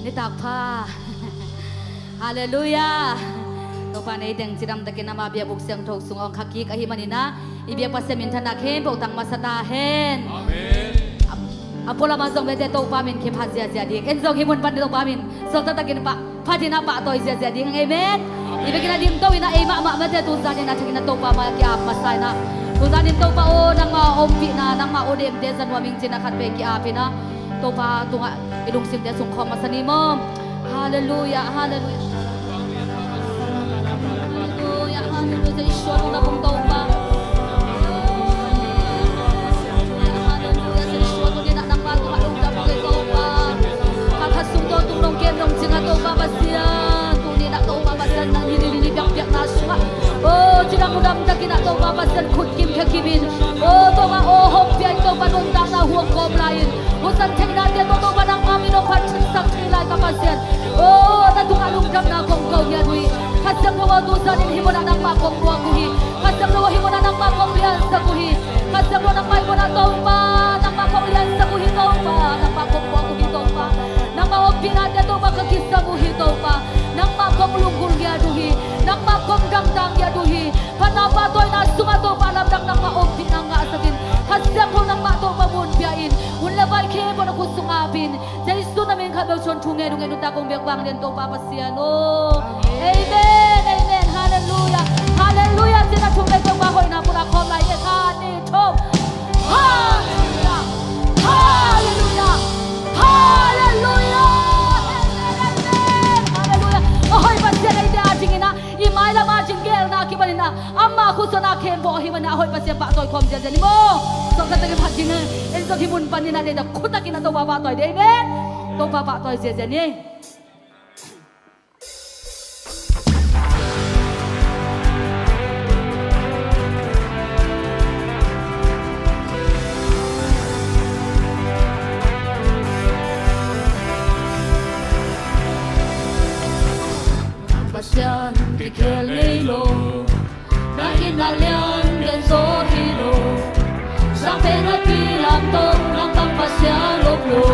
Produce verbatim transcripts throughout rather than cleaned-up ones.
Nitak pha. Halleluiah. Topa nei teng cidamtakin ama biakbuk siangtho sungah hong khak kik ahih manin ah, i biak Pasian minthanna khempeuh tang masa ta hen. Amen. A, a pualam ah zong vete Topa min kiphat ziazia ding. En zong hih mun pan Topa min suakta takin pah, phatin ah pahtawi ziazia ding. Amen. I biakinn ah dingto in ah ei mahmah mate tu zanin ah thak in ah Topa mai-ah ki-ap masa in ah, tu zanin Topa aw, nangma ompihna, nangma aw demte za nuam ing ci-in ah khat vei ki-ap in ah Topa tungah i lungsimte sungkhawm masa ni maw. Halleluiah, halleluiah. Halleluiah, halleluiah. Jesu a lungdam ung Topa. Halleluiah, Jesu a tuni-in ah nangma tungah lungdam ung ei Topa. Kha khat sung tawntung nong kem nong cingah Topa Pasian, tuni-in ah Topa Pasian nang hih ni biakpiakna sungah, aw, cidam ludam takin ah Topa Pasian khut kim khia kimin, aw Topa aw hong pia in, Topa nuntakna huang kawm lai-in, husan theihnate tawh Topa nangma min hong phat sak thei lai ka Pasian. Aw, na tungah lungdamna kong ko ngiat uh hi. Kha Siangtho aw, tu zanin hih munah nangmah kong muak uh hi. Kha Siangtho aw, hih munah nangmah kong liansak uh hi. Kha Siangtho nangmah hih munah Topa, nangmah kong liansak uh hi Topa, nangmah kong muak uh hi Topa. Nangmah ompihnate Topa ka kisam uh hi Topa. Nangmah kong lunggulh ngiat uh hi. Nangmah kong damtang ngiat uh hi. Phatna pahtawina sungah Topa lamdang nangmah ompihna ngahsak in. Kha Siangtho nangmah Topa mun pia in. Hun le vai khempeuh na khut sungah ap in. Jesu na min khat bek suang thu ngen ung ei, nuntak kong biak vanglian Topa Pasian aw. Amen, amen. Halleluiah, halleluiah. Cina thum bek Topa hoihna pulak khawm lai e, khat, nih, thum. Halleluiah, halleluiah, halleluiah. Amen, amen. Halleluiah. A hoih Pasian eite adingin ah i mailam a ding geelna kipan in ah ama khut sungah khempeuh ahih manin ah a hoih Pasian pahtawi khawm ziazia ni maw. Suakta takin phat ding e. En zong hih mun panin ah deita khut takin ah Topa pahtawi ding. Amen. Topa pahtawi ziazia ni. Pasian kikhel ngei lo, na itna lian gen zaw hi lo. Sang Peng a pi lam tawh nang bang Pasian om lo.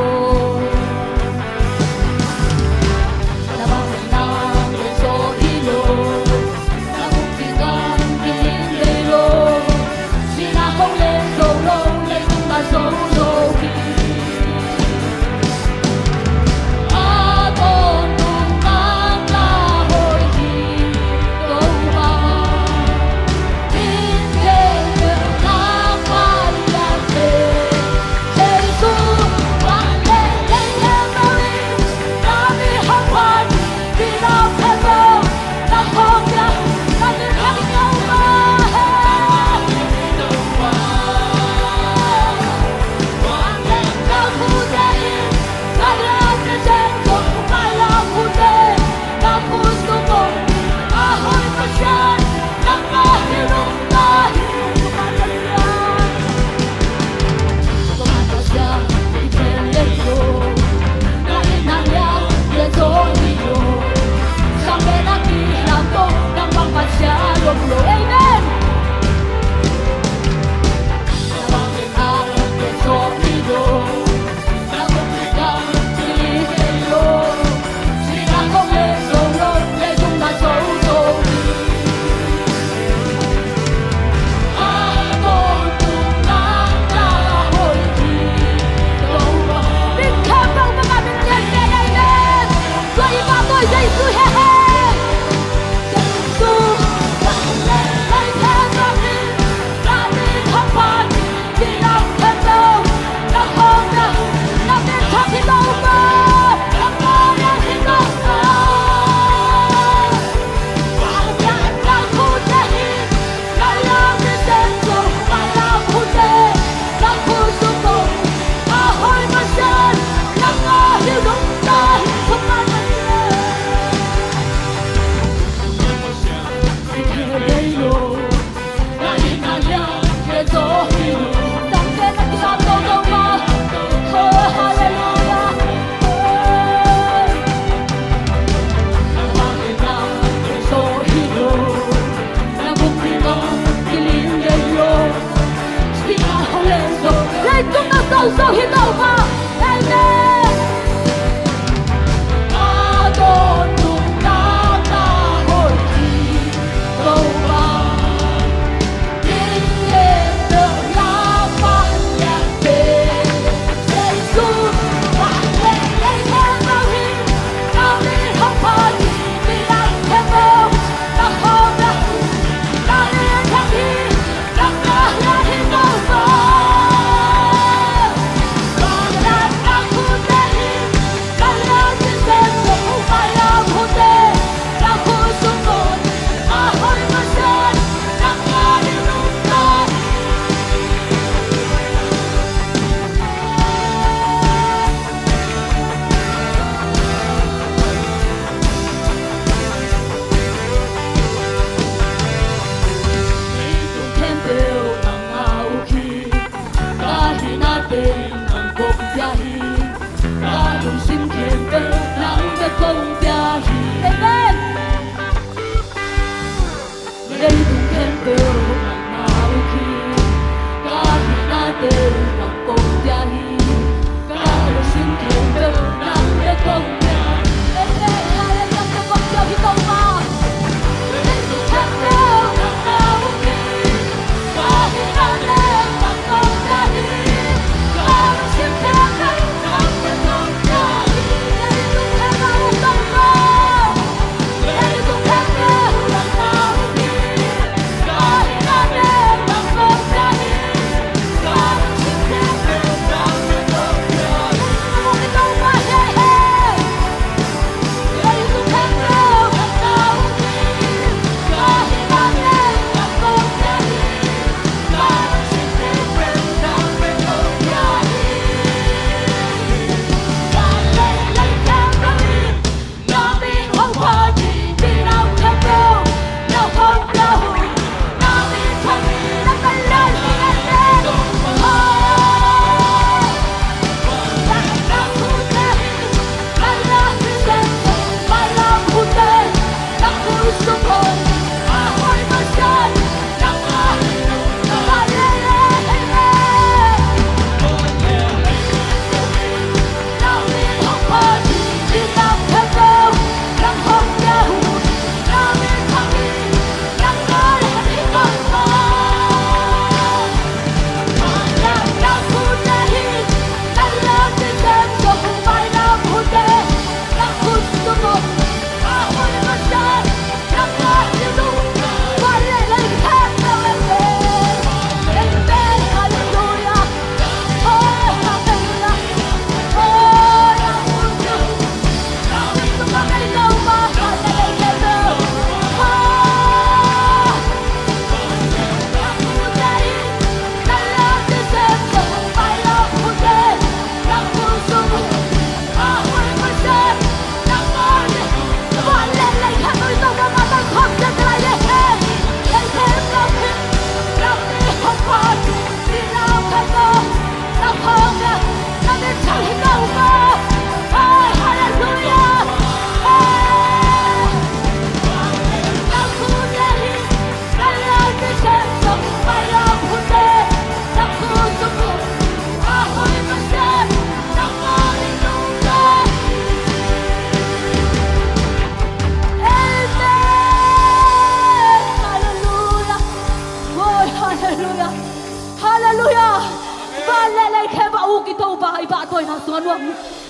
Kawina sungah nuam.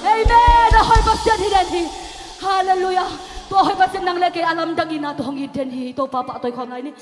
Amen. A hoih Pasian hi den hi. Halleluiah. Tua hoih Pasian nang le kei a lamdang in a tua hong it den hi. Topa pahtawi khawm lai ni.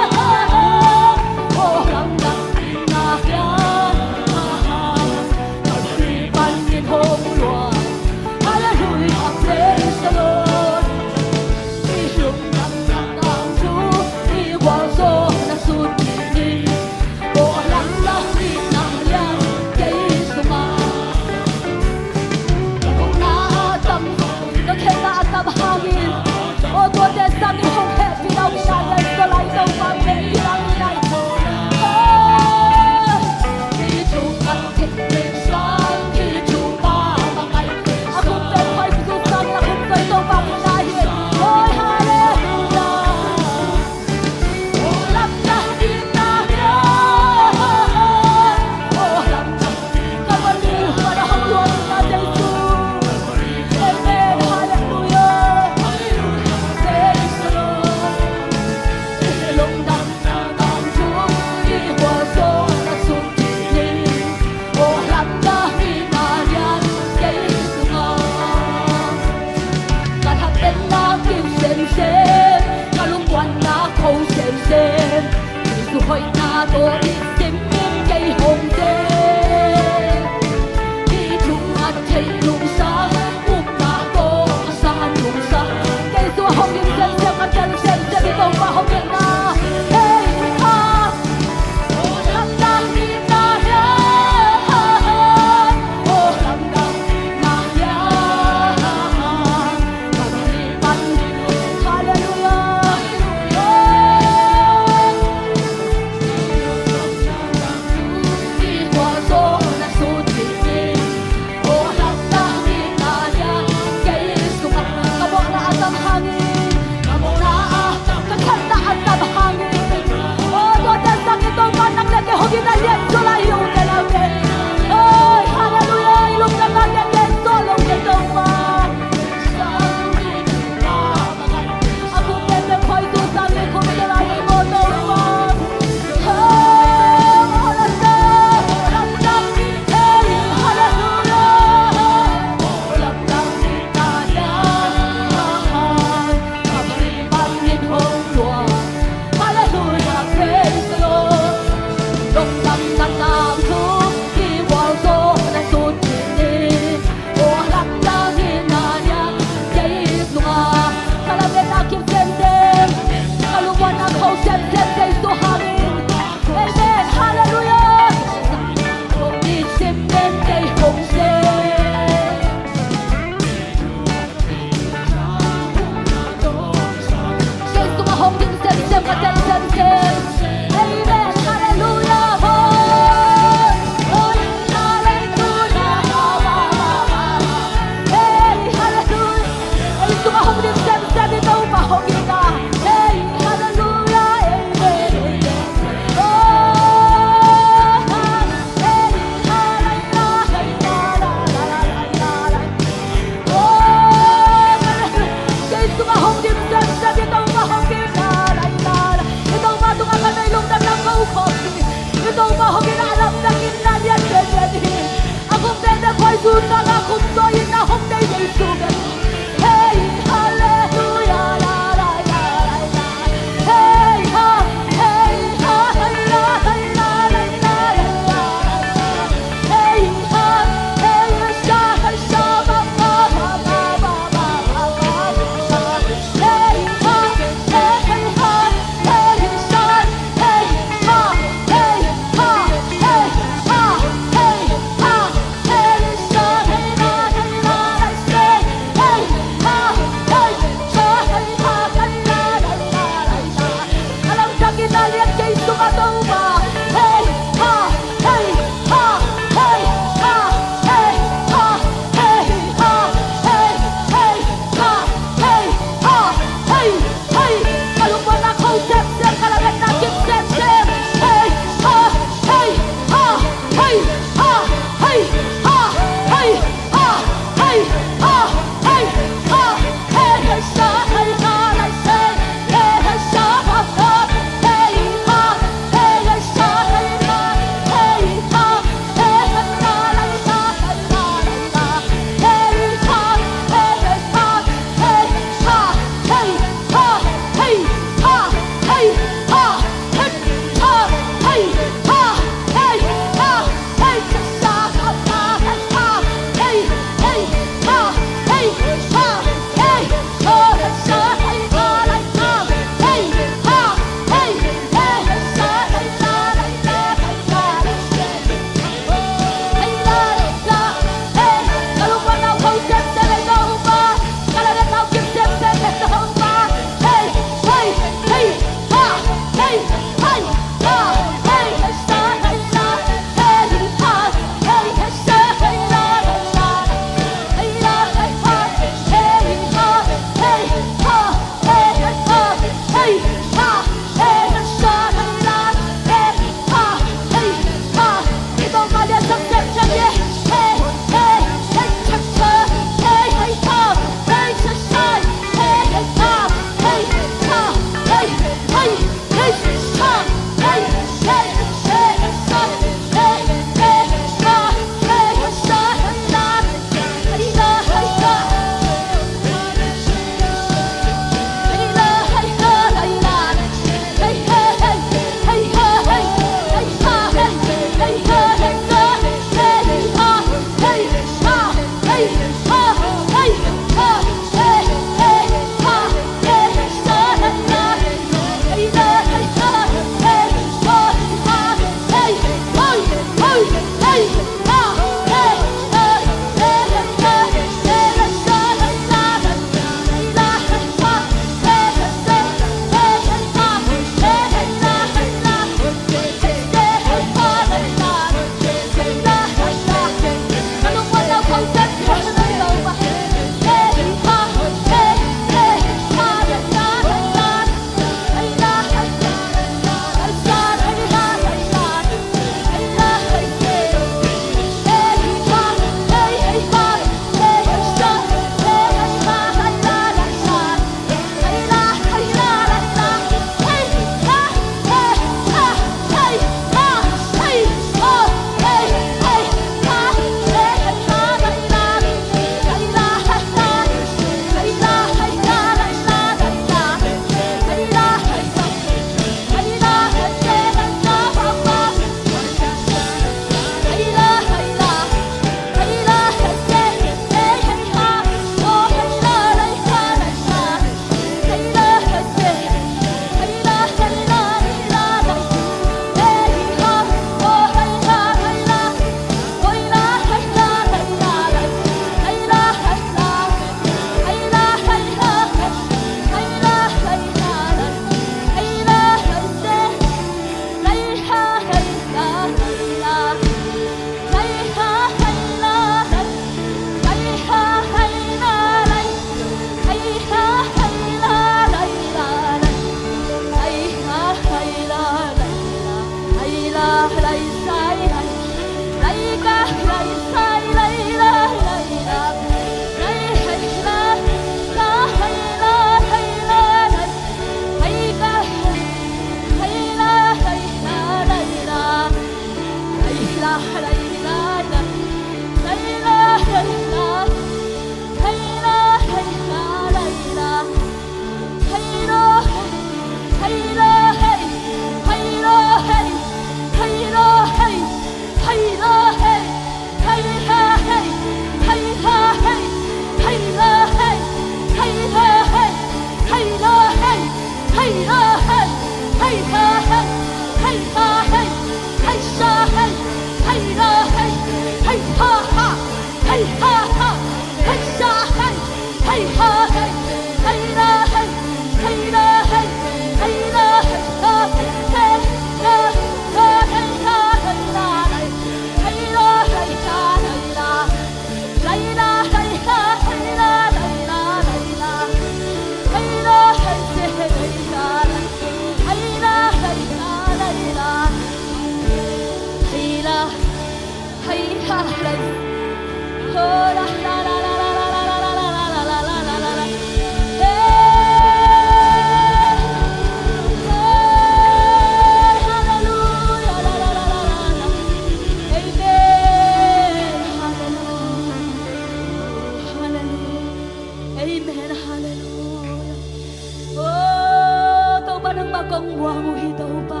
Kong muang uh hi Topa.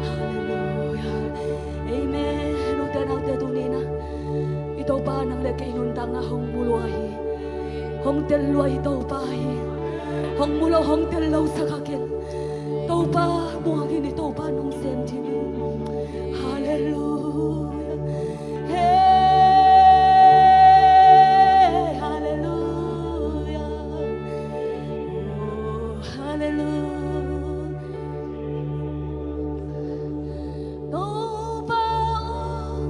Halleluia. Amen. Ute naute, tuni-in ah i Topa nang le kei nuntakna hong mu lua hi. Hong tel lua hi Topa hi. Hong mu lo, hong tel lo sa kha ken. Topa muang in i Topa nong sem ding hi. Halleluia. Hey, halleluia. Oh, halleluia. Topa aw,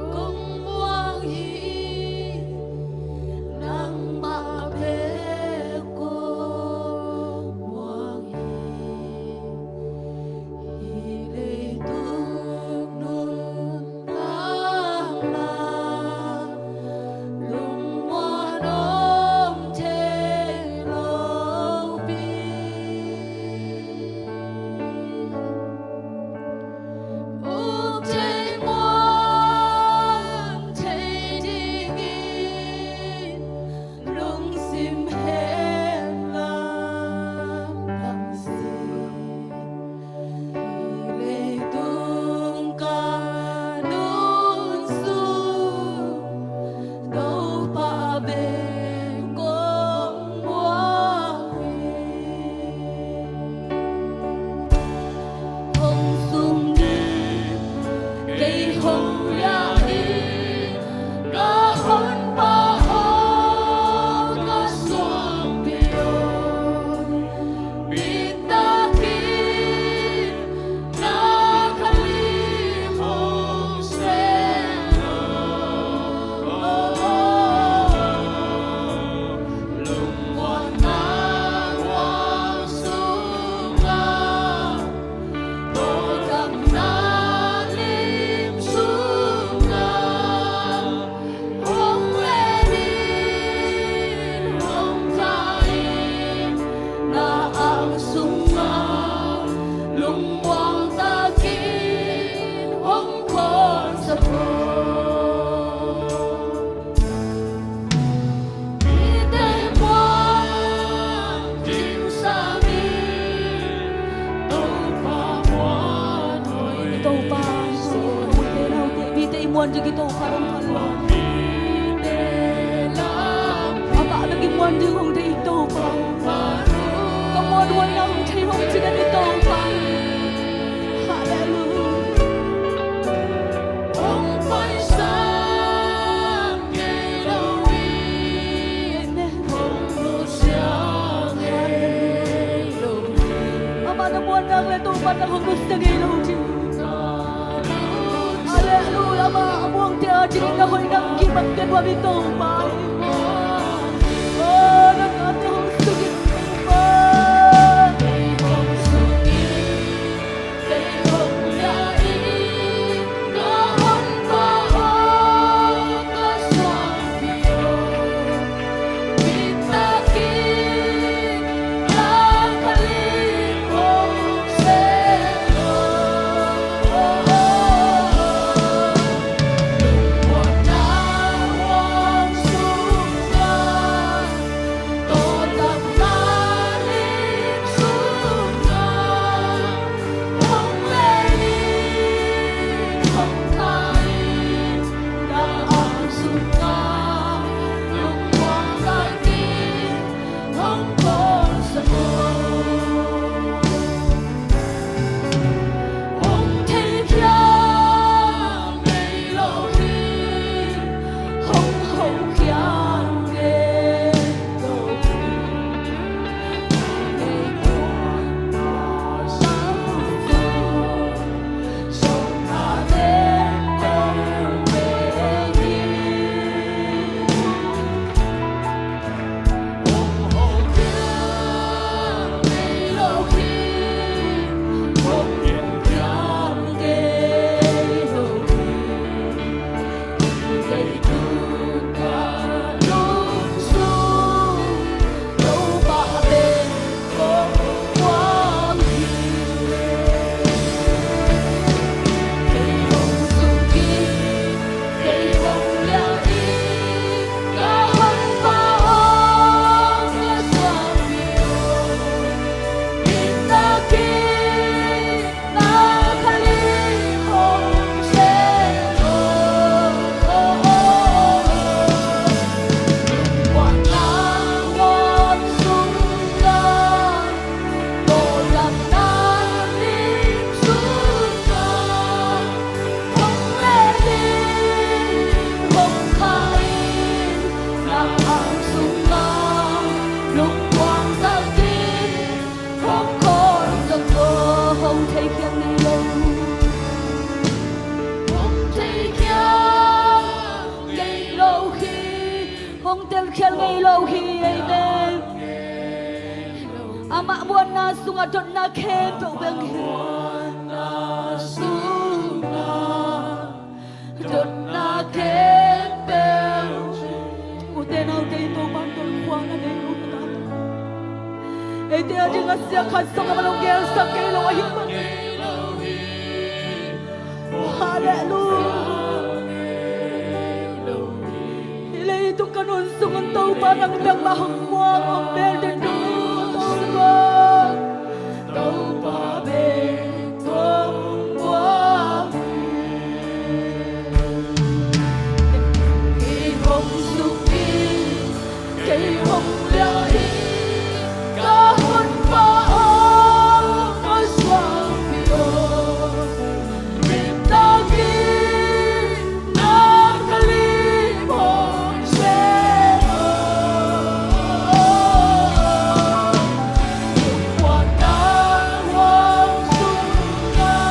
kong muang hi, nangmah bek kong muang hi. Hih leitung nuntakna lungmuan om thei lo pi. Uk thei muang thei dingin lungsim hen la, lamsim. Hih leitung ka nunzuk Topa bek kong muang hi. Hong sung ding kei hong hiah hi, ka Honpa aw, ka suangpi aw. Bitak in na kha lim hong sem lo. Lungmuanna huang sungah, tawldamna lim sungah, hong len in, hong kah in, na ang sungah lungmuang takin hong khonsa ko. Mite muang ding sangin Topa muan hoih. I Topa, mite muan ding i Topa dong pha lua. Amah bek i muan ding hong deih i Topa. Ka muanhuaina hong thei hong cih den i Topa. Halleluia. Hong paisan ngei lo hi. Amen. Hong nusia ngei lo hi. Amah na muan nak leh Topa nang hong nusia ngei lo ding. Halleluia. Amah a muangte adingin na hoih nang kimak ken, a mi Topa. Oh, nang ate hong suk in Topa. Telkhial ngei lo hi. Amen. Amah muanna sungah dotna khempeuh beng hi. Dotna khempeuh. Ute naute, Topa'n tolkhuana nei lo hi. Eite a ding a sia khat zong amah hong gelsak kei lo ahih manin. Halleluiah. Hih leitung ka nun sung un Topa nang bek mah hong muang hong bel den dong Topa. Topa bek hong muang. Kei hong suk in, kei hong liah in, ka Honpa aw, ka suangpi aw. Min takin na ka lim hong sem aw. Lungmuanna huang sungah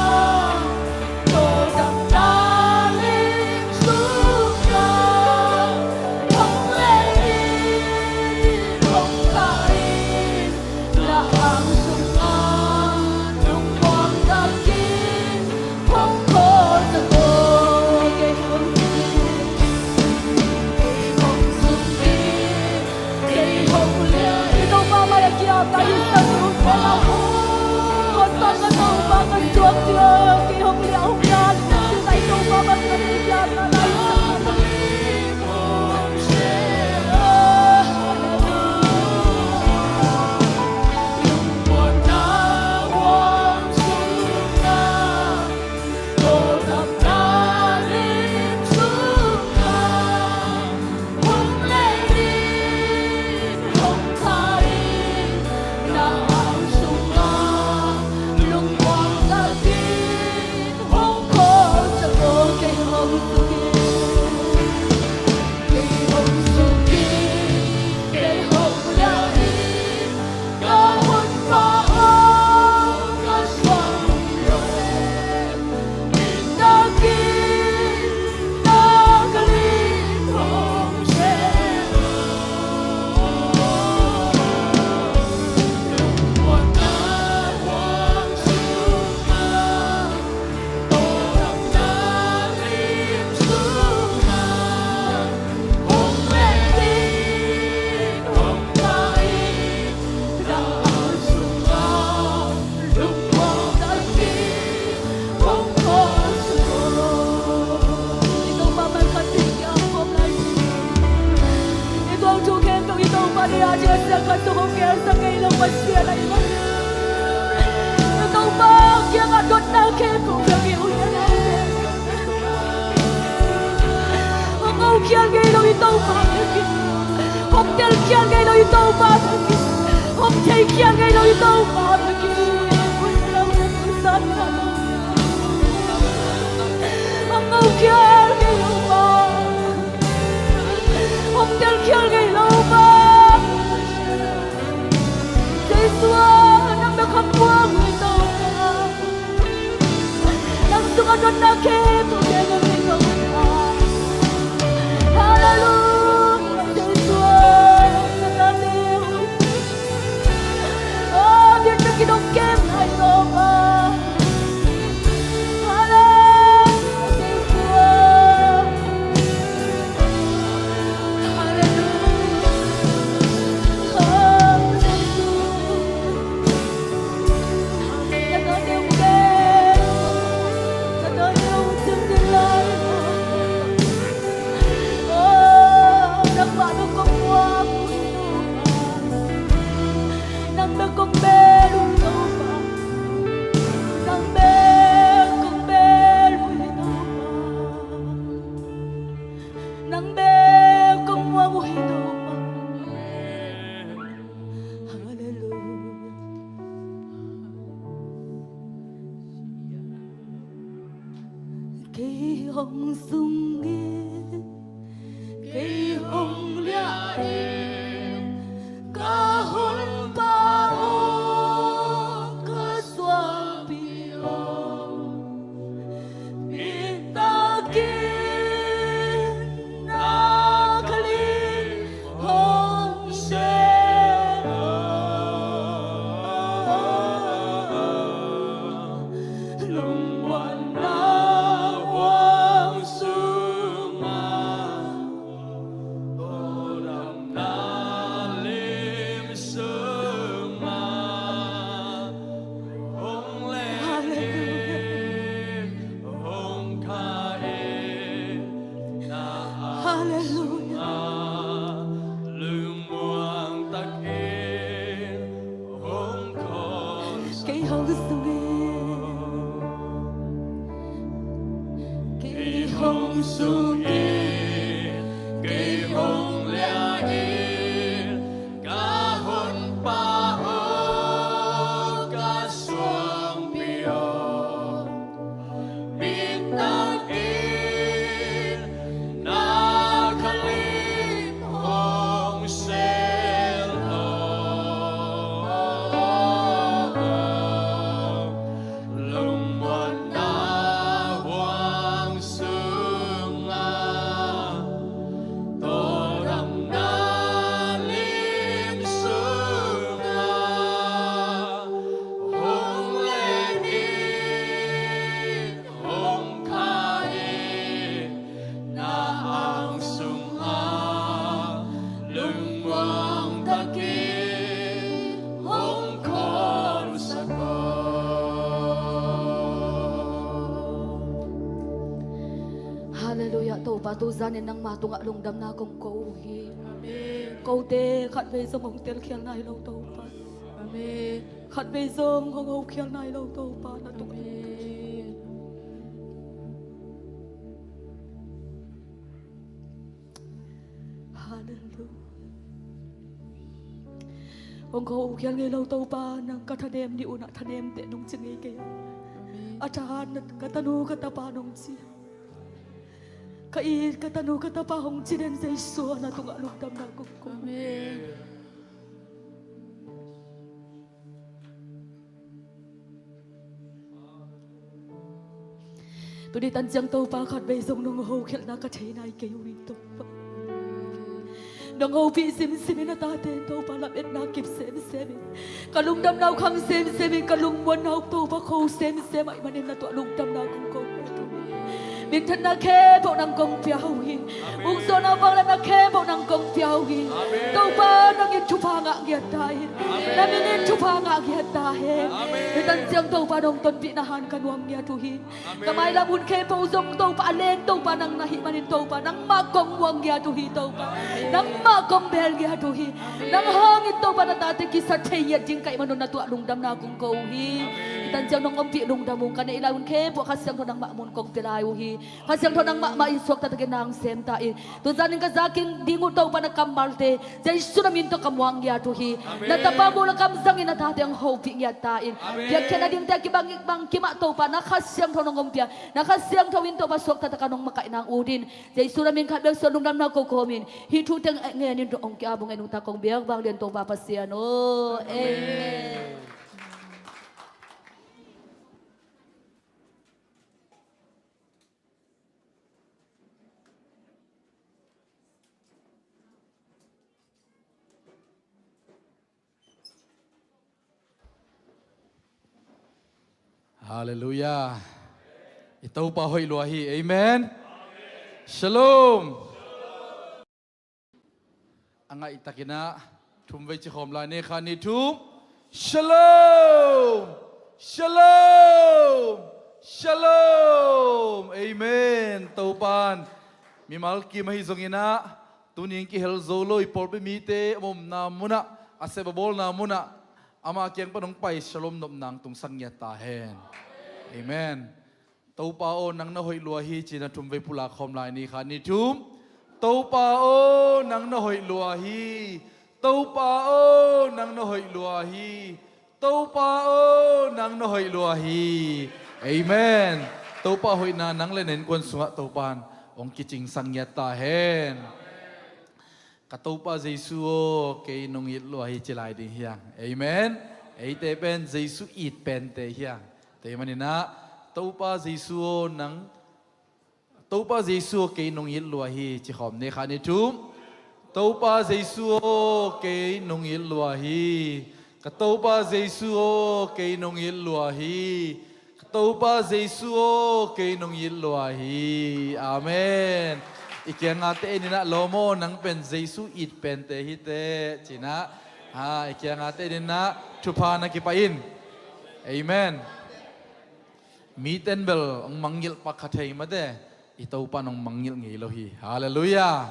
I tuang thu khempeuh i Topa deih a ding a sia khat zong hong gelsak ngei lo Pasian ahih manin, i Topa kiangah dotna khempeuh beng hi. Hong ngokhial ngei lo i Topa bek hi. Hong telkhial ngei lo i Topa bek hi. Hong theikhial ngei lo i Topa bek hi. Hong ngokhial ngei lo pa. Hong telkhial ngei lo pa. Jesu aw, nang bek hong muang uh hi Topa. Nang sungah dotna khempeuh beng hi Topa. Halleluiah, Jesu aw, na ta ding. Aw, biakna kidong kem lai Topa. Halleluiah, Jesu aw. Nang bek kong muang uh hi Topa. Halleluiah. Kei hong sung in, kei hong liah in, ka Honpa aw, ka suangpi aw. Min takin na ka lim Hong sung in, kei hong sung in, kei hong lia in, ka Honpa aw, ka suangpi aw, bitak in na khalim hong sel aw. Lungmuanna huang sungah, tawldamna lim sungah, hong len in, hong kha in, na ang sungah lungmuang takin hong khonsak aw. Halleluiah. Topa, tuzanin nangma tungah lungdamna kong ko uh hi. Amen. Kote khatvei zong hong telkhial nai lo, Topa. Amen. Khatvei zong hong hokhial nai lo, Topa, na tungah. Amen. Halleluiah. Hong ko uh khial ngei lo, Topa, nang ka thanem ni unah thanem teh nong ci ngei kei. Amen. A tha na ka tanu ka tapa nong ci. Ka it ka tanu ka tapa hong ci den Jesu a na tungah lungdamna kong ko. Amen. Tuni tanciang Topa khatvei zong nong hokhelhna ka thei nai kei uh hi Topa. Nong hopih simsim in a tate in Topa lametna kip semsem in, ka lungdamna uh khang semsem in, ka lungmuanna uh Topa kho semsem ahih manin na tuah lungdamna kong ko. Minthanna khempeuh nang kong pia uh hi. Amen. Ukzawhna vangliatna khempeuh nang kong pia uh hi. Amen. Topa nang in thupha ngah ngiat ta in. Amen. Na min in thupha ngah ngiat ta hen. Amen. Hih tanciang Topa nong tonpihna han ka nuam ngiat uh hi. Amen. Ka mailam hun khempeuh zong Topa a leng Topa nang na hih manin Topa nangmah kong muang ngiat uh hi Topa. Amen. Nangmah kong bel ngiat uh hi. Amen. Nang hangin Topa na tate kisa thei ngiat ding ka hih manun na tuah lungdamna kong ko uh hi. Amen. Hih tanciang nong ompih lungdam ung. Ka neih lai hun khempeuh Kha Siangtho nangmah mun kong pia lai uh hi. Kha Siangtho nangmah mah in suakta takin nang sem ta in. Tuzanin ka za kik ding uh Topa na kammalte Jesu na min tawh ka muang ngiat uh hi. Amen. Na tapa muh le kam zangin na tate hong hopih ngiat ta in. Amen. Piakkhiatna dingte a kibang bang kimah Topa na Kha Siangtho nong ompia, na Kha Siangtho in Topa suakta taka nong makaih nang ut in. Jesu na min khat bek suang lungdamna ko kawmin hih thu teng ngenin hong ki-ap ung e nungta kong biak vanglian Topa Pasian aw. Amen. Amen. Halleluiah. I Topa hoih lua hi. Amen. Shalom. A ngaihtakin ah thum vei ci khawm lai ni, khat ni thum. Shalom. Shalom. Shalom. Amen. Topan mimal kim ahi zongin ah, tuni in kihel zo lo i pawlpi mite a omna munah, a sep a bawlna munah, amah kiang pan hong pai shalom nopna hong tungsak ngiat ta hen. Amen. Topa aw, nang na hoih lua hi, ci-in a thum vei pulak khawm lai ni, khat ni thum. Topa aw, nang na hoih lua hi. Topa aw, nang na hoih lua hi. Topa aw, nang na hoih lua hi. Amen. Topa hoihna nang le na innkuan sungah Topan hong kicingsak ngiat ta hen. Ka Topa Jesu aw, kei nong it lua hi, ci lai ding hi hang. Amen. Eite pen Jesu it pente hi hang. Tua ahih manin ah, Topa Jesu aw, nang, Topa Jesu aw, kei nong it lua hi, ci khawm ni, khat ni thum. Topa Jesu aw, kei nong it lua hi. Ka Topa Jesu aw, kei nong it lua hi. Ka Topa Jesu aw, kei nong it lua hi. Amen. I kianga teh en in ah, lawm aw, nang pen Jesu it pente hi teh, ci-in ah, ha, i kianga teh en in ah thupha na kipia in. Amen. Mite in bel hong mangngilh pak kha thei mate, i Topan hong mangngilh ngei lo hi. Halleluiah.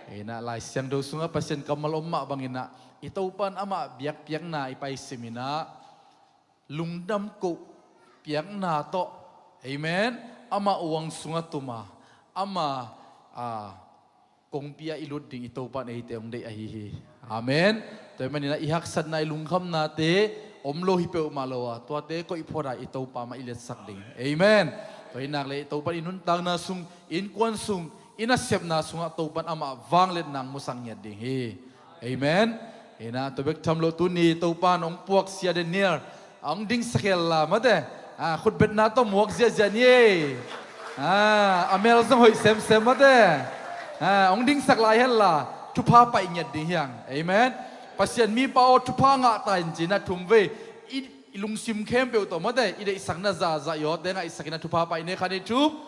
Ei in ah Lai Siangtho sungah Pasian kammal om mah bangin ah, i Topan amah biakpiakna i paisim in ah, lungdam koh piakna tawh, amen, ama uang sungah tuma, ama, a, kongpi ah i lut ding i Topa in eite hong deih ahi hi. Amen. Tua ahih manin ah i haksatna, i lungkhamnate om lo hi peuhmah lo a, tuate koih phot a i Topa mah i liatsak ding. Amen. Tua hi nak leh i Topa in i nuntakna sung, innkuan sung, i nasepna sungah Topa in amah vangliatna hong musak ngiat ding hi. Amen. Hi na, tua bek tham lo tuni Topa in hong puak sia Daniel a hong dingsak hel la mate. A, khutbetna tawh muak ziahziah ni ei. A, a mel zong hoih semsem mate. A, hong dingsak lai hel la, thupha paih ngiat ding hi hang. Amen. Pasian mipa aw, thupha ngah ta in ci-in ah thum vei i, i lungsim khempeuh tawh mate, i deihsakna zahzah i awte ngaihsak in ah thupha paih ni ei. Khat, nih, thum.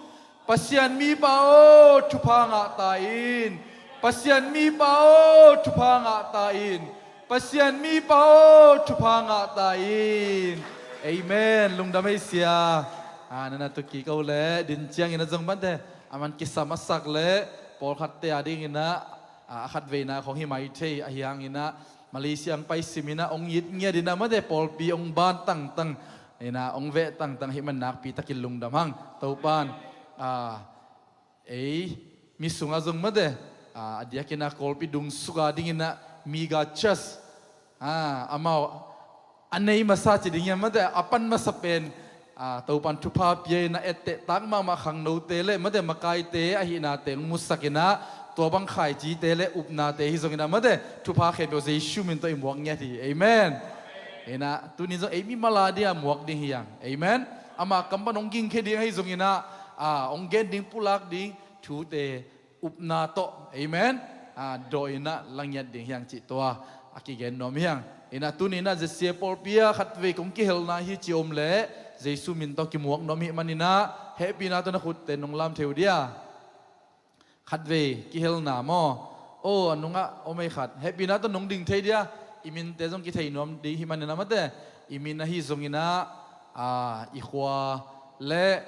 Pasian mipa aw, thupha ngah ta in. Pasian mipa aw, thupha ngah ta in. Pasian mipa aw, thupha ngah ta in. Amen. Lungdam ei sia. A, na na tu kik o leh, din ciangin ah zong mate, a man kisam a sak leh, pawlkhatte a dingin ah, a, a khatveina khong hi mai thei ahi hangin ah, Malaysia hong pai simin ah hong it ngiat in ah mate, pawlpi hong ban tangtang in ah, hong veh tangtang ahih man nakpi takin lungdam hang. Topa in, a, ei mi sungah zong mate, a, a diakin ah Kawlpi dungsuk a dingin ah mega church, a, amau a nei masa ci ding hiam mate, a pan masa pen, a, Topa in thupha pia in ah etteh tak mahmah khangnote leh mate, makaite ahihnate hong musak in ah, tua bang khaicite leh upnate hi zongin ah mate, thupha khempeuh Jesu min tawh i muak ngiat hi. Amen. Hi na, tuni zong ei mimal a ding a muak ding hi hang. Amen. Ama kam pan hong gingkhia ding ahi zongin ah, a, hong gen ding, pulak ding thute upna tawh, amen, a, dawh in ah la ngiat ding hi hang cih tua a kigen nuam hi hang. Hi na, tuni in ah Z C A pawlpi ah khatvei kong kihelna hi cih om leh, Jesu min tawh kimuak nuam ahih manin ah, hehpihna tawh na khutte nong lam thei uh dia. Khatvei kihelna maw? Aw, a nungah om ei khat. Hehpihna tawh nong ding thei dia. I minte zong kithei nuam ding ahih manin ah mate, i min ahi zongin ah, a, i khua leh,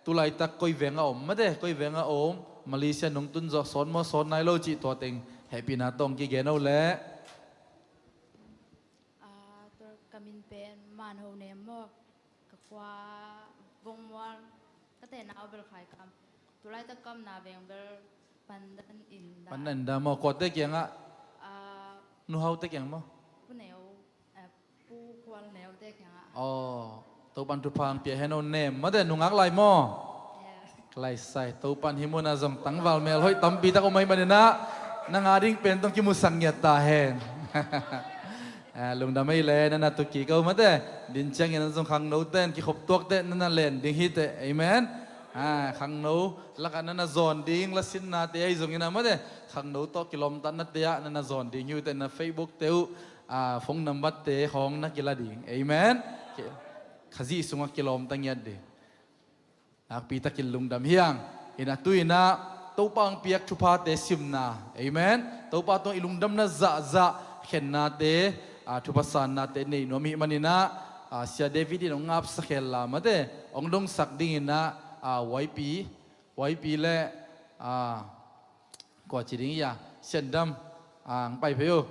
tu laitak koi veng a om mate, koi veng a om, Malaysia nong tun zawh sawt maw, sawt nai lo cih tua teng hehpihna tawh hong kigen o leh. A, tua ka min pen Man Ho Nem maw, ka khua Vongmual, ka tenau bel Khaikam. Tu laitak ka omna veng bel Pandan Inda. Pandan Inda maw, kuate kiangah? A, Nu Hau te kiang maw? Pu Neu, eh, Pu Khual Neu te kiangah. Aw, Topa in thupha hong pia hen o Nem mate, nungak lai maw? Yes. Ka lai sai, Topa in hih munah zong tangval melhoih tampi tak om ahih manin ah, nang a ding pen tawh hong kimusak ngiat ta hen. Eh, lungdam ei leh, na na tu kik o mate. Din ciangin ah zong khangnote in kikhop tuak teh, na na len ding hi teh. Amen. Ah, khangno lakah na na zawn ding, lasinnate ahi zongin ah mate, khangno tawh kilawmtatnate ah na na zawn ding hi uh teh, na Facebook te uh, a, phone number te khawng na kila ding. Amen. Ki-, Khazih sungah kilawmta ngiat ding. Nakpi takin lungdam hi hang. Hi na, tu-in ah Topa hong piak thuphate simna. Amen. Topa tungah i lungdamna zahzah khennate, a, thupha sannate nei nuam ahih manin ah, a, Sia David in hong ngapsak hel la mate, hong dongsak dingin ah, a, Y P, Y P leh, a, kua ci ding ia, Siandam, a, hong pai phei uh.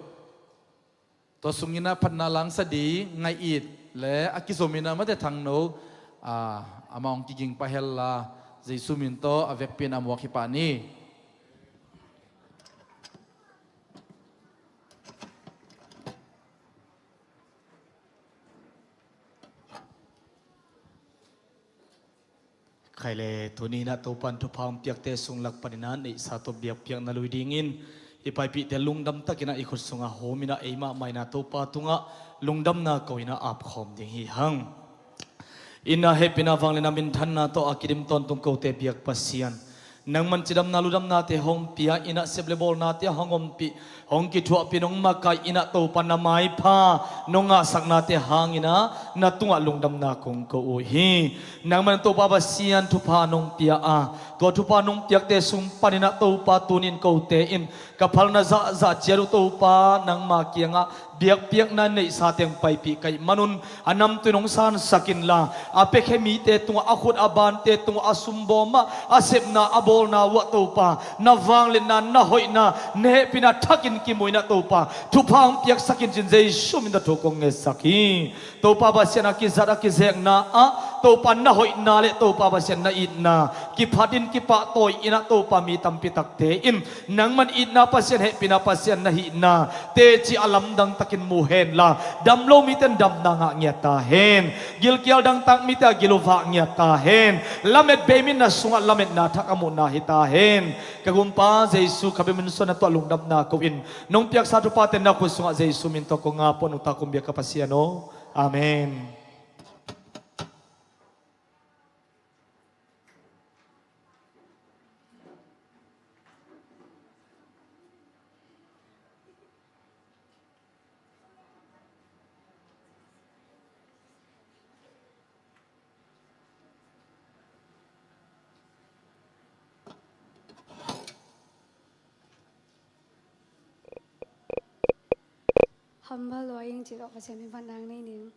Tua sungin ah phatna la hong sa ding Ngaih It leh a kizom in ah mate Thangno, a, amah hong kiging pah hel la, Jesu min tawh a vekpi in a muak hi pah ni. Khai le, tuni-in ah Topa in thupha hong piakte sung lak panin ah neihsa tawh biakpiakna lui dingin i paipihte lungdam takin ah i khut sungah hawm in ah, eimah mah in ah Topa tungah lungdamna ko in ah apkhawm ding hi hang. In ah hehpihna, vangliatna, minthanna tawh a kidim tawntung kote biak Pasian, nangman cidamna ludamnate hong pia in ah, sep le bawlnate a hong ompih, hong kithuahpih, nong makaih in ah Topa, na maipha nong ngahsaknate hangin ah na tungah lungdamna kong ko uh hi. Nangman Topa Pasian thupha nong pia a, tua thupha nong piakte sung panin ah Topa, tuni-in kote in ka phalna zahzah ciat uh Topa nangma kiangah biakpiakna neihsa teng paipih ka hih manun a namtui nong sansak inla, a piakhia mite tungah, a khut a bante tungah, a sumbawm ah, a sepna a bawlna uh ah Topa, na vangliatna, na hoihna, na hehpihna thakin kimu in ah Topa, thupha hong piaksak in cin Jesu min tawh thu kong ngetsak hi. Topa Pasian, a kizat a kizekna ah Topa na hoihna le Topa Pasian na itna kiphatin kipahtawi in ah Topa, mi tampi takte in nangman itna Pasian, hehpihna Pasian na hihna teci a lamdang takin mu henla, dam lo mite in damna ngah ngiat ta hen. Gilkial dangtak mite a gil uh vak ngiat ta hen. Lamet bei mi in na sungah lametna thak a muhna hi ta hen. Ka Gumpa Jesu, ka biakinn sungah na tuah lungdamna ko-in, nong piaksa thuphate na khut sungah Jesu min tawh kong ap uh a, nungta kong biak ka Pasian aw. Amen. Hamba lua ing ci tawh Pasian min phat nang nei ning.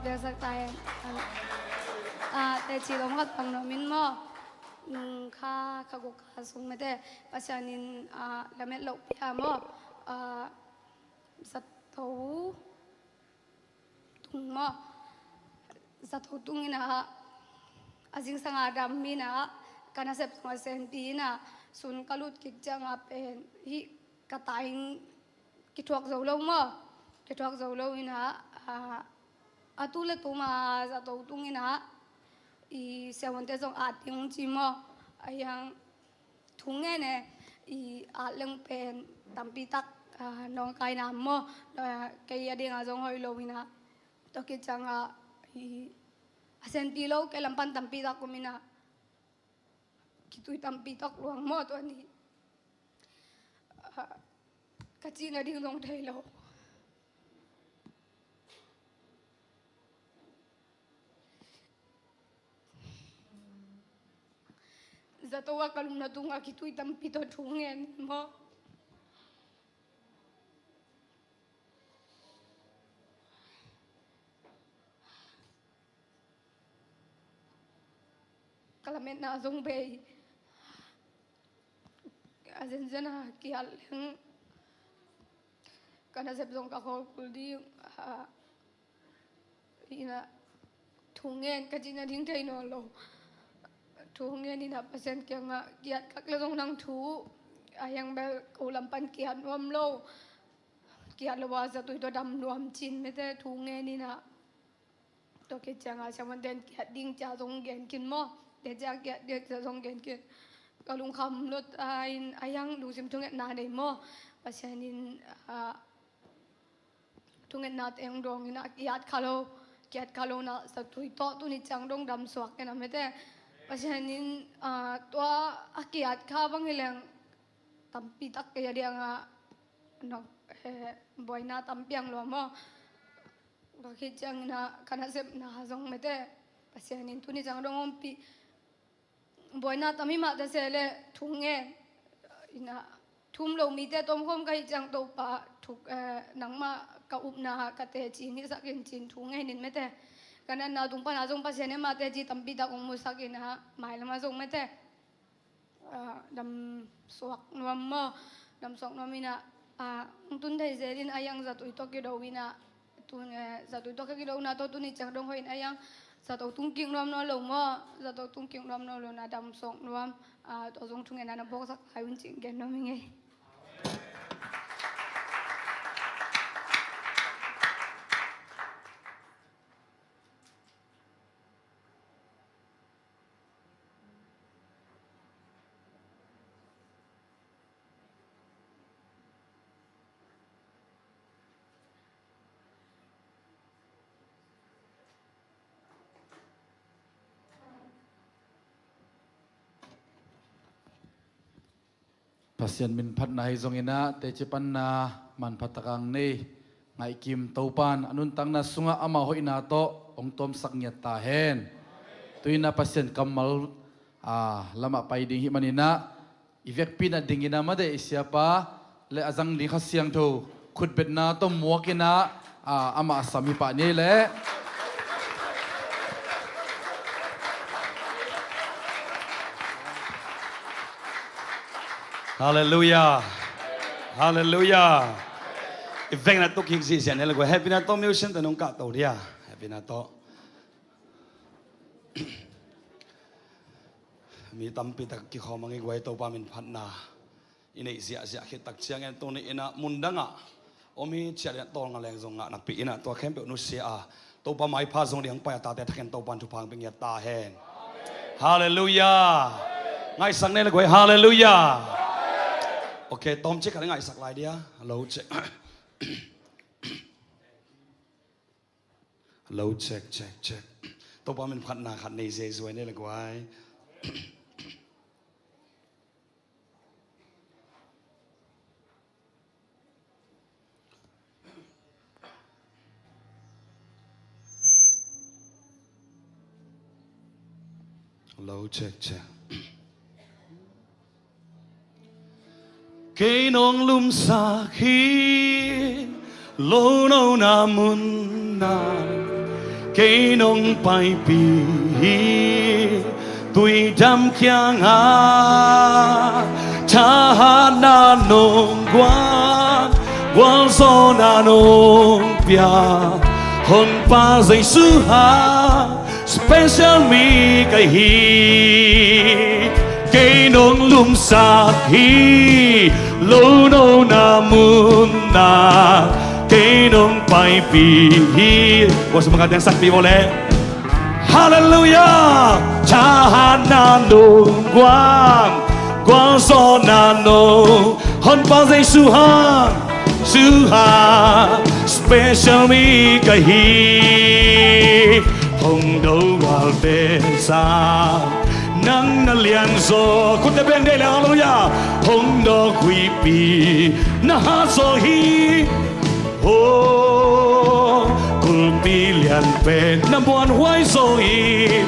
Piaksak ta hen. Ah, teci lawm khat pang nuam in maw. Nung kha, kha guk kha sung mete Pasian in, ah, lamet loh pia maw. Ah, zato tung maw. Zato tung in ah, a zingsang a dam in ah, ka nasep sung a senpi in ah, sun ka lut kik ciang a pen hih ka ta in kithuak zo lo maw. Kithuak zo lo in ah, ah, a tu le tu ma zato tung in ah, i siavuante zong at ding ci maw. A hiang thu ngen e, i at leng pen tampi tak, ah, nawngkaina maw. Ah, kei a ding a zong hoih lo in ah. Tua khit ciang ah, i a senpi lo kei lam pan tampi tak om in ah, khitui tampi tak luang maw tua ni. Ah, ka cihna ding zong thei lo. Zato a ka lupna tung a khitui tampi tawh thu ngen maw. Ka lametna zong bei. A zenzen a kiat leng ka nasep zong ka khawl kul ding. Ah, in ah thu ngen ka cihna ding thei nawn lo. Thu ngen in ah Pasian kiangah kiat kak le zong nang thu a hiang bel ko lam pan kiat nuam lo. Kiat lo a zatui tua dam nuam cin mete thu ngen in ah. Tua khit ciang a siavuanten kiat ding cia zong gen khin maw. Tua cia kiat ding cia zong gen khin. Ka lungkham lo a in a hiang lungsim thungetna nei maw. Pasian in, ah, thungetna teng dawng in ah kiat kha lo. Kiat kha lo na zatui tawh tuni ciang dong dam suak in ah mete. Pasian in, ah, tua a kiat kha bang hi leng tampi tak kei a diang ah nok, eh, buaina tampi ang lua maw. Ka khit ciang in ah ka nasepna zong mete Pasian in tuni ciang dong ompih. Buaina tam hi mah ta se le thu ngen in ah thu um lo mite tawmkhawm ka hih ciang Topa thuk, eh, nangmah ka upna ka teci in hihsak in cin thu ngen in mete. Ka natna tung pan a zong Pasian in mah teci tampi tak hong musak in ah mailam a zong mete. Ah, dam suak nuam maw. Dam suak nuam in ah, ah, hong tun thei zel in a hiang zatui tawh kido in ah, tun, eh, zatui tawh ka kidona tawh tuni ciang dong hoih in a hiang zato tung kik nuam nawn lo maw. Zato tung kik nuam nawn lo na dam suak nuam, ah, tua zong thungetna na phawksak lai un cih gen nuam hi ngei. Pasian min phatna hi zongin ah teci panna manpha tak ang nei ngaihkim Topan a nuntakna sungah ama hoihna tawh hong tawmsak ngiat ta hen. Tu-in ah Pasian kammal, ah, lamah pai ding hih manin ah i vekpi na dingin ah mate i siapa le a zang ding Kha Siangtho khutbetna tawh muak in ah, ah, amah a sam hi pah ni leh. Halleluiah. Halleluiah. I vekna tawh kik zihziah ni le guai. Hehpihna tawh musician te nong kahto dia. Hehpihna tawh. Mi tampi tak kikhawm ang i guai, Topa min phatna i neih ziahziah khit tak ciangin tuni in ah mundang ah om hi ciat in ah tawlnga leng zong ngah nakpi in ah tua khempeuh nusia a Topa maipha zong ding hong pai a tate thakin Topa in thupha hong pia ngiat ta hen. Halleluiah. Ngaihsak ni le guai, halleluiah. Ok, tawmcik khat i ngaihsak lai dia. Lo cek. Lo cek, cek, cek. Topa min phatna khat nei ziahziah ni le guai. Lo cek, cek. Kei nong lumsak hi, lo nona munna. Kei nong paipih hi tuidam kiangah, thahatna nong guan, gualzawhna nong pia, Honpa Jesu hang special mi ka hi. Kei nong lumsak hi, lonona munah kei nong paipih hi. Gualzawh mangkhat dengsak pi vawleh. Halleluiah. Thahatna nong guan, gualzawhna nong, Honpa Jesu hang, Jesu hang special mi ka hi. Hong do galte sang nang na lianzaw. Khutte beng dei le, halleluiah. Hong dawk huihpi na hatzaw hi. Aw, kulhpi lianpen na muanhuai zaw hi.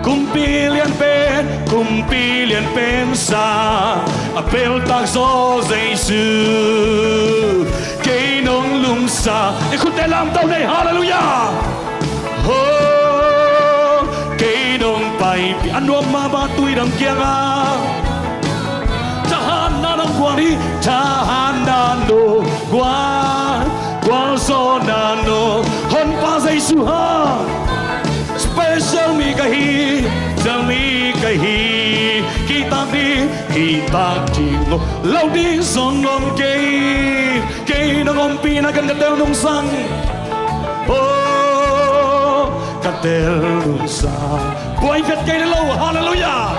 Kumpi lianpen, kumpi lianpen sang a peltak zaw Jesu. Kei nong lumsak, i khutte lamto nei, halleluiah. Aw, kei nong paipih, a nuam mahmah tuidam kiangah. Thahatna nong guan hi, thahatna nong guan, gualzawhna nong, Honpa Jesu hang special mi ka hi, special mi ka hi. Kihtak ding, kihtak ding om lo ding zong om kei. Kei nong ompihna ken ka tel nungsang. Aw, ka tel nungsang. Buai vet kei le lo, halleluiah.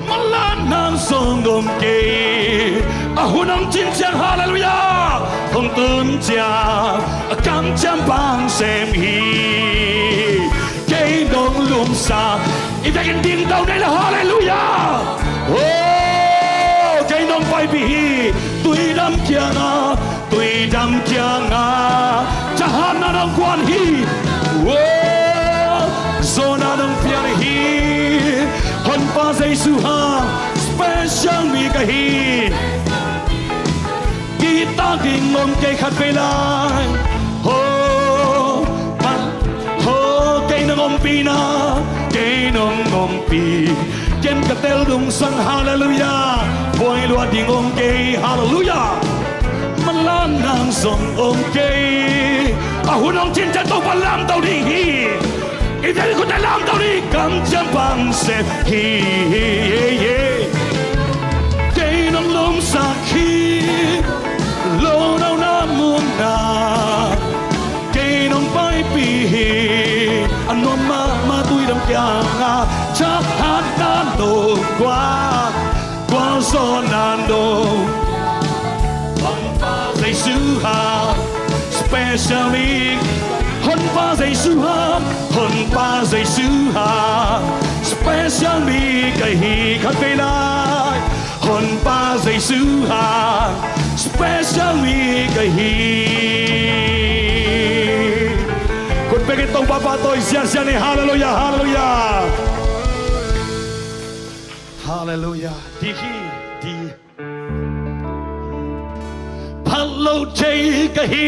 Manlahna zong om kei. A hun hong cin ciang, halleluiah, hong tun ciang a kamciam pang sem hi. Kei nong lumsak, i vekin dingto nei le, halleluiah. Aw, kei nong paipih hi tuidam kiangah, tuidam kiangah. Thahatna nong guan hi. Aw, zawhna nong piang hi. Honpa Jesu hang special mi ka hi. Kihtak ding om kei khatvei lai. Aw, aw, kei nong ompihna, kei nong ompih, ken ka tel nungsang, halleluiah. Buai luat ding om kei, halleluiah. Manlahna zong om kei. A hun hong cin ciang Topa lamto ding hi. I tel khutte lamto ding, kamciam pang sem hi. Kei nong lumsak hi, lonona munah kei nong paipih hi. A nuam mahmah tuidam kiangah, thahatna nong guan, gualzawhna nong, Honpa Jesu hang special mi, Honpa Jesu hang, Honpa Jesu hang special mi ka hi, khatvei lai. Honpa Jesu hang special mi ka hi. Khut bengin Topa pahtawi ziahziah ni, halleluiah, halleluiah. Halleluiah. Dik hi, dik. Phat lo thei ka hi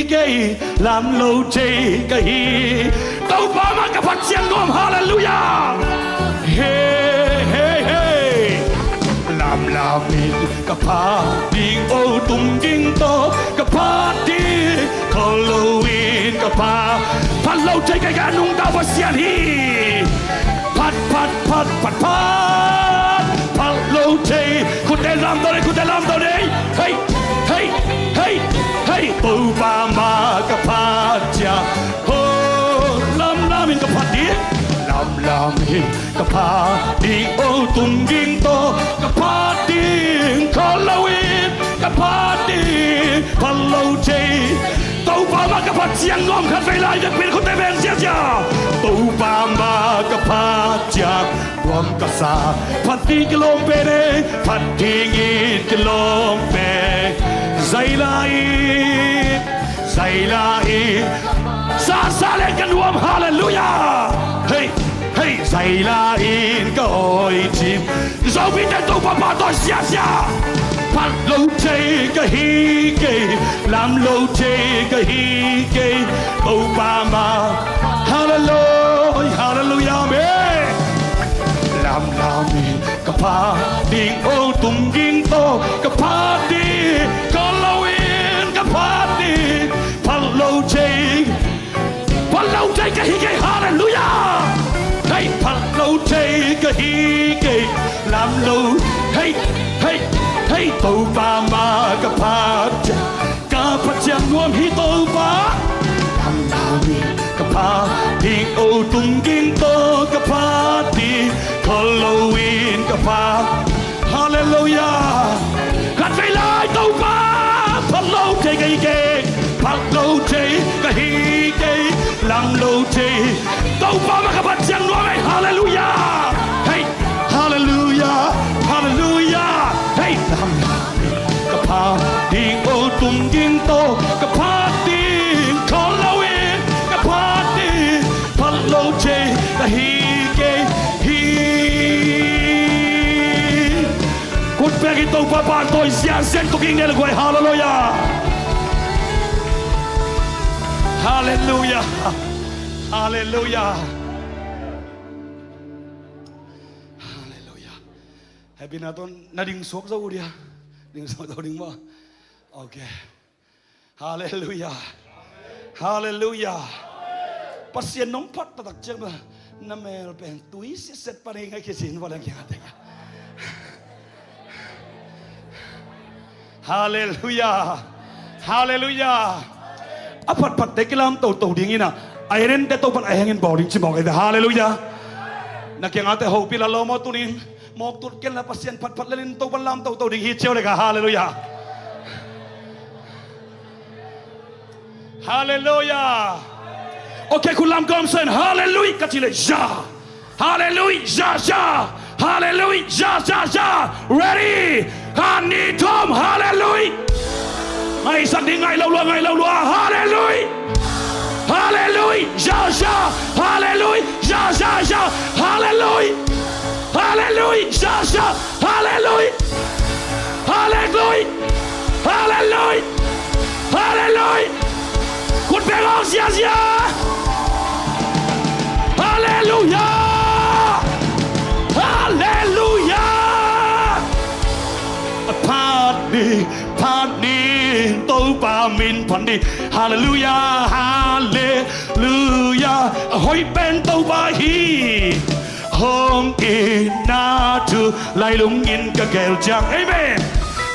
kei, lam lo thei ka hi. Topa mah ka phat ciang nuam, halleluiah. Hey, hey, hey. Lamlam in ka phat ding, o, tung ging tawh ka phat ding, khol lo in ka phat. Phat lo thei ka hi, ka nungta Pasian hi. Phat, phat, phat, phat, phat, phat lo thei. Khutte lamto nei, khutte lamto nei. Hei, hei, hei, hei. Topa mah ka phat ciang, ho, lamlam in ka phat ding. Lamlam in ka phat ding, o, tung ging tawh ka phat ding, khol lo in ka phat ding. Phat lo thei. Topa mah ka phat ciang nuam, khatvei lai vekpi-in khutte beng ziahziah. Topa mah ka phat ciang nuam ka sa. Phat ding kilawm pen ei, phat dingin kilawm pen. Zaila in, zaila in, sa sa leng ka nuam, halleluiah. Hei, hei, zaila in ka awi cim. Zomite Topa pahtawi ziahziah. Phat lo thei ka hi kei, lam lo thei ka hi kei, Topa mah. Halleluia, halleluia, amen. Lamlam in ka phat ding, o, tung ging tawh ka phat ding, khawl lo in ka phat ding. Phat lo thei, phat lo thei ka hi kei, halleluia. Hei, phat lo thei ka hi kei, lam lo, hei, hei, hei, Topa mah ka phat ciang, ka phat ciang nuam hi Topa. Lamlam in ka phat ding, o, tung ging tawh ka phat ding, khawl lo in ka phat. Halleluia. Khatvei lai Topa, phat lo thei ka hi kei, phat lo thei ka hi kei, lam lo thei. Topa mah ka phat ciang nuam ei, halleluia. Hei, halleluia, halleluia. Hei, lamlam in ka phat ding, o, tung ging tawh ka phat ding, khawl lo in ka phat ding. Phat lo thei ka hi kei hi. Khut bengin Topa pahtawi ziahziah tuk ing, ne le guai, halleluia. Halleluia. Halleluia. Halleluia. Happy na tun na ding suak zo uh dia. Ding suak zo ding maw? Okay. Halleluia. Halleluia. Pasian nong phat taktak ciang bel na mel pen tui siset pan hi ngai kisin va leng kiang a teng a. Halleluia. Halleluia. A phatphatte kilam toto ding ina, a en ente Topan a hengin bawl ding ci mawk ei ve. Halleluia. Na kiang a te hopih la lo maw tunin. Mawk tut ken la Pasian phatphat lelin Topan lam toto ding hi ciau le ka. Halleluia. Halleluia. Okay, khut lam kawm sen. Halleluia ka ci le ya. Halleluia ya ya. Halleluia ya ya ya. Ready. Khat nih thum. Halleluia. Ngai sak ding, ngai lo lua, ngai lo lua. Halleluia. Halleluia ya ya. Halleluia ya ya ya. Halleluia. Halleluia ya ya. Halleluia. Halleluia. Halleluia. Halleluia. Khut beng hong ziahziah. Halleluia. Halleluia. Phat ni, phat ni, Topa min phat ni. Halleluia. Halleluia. A hoih pen Topa hi. Hong itna thu lai lungin ka geel ciang. Amen.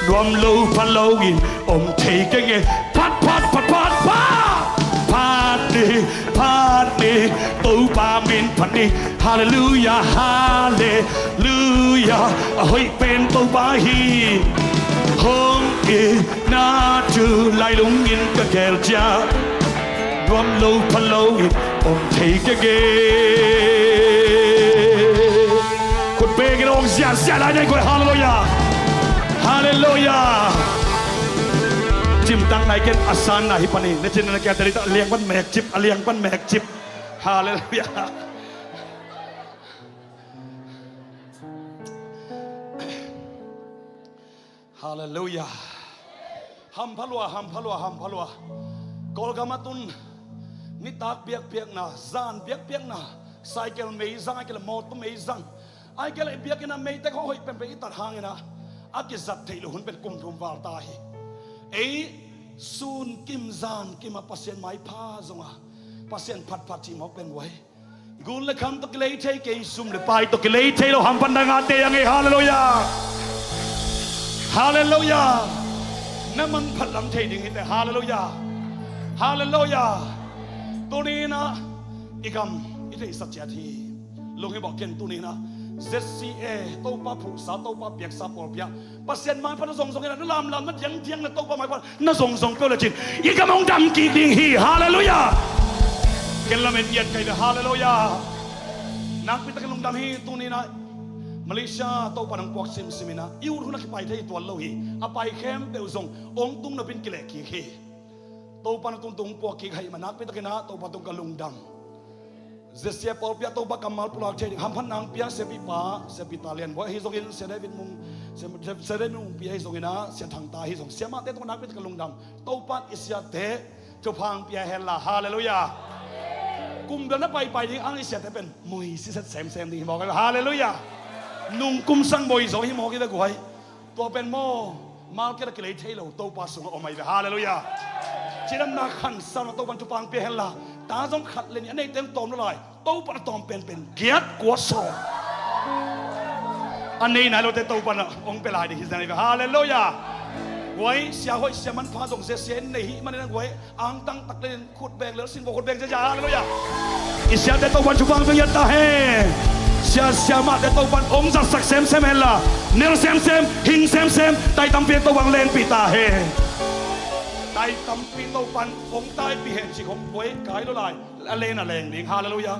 Nuam lo pha lo in om thei keng e. Phat, phat, phat, phat, phat. Phat ni, phat ni, Topa min phat ni. Halleluia, halleluia. A hoih pen Topa hi. Hong itna thu lai lungin ka geel ciang. Nuam lo pha lo in om thei keng e. Khut bengin hong ziahziah lai nei guai. Halleluia. Halleluia. Cimtak nai ken a san na hi pan hi. Na cin na kiang tali ta liang pan mek cip, a liang pan mek cip. Halleluia. Halleluia. Hampha lua, hampha lua, hampha lua. Kawlgam a tun nitak biakpiakna, zan biakpiakna, cycle meizang, ahih kei leh mawtaw meizang, ahih kei leh biakinn ah meitek hong hoih penpen i tat hangin ah a kizat theih loh hun pen kum thum val ta hi. Ei sun kim zan kim a Pasian maipha zong a Pasian phatphat cih mawk pen uai. Gul le kham tawh kilei thei kei, sum le pai tawh kilei thei lo hamphatna ngah tei a ngei. Halleluia. Halleluia. Na manphat lam thei ding hi teh. Halleluia. Halleluia. Tuni in ah i gam i theihsa ciat hi. Lunghimawh ken tuni in ah Z C A, Topa phuhsa, Topa piaksa pawlpi ah Pasian maipha na zongzong in ah, na lamlam na diangdiang na Topa maipha na zongzong peuh le cin i gam hong dam kik ding hi. Halleluia. Ken lamen ngiat kei le. Halleluia. Nakpi takin lungdam hi. Tuni in ah Malaysia Topa nang puak simsim in ah i ut hun a kipai thei tuan lo hi. A pai khempeuh zong hong tung nop in kileh kik hi. Topa na tungtung puak kik ahih man nakpi takin ah Topa tung ka lungdam. Zia sia pawlpi ah Topa kammal pulak thei ding hamphatna hong pia siapipa, siapi Talian Bawi ahi zongin, sia David Mung, sia, sia David Mung pi ahi zongin ah, sia Thang ta ahi zong, siamahte tawh nakpi tak a lungdam. Topa in i siate thupha hong pia hen la. Halleluiah. Kum bel na paipai ding ang i siate pen moi siset semsem ding hi mawk hi ve. Halleluiah. Nung kum sang moi zo hi mawk hi ve guai. Tua pen maw, market a kilei thei lo, Topa sungah om ahi ve. Halleluiah. Cidamna khansauna Topa in thupha hong pia hen la. Ta zong khat le nih a neite hong tawm lo lai. Topa in a tawm penpen giat kua sawm. A nei nai lote Topa in hong pia lai ding hi zen ahi ve. Halleluiah. Guai, sia hoih sia manpha zong zia sia in nei hi manin a guai, angtang tak le khut beng lel sin bo khut beng zia zia. Halleluiah. I siate Topa in thupha hong pia ta hen. Sia siamahte Topa in hong zatsak semsem hen la. Nel semsem, hing semsem, tai tampi Topa in hong lengpih ta hen. Tai tampi Topa in hong taipih hen ci khong guai kai lo lai. A len a leng ding. Halleluiah.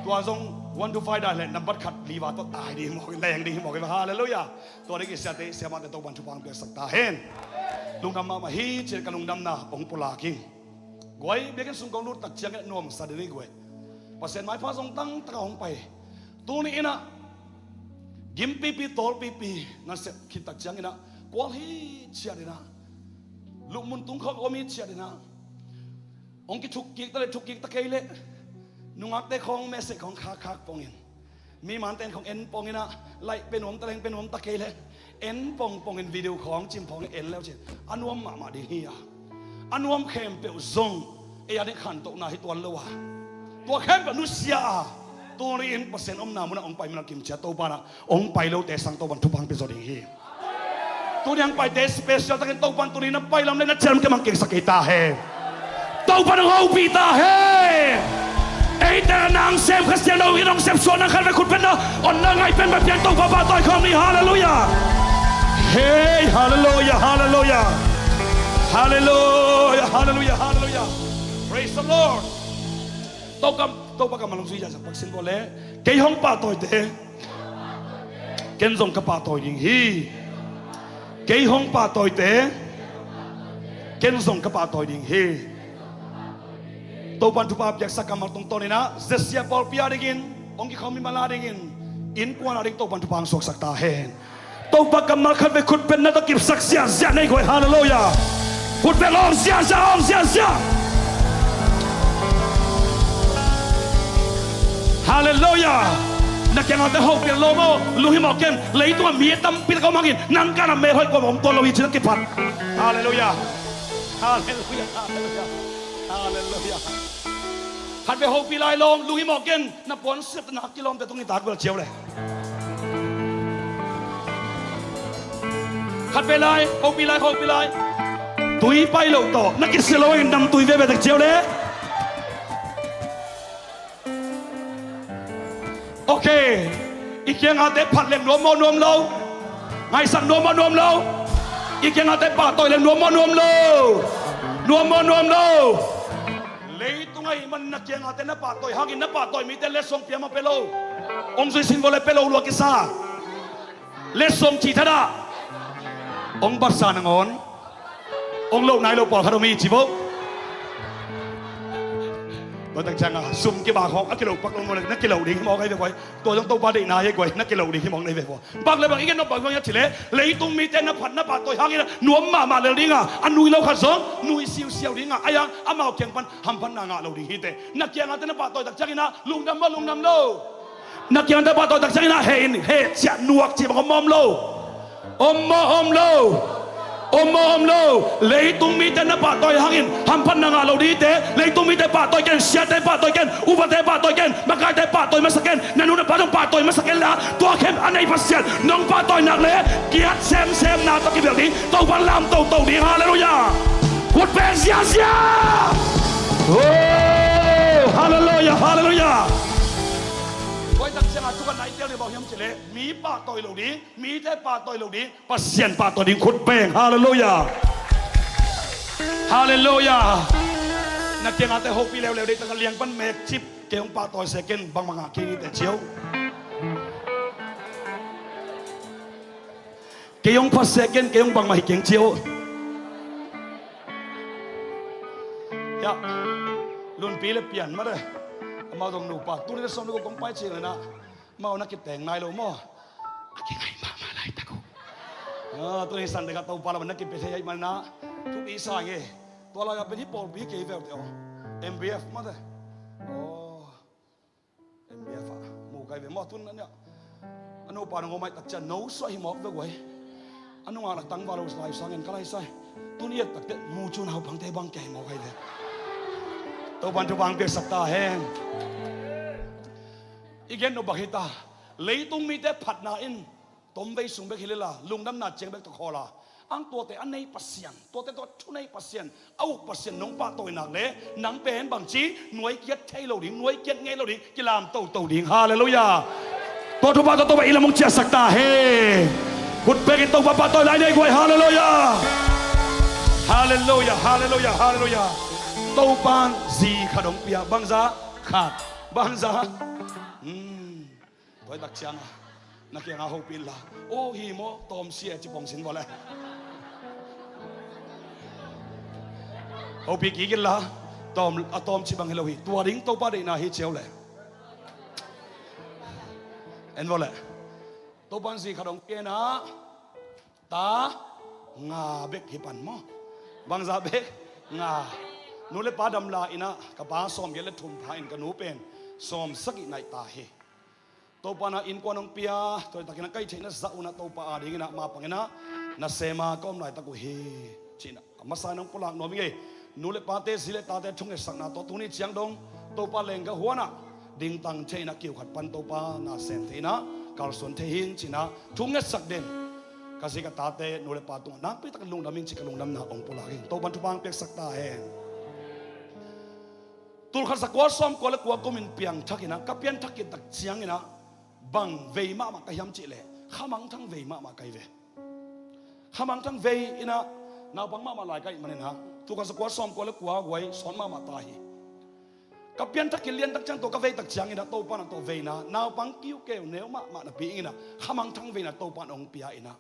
Tua zong one to five dai le nambat khat liva tawh tai ding hi mawk, leng ding hi mawk. Halleluiah. Tua ding i siate, siamahte Topa in thupha hong piaksak ta hen. Lungdam mahmah hi ci-in ka lungdamna hong pulak ing. Guai, biakinn sung kong lut tak ciangin a nuamsa ding hi guai. Pasian maipha zong tangtaka hong pai. Tuni in ah gimpipi tawlpipi na sep khit tak ciangin ah kual hi ciat in ah, lupmun tung khawng om hi ciat in ah, hong kithuk kik ta le thuk kik ta kei leh, nungakte khawng message khawng khakkhak pongin, mi mante in khawng en pongin ah, laih pe nuam ta leng pe nuam ta kei leh, en pongpongin video khawng cim pongin en leu cin a nuam mahmah ding hi a, a nuam khempeuh zong ei a ding khantohna hi tuan lo a, tua khempeuh nusia a, tuni in Pasian omna munah hong pai munah kimcia Topa in ah hong pai lote sang Topa in thupha hong pia zaw ding hi. Tuni hong paite special takin Topa in tuni na pai lam le na ciam kei mang kengsak kei ta hen. Topa in hong hopih ta hen. Eite nang sem Kha Siangtho in hong sepsuah nang khat vei khut beng na, hong na ngaih pen bang piang Topa pahtawi khawm ni. Halleluiah. Hei, halleluiah, halleluiah. Halleluiah, halleluiah, halleluiah. Praise the Lord. Topa kam, Topa kammal hong zui zahzah pak sin bawl le. Kei hong pahtawite ken zong ka pahtawi ding hi. Kei hong pahtawite ken zong ka pahtawi ding hi. Topa in thupha piaksa kammal tungtawn in ah, zia sia pawlpi a dingin, hong kikhawm mimal a dingin, innkuan a ding Topa in thupha hong suaksak ta hen. Topa kammal khat vei khut beng na tawh kipsak ziahziah nei guai. Halleluiah. Khut beng awng ziahziah, awng ziahziah. Halleluiah. Na kiangah te hopih lawm aw, lunghimawh ken. Leitungah mi a tampi tak om hangin nang kanah mel hoih kua om tuan lo hi ci-in a kiphat. Halleluiah. Halleluiah. Halleluiah. Halleluiah. Khat vei hopih lai lawm, lunghimawh ken. Na puan siat na kilawmte tung i tak bel ciau le. Khat vei lai, hopih lai, hopih lai. Tui pai loh tawh na kisia lo in nam tui veve tek ciau le. Ok. I kiangahte phat leng nuam maw nuam lo? Ngaihsak nuam maw nuam lo? I kiangahte pahtawi leng nuam maw nuam lo? Nuam maw nuam lo? Leitung ahih man na kiangahte na pahtawi hangin na pahtawi mite letsong pia mah pia lo. Hong zui sin vua le pia lo lua kisa. Letsong cih thadah. Hong batsa nangawn. Hong loh nai lo pawlkhat om hi ci vo. Tua tak ciangah sum kiba khawng a kiloh pak lo maw le na kiloh ding hi mawk ahi ve guai. Tua zong Topa deihna hi guai, na kiloh ding hi mawk na hi ve vua. Bang le bang i gen nop bang bang hiam cih leh, leitung mite na phat na pahtawi hangin ah nuam mahmah lel ding a, a nui lo khat zong nui siusiau ding a, a yang amau kiang pan hamphatna ngah lo ding hi teh. Na kiangahte na pahtawi tak ciangin ah lungdam maw lungdam lo? Na kiangahte pahtawi tak ciangin ah heh in, heh ciah nuak cih bang om maw om lo? Om maw om lo? Om maw om lo? Leitung mite na pahtawi hangin hamphatna ngah lo ding hi teh. Leitung mite pahtawi ken, siate pahtawi ken, upate pahtawi ken, makaite pahtawi masa ken, na nu na pa zong pahtawi masa ken la, tua khem a nei Pasian nong pahtawi nak leh giat semsem na tawh kibel ding, Topa lam toto ding. Halleluiah. Khut beng ziahziah. Oh, halleluiah, halleluiah. Tua i tak ciangah thu khat na i tel ding bang hiam cih leh, mi pahtawi lo ding, mite pahtawi lo ding, Pasian pahtawi ding khut beng. Halleluiah. Halleluiah. Na kiangahte hopih leuleu, deihtak a liang pan mek cip, kei hong pahtawi se ken, bangmah ngah kei ni teh ciau. Kei hong pha se ken, kei hong bangmah hi keng ciau. Ya. Lunpi le pian mah de. Mau dong nupa tuni le sawm le guk kong pai ciang le na, mau na kiteng nai lo maw? A kingai mahmah laitak uh. Ah, tuni Sunday kha Topa lam na kipia thei ahih manin ah thupi sa ing e. Tua lai-a pen hih pawlpi kei veu te aw. M B F mate. Aw. M B F ah mu kai ve maw tun a nih. A nupa nong om ahih tak ciang no suah hi mawk ve guai. A nungak lak tangval lo lai sangin ka lai sai. Tun i et tak teh mu cu naupangte bang kei mawk hai ve. Topan thupha piaksak ta hen. I gen nop bang hi ta. Leitung mite phatna in tomvei sung bek hi lela, lungdamna ciang bek tawh khawl a, ang tuate a nei Pasian, tuate tawh a thunei Pasian, a uk Pasian nong pahtawi nak le nang pen bangci nuai kiat thei lo ding, nuai kiat ngei lo ding, kilam toto ding. Halleluiah. Tua thupha tawh Topa i lam hong ciahsak ta hen. Khut bekin Topa pahtawi lai nei guai. Halleluiah. Halleluiah, halleluiah, halleluiah. Topan zi khat hong pia, bangzah khat, bangzah. Hmm. Tua hi tak ciang a na kiangah hopih inla, aw hi maw tawmsia ci pong sin vawleh. Hopih kik inla, tawm, a tawmci bang hi lo hi. Tua ding Topa deihna hi ciau leh. En vawleh. Topan zi khat hong pia inah, ta nga bek hi pan maw? Bangzah bek? Nga. Nu le pa damla inah ka pa sawmgiat le thum pha in ka nu pen sawmsagih naih ta hi. Topa na innkuan hong pia, tua hi takin a kai theihna zah unah Topa ading inah ma pang inah nasem a ka om laitak uh hi. Ci inah a masa in hong pulak nuam ing ei. Nu le pate, zi le tate thungetsakna tawh tuni ciang dong Topa lengga huanah dingtang thei inah kiu khat pan Topa nasem thei inah kalsuan thei hing ci inah thungetsak den ka zi ka tate nu le pa tungah nakpi takin lungdam ing ci ka lungdamna hong pulak ing. Topan thupha hong piaksak ta hen. Tulkhat zakua sawmkua le kua kumin piangthak inah ka pianthak kik tak ciang inah bang vei mahmah ka hiam cih leh khamangthang vei mahmah ka hi ve. Khamangthang vei inah naupang mahmah lai ka hih manin ah tulkhat zakua sawmkua le kua guai sawt mahmah ta hi. Ka pianthak kiliantak ciang tawh ka veitak ciang inah Topa na tawh veina naupang kiukeu neu mahmah napi ing inah khamangthang veina Topa na hong pia inah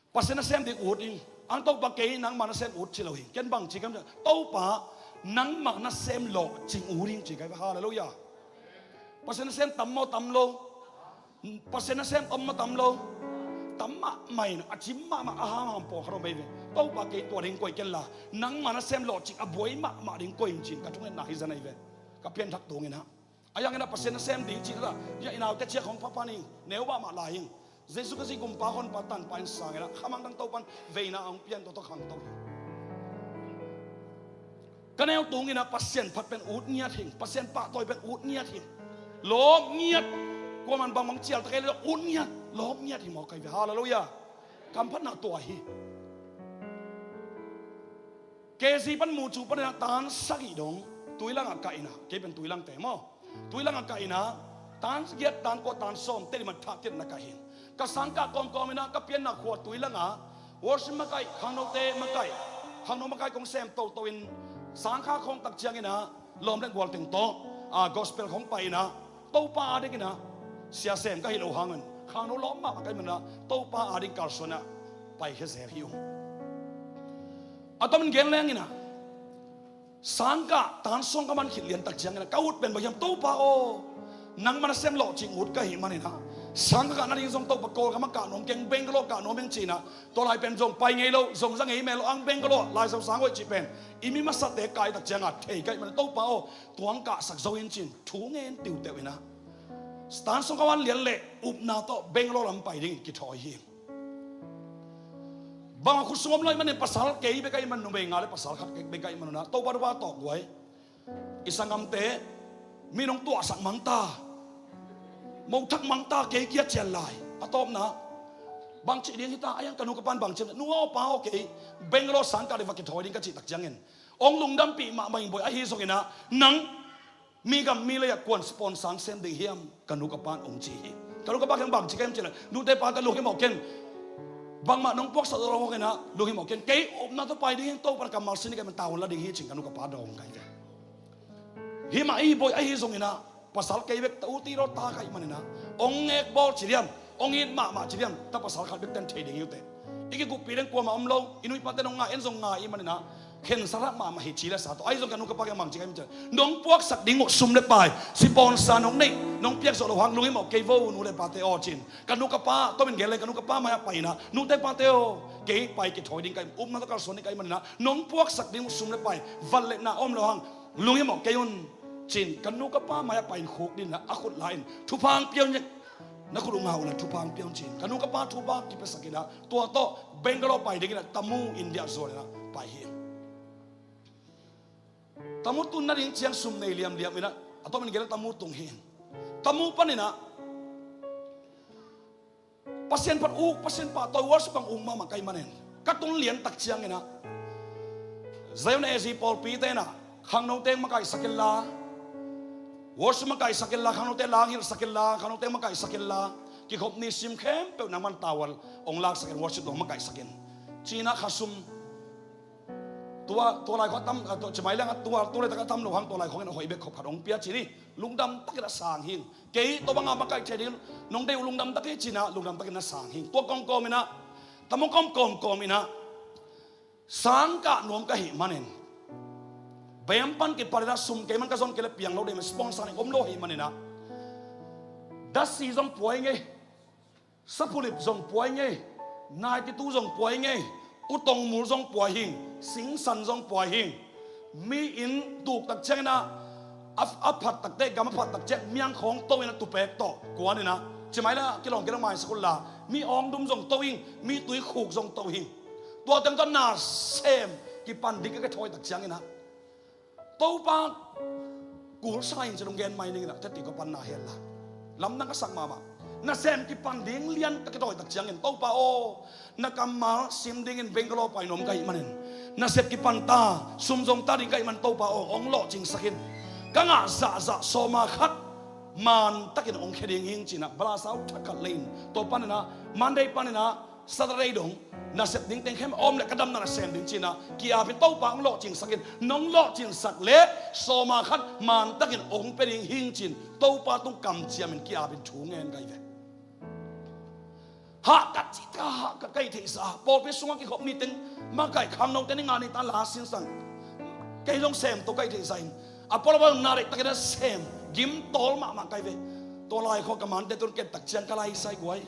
Pasian nasem ding ut ing. Ang Topa kei nangma nasem ut ci lo hi. Ken bang ci kam Topa nangma nasem lawhcing ut ing ci kai ve. Halleluiah. Pasian nasem tam maw tam lo? Pasian nasem tam maw tam lo? Tam mahmah in a cim mahmah a hamham pawlkhat om ei ve. Topa kei tua ding koih ken la nangma nasem lawhcing a buai mahmah ding koih in cin ka thungetna hi zan ei ve. Ka pianthak tung inah a yang inah Pasian nasem ding cih la ya i naute ciak hong phapan ing. Neu mahmah lai ing. Jesu Khazih gumpa honpa tanpa in sang inah khamangthang Topan veina a hong pian tawh tawh khangto hi. Ka neu tung inah Pasian phat pen ut ngiat hing, Pasian pahtawi pen ut ngiat hing. Lawp ngiat. Kuaman bangbang cialtak ei le ut ngiat, lawp ngiat hi mawk kai ve. Halleluiah. Kamphatna tua hi. K G pan mu cu pan inah tan sagih dong tuilang ah kah inah kei pen tuilang te maw? Tuilang ah kah inah tan giat tan kua tan sawm teh dih man thah tiat na kah hin. Ka sangkah kawmkawm inah ka pianna khua tuilang ah worship makaih, khangnote makaih, khangno makaih kong sem toto in sangkha khawng tak ciang inah lawm le gual teng tawh a gospel khawng pai inah Topa ading inah sia sem ka hi lo hangin khangno lawm mahmah ka hih manin ah Topa ading kalsuan ah paikhia zel hi ung. A tomin gen leng inah sangkah tan sawm ka man khit liantak ciang inah ka ut pen bang hiam Topa aw, nangma nasem lawhcing ut ka hih manin ah sangkah kah nading zong Topa Kawlgam ah kah nuam keng, Bangalore kah nuam eng ci inah tua lai pen zong pai ngei lo, zong za ngei mel lo ang Bangalore Lai Siangtho sang hoih cih pen i mi masate kai tak ciangah thei ka hih manin Topa aw, tuang kahsak zo in cin thu ngen tiuteuh inah tan sawm ka man lian leh upna tawh Bangalore lam pai dingin kithawi hi. Bang a khut sung om lo ahih manin pasal kei bek ahih man numei nga le pasal khat bek ahih man unah Topa thupha tawh guai. I sanggamte mi nong tuahsak mangta, mothak mangta kei kia cian lai. A tawpna bang cih ding hita a hiang ka nu ka pan bang ciam nu aw pa aw kei Bangalore sangkah ding va kithawi ding ka cih tak ciangin hong lungdampih mahmah in buai ahi zong inah nang mi gam mi lei-ah kuan sponsor sem ding hiam ka nu ka pan hong ci hi. Ka nu ka pa kiang bang ci ka hiam ci le nute pa ka lunghimawh ken. Bangmah nong puaksak lo hong inah lunghimawh ken kei upna tawh pai ding hiang Topa na kammal sin hi ka hiam tawh hong la ding hi cin ka nu ka pa dawng ka hi ve. Himah i boi ahi zong inah pasal kei bek ta u ti lo ta ka hih man inah hong ngek bawl ci diam, hong it mahmah ci diam ta pasal khat bek ten thei ding hi ute. I kikuppi deng kuamah om lo, i nuihpate nong ngai en zong ngai i man inah Khensat mahmah hi ci le sa tawh. Ahi zong ka nu ka pa kiang bang ci ka hi mah ci leh, nong puaksak ding uh sum le pai, sponsor nong neih, nong piak zawh loh hang lunghimawh kei vo nu le pate aw ci-in. Ka nu ka pa, tawmin gen leng ka nu ka pa mai-ah pai-in ah, nute pate aw, kei pai kithawi ding ka hi, upna tawh kalsuan ding ka hih manin ah, nong puaksak ding uh sum le pai, vat le na om loh hang lunghimawh kei un ci-in, ka nu ka pa mai-ah pai-in khuk dingin ah a khut la-in, thupha hong pia un, na khut uh ngah un la thupha hong pia un ci-in, ka nu ka pa thupha kipiasakin ah, tua tawh Bangalore pai dingin ah Tamu, India zuan in ah pai hi. Tamu tun nading ciang sum nei liamliam in ah, a tawmin gen leng Tamu tung hi. Tamu panin ah Pasian phat uk, Pasian pahtawi, worship bang uk mahmah ka hih manin, ka tun lian tak ciangin ah, Zion A Z pawlpite in ah, khangnote makaihsak inla, worship makaihsak inla, khangnote lang hilhsak inla, khangnote makaihsak inla, kikhop ni sim khempeuh nangman tawal hong laksak in, worship dong makaihsak in, ci-in ah khasum tua, tua lai khawng a tam, ah, tua, ci mai leng ah tua, tu laitak a tam loh hang tua lai khawngin a hoih bek khop khat hong pia ci ni. Lungdam takin a sang hing. Kei tua banga makaih thei ding nong deih uh lungdam tak hi ci-in ah, lungdam takin a sang hing. Tua kawmkawm in ah, Tamu kawmkawm kawm in ah, sang kah nuam ka hih manin, bem pan kipan in ah sum kei man ka zon kei leh piang lo ding, sponsor nih om lo ahih manin ah, dasi zong pua ing ei, sapulip zong pua ing ei, naititu zong pua ing ei, utongmul zong pua hing, singsan zong pua hing. Mi inn tuk tak ciangin ah, a, a phat tak teh, gam a phat tak ciang miang khawng to in ah, tupek tawh kuan in ah, ci mai leng ah kilawng kei leng maisak un la, mi awngdum zong to hing, mi tuikhuk zong to hing. Tua teng tawh nasem kipan ding ka kithawi tak ciangin ah, Topa kulsa in ci-in hong gen mai ning in ah, teti ko pan na hel la. Lamdang ka sak mahmah. Nasem kipan ding lian ka kithawi tak ciangin, Topa aw, na kammal sim dingin Bangalore pai nuam ka hih manin, nasep kipan ta, sum zong ta ding ka hih manin, Topa aw, hong lawhcingsak in. Ka ngah zahzah sawma khat man takin hong khia ding hing ci-in ah, balasau thak khat lei-in, tua panin ah, Monday panin ah Saturday dong, nasep ding teng khempeuh om leh ka damna na sem ding ci-in ah, ki-apin, Topa hong lawhcingsak in, nong lawhcingsak leh sawma khat man takin hong pia ding hing ci-in, Topa tung kamciamin ki-apin thu ngen ka hi ve. Hah ka ci, ka hah ka, ka hih theihsa, pawlpi sungah kikhop ni teng makaih, khangnote ni nga ni ta la sinsang, kei zong sem to ka hih theihsa in, a pawlpi na deih takin a sem, gimtawl mahmah ka hi ve. Tua lai khawng ka mante tun ket tak ciang ka lai sai guai.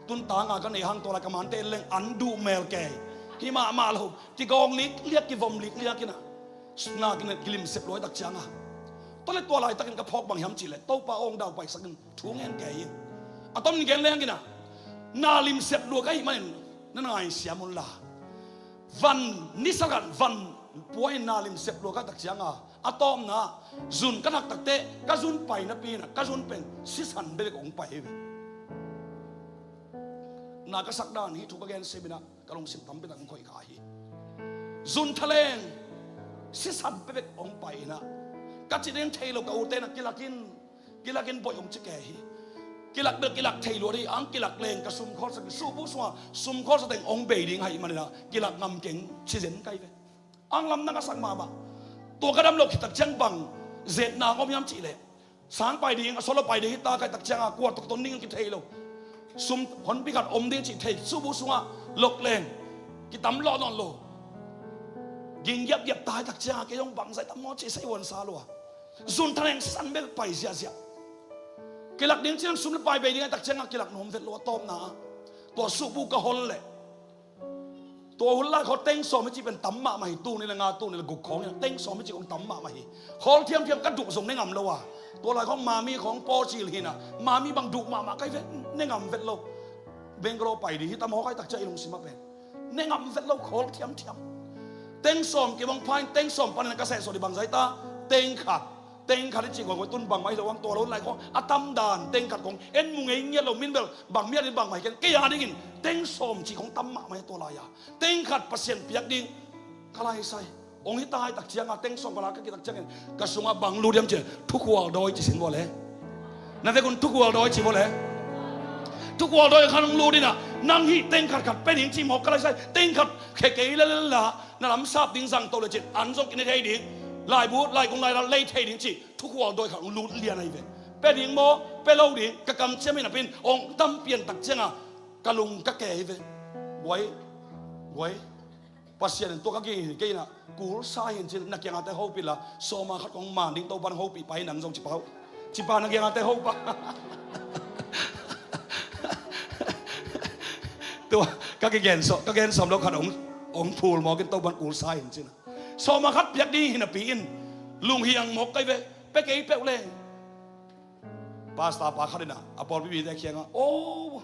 Tun ta nga ka nei hang tua lai ka mante leng an duh mel kei. Hi mahmah lo, kigawng likliak, kivom likliak in ah, na kilimsep lua tak ciang a, tua leh tua laitakin ka phawk bang hiam cih leh, Topa aw, hong daupaisak in, thu ngen kei in. A tawmin gen leng in ah, na limsep lua ka hih manin na ngaisiam un la. Van nisa khat, van pua in na limsep lua ka tak ciang a, a tawpna, zun ka thak tak teh, ka zun pai napi in ah, ka zun pen sisan bekbek hong pai hi ve. Na ka sak dan, hih thu ka gen sem in ah, ka lungsim tampi tak hong khoih kha hi. Zun thaleng sisan bekbek hong pai in ah, ka cih ding thei lo, ka ute in ah kilak in, kilak in boih hong ci kei hi. Kilak bel kilak thei lua ding, ang kilak leng ka sum khawlsa, suhbu sungah sum khawlsa teng hong bei ding ahih manin ah, kilak ngam keng ci zen ka hi ve. Ang lamdang a sak mahmah. Tua ka dam loh khit tak ciang bang zetna hong om hiam cih leh, sang pai ding, a solo pai ding hi ta ka hih tak ciang a, kua tawh kiton ding kithei lo. Sum honpi khat om ding cih thei, suhbu sungah lok leng kitam lawh nawn lo. Ging giapgiap ta hi tak ciang a, kei zong bangzah tam maw cih sa, i uansa lua. Zun thaleng sisan bek pai ziahziah. Kilak ding ciang sum le pai bei ding a hih tak ciang a, kilak nuam vet lo, a tawpna ah. Tua suhbu ka hol leh, tua hun lai khawng teng sawm i cih pen tam mahmah hi, tul nih le nga, tul nih le guk khawng in ah, teng sawm i cih khawng tam mahmah hi. Khawl thiamthiam, ka duh zong ne ngam lo a. Tua lai khawng mami khawng pawcil hi in ah, mami bang duh mahmah ka hi ve, ne ngam vet lo. Bangalore pai ding hi ta maw ka hih tak ciang i lungsim ah pen, ne ngam vet lo, khawl thiamthiam. Teng sawm kibang pha in, teng sawm panin ah ka sehsawh ding bangzah hi ta, teng khat. Teng khat i cih guai guai, tun bangmah hi lo, ang tua lo lai khawng a tam dan, teng khat khawng en mu ngei ngiat lo, min bel bang miat in bangmah hi ken, kei a dingin teng sawm cih khawng tam mahmah hi tua lai a. Teng khat Pasian piak ding ka lai sai. Hong hi ta hi tak ciang a, teng sawm ka la ka ki tak ciangin, ka sungah bang lut hiam cih leh, thukhual dawi ci sin vua le. Na vekun thukhual dawi ci vua le. Thukhual dawi khat hong lut in ah, nang hih teng khat khat pia ding ci mawk ka lai sai. Teng khat khia kei lel la, na lamsap ding zang to le cin, an zong kine thei ding, laibu laikung lailal lei thei ding cih thukhual dawi khat hong lut lian ahi ve. Pia ding maw, pia lo ding, ka kamciam hi napi in hong tam pian tak ciang a, ka lung ka ke hi ve. Guai, guai. Pasian in tua ka gei hi kei inah, kulsa hi in cin, na kiangate hopih la, sawma khat kong man ding Topan hopih pa hi nang zong ci pah uh. Ci pah na kiangate hopih. Tua ka kigen sawm, ka gen sawm lo khat hong, hong phul mawk in Topan kulsa hi in cin. Sawma khat piak ding hi napi in, lunghiang mawk kai ve, pe kei peuh leng. Pastor pa khat inah, a pawlpi mite kiangah, "O,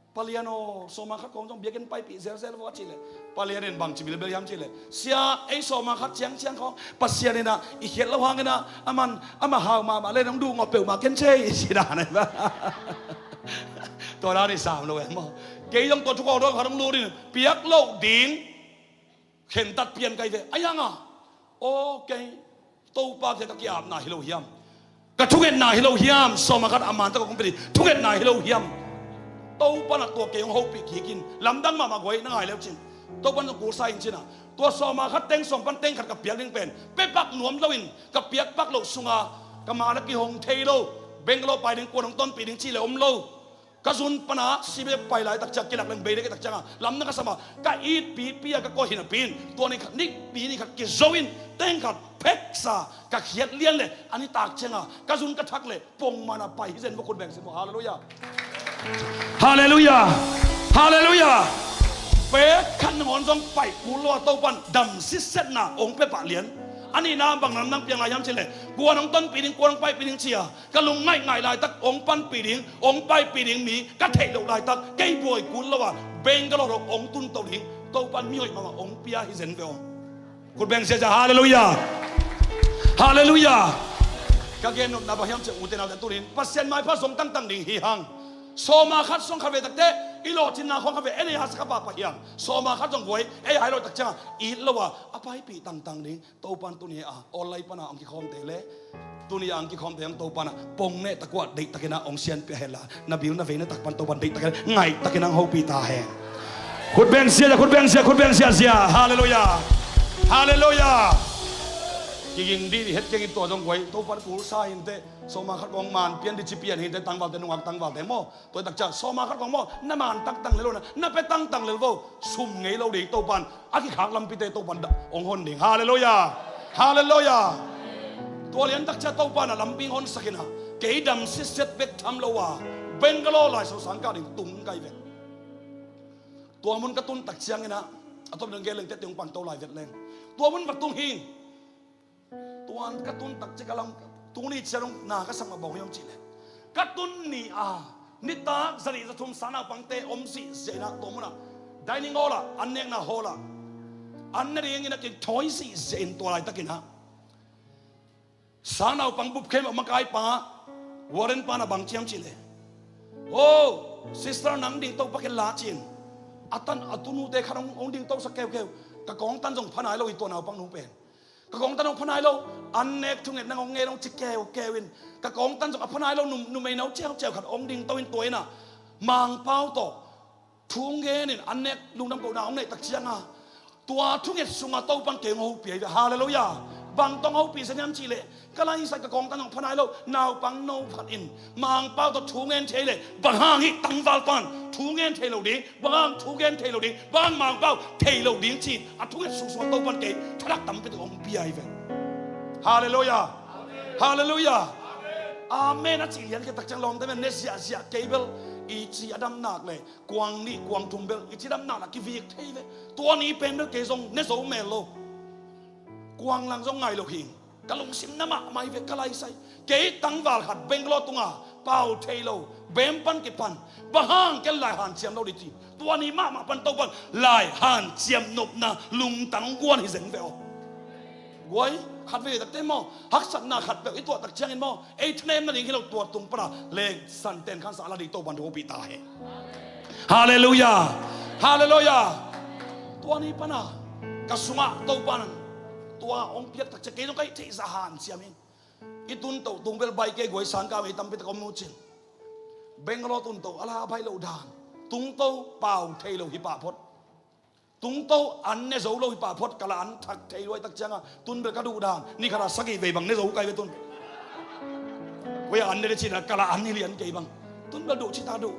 Palian aw, sawma khat kong zong biakinn paipih zelzel vaw," a cih leh, Palian in bang ci bilbel hiam cih leh, "Sia, ei sawma khat ciangciang khawng Pasian inah i khiat lo hang inah, aman, amah hau mahmah le nong duh ngawh peuhmah ken cei," ci dan. Tua dan i sam lo em maw? Kei zong tua thu kawng dawn khat hong lut in, piak loh ding khentat pian kai ve. A hiang a, aw, kei Topa kiang ka ki-apna hi lo hiam? Ka thungetna hi lo hiam? Sawma khat a man tak kong pia ding thungetna hi lo hiam? Topa na tua kei hong hopih kik in, lamdang mahmah guai, na ngai leu cin. Topa na kulsa in cin a, tua sawma khat teng sawm pan teng khat ka piak ding pen, pe pak nuam lo in, ka piak pak loh sunga ka man a kihong thei lo, Bangalore pai ding, kuan hong tonpih ding cih le om lo. Ka zun pana sibep pai laitak ciang, kilak leng bei dek tak cianga lam na ka sama, ka it pipi a ka koih hi napi in, tua ni khat, ni pi ni khat kizo in, teng khat pheksa ka khiat lian le, a nitak cianga ka zun ka thak le, pongmana pai hi zen vua, khut beng zen vua. Halleluiah. Halleluiah. Halleluiah. Pek khat nangawn zong pai kul lo a, Topan dam sitsetna ong pia pah lian. A nihna bang lam nang piang lai hiam cih le, kuan ong tonpih ding, kuan ong paipih ding ci a, ka lung ngaihngaih laitak ong panpih ding, ong paipih ding mi ka theih loh laitak, kei buai kul lo a, Bangalore ong tun to ding, Topan mihoih mahmah ong pia hi zen ve aw. Khut beng ziazia, halleluiah. Halleluiah. Ka gen nopna bang hiam cih ute naute tunin Pasian maipha zong tangtang ding hi hang. Sawma khat song khat ve takte, i lawhcinna khong khat ve, en ei hasa ka pahpah hiang. Sawma khat zong guai, ei hai lo tak cianga it lo a, a paipih tangtang ding. Topan tuni a online pana ong kikhawmte le, tuni a ong kikhawmte ong Topan a pong neh takuah deihtakin a ong sianpia henla, na bil na vei na tak pan Topan deihtakin a ngaihtakin a ong hopih ta hen. Khut beng sia, khut beng sia, khut beng sia sia. Halleluiah. Halleluiah. Kiging dih het keng i tua zong guai, Topan kulsa hinte, sawma khat kong man pian di ci pian hinte, tangvalte, nungak tangvalte maw. Tua i tak ciang sawma khat kong maw, na man tangtang lel lo na, na pe tangtang lel vo, sum ngei lo ding Topan a kikhak lampite Topan ong hon ding. Halleluiah. Halleluiah. Tua lian tak ciang Topan a lampi honsak in a, kei dam sitset bek tham lo a, Bangalore lai sosang ka ding tung kai vet. Tua mun ka tun tak ciangin a, a tom dang gel leng tete ong pangto lai vet leng. Tua mun va tung hi. Tuan ka tun tak ciang ka lam, tuni ciang na ka sak mah bawk hiam cih leh, ka tun ni a, nitak zanih zathum sangnaupangte om zihziah in a, tua mun a dining hall ah, an nekna hall ah, an ne dingin a kithawi zihziah in tua laitakin a, sangnaupang bup khem a makaipa, Warren pa na bang ci hiam cih leh, "Oh, sister, nang dingto pak hen la," ci-in a tan a tunute khat hong, hong dingtosak keukeu. Ka kawngtan zong pha nai lo hi tua naupang nu pen. Ka kawngtan hong pha nai lo, an nek thunget nang hong ngen hong ci keukeu in. Ka kawngtan zong a pha nai lo, num, numei no ciauciau khat hong dingto in tua in a, Mangpau tawh thu ngen in an nek lungdam kohna hong neih tak ciang a, tua thunget sungah Topan kei hong hopih ahi ve. Halleluiah. Bang tawh hong hopih zen hiam cih leh, ka laisai ka kawngtan hong pha nai lo, naupang no khat in Mangpau tawh thu ngen thei leh, bang hang hih tangval pan thu ngen thei lo ding, bang hang thu ngen thei lo ding, bang hang Mangpau thei lo ding ci-in a thunget sungsung a Topan kei thadak tampi tak hong pia hi ve. Halleluiah. Halleluiah. Amen a cih lian khit tak ciang lawmte men ne ziahziah, kei bel i ci a dam nak le kuang nih kuang thum bel i ci dam nak na kivik thei ve. Tua ni pen bel kei zong ne zo mel lo. Kuang lang zong ngai lo hing. Ka lungsim na mahmah hi ve ka laisai. Kei tangval khat Bangalore tunga pau thei lo, bem pan kipan, bang hang ken lai hanciam lo ding ci. Tua ni mahmah pan Topan lai hanciam nopna lungtang guan hi zen ve aw. Guai, khat vei takte maw, haksatna khat peuh i tuah tak ciangin maw, ei thanem nading hi lo, tua tung pana leng santen khansa a la ding Topan thu hopih ta hen. Halleluiah. Halleluiah. Tua ni pana ka sungah Topan tua hong piak tak ciang kei zong ka hih theihsa hanciam in. I tun toh tung bel baih kei guai, sangkah mei tampi tak om nu cin. Bangalore tun toh a la baih loh dan. Tungto pau thei lo hi pah phot. Tungto an ne zo lo hi pah phot, ka la an thak thei luai tak cianga tun bel ka duh dan. Ni khat a sagih vei bang ne zo kai ve tun. Koi a an ne le cina ka la an hi lian kei bang. Tun bel duh ci ta duh.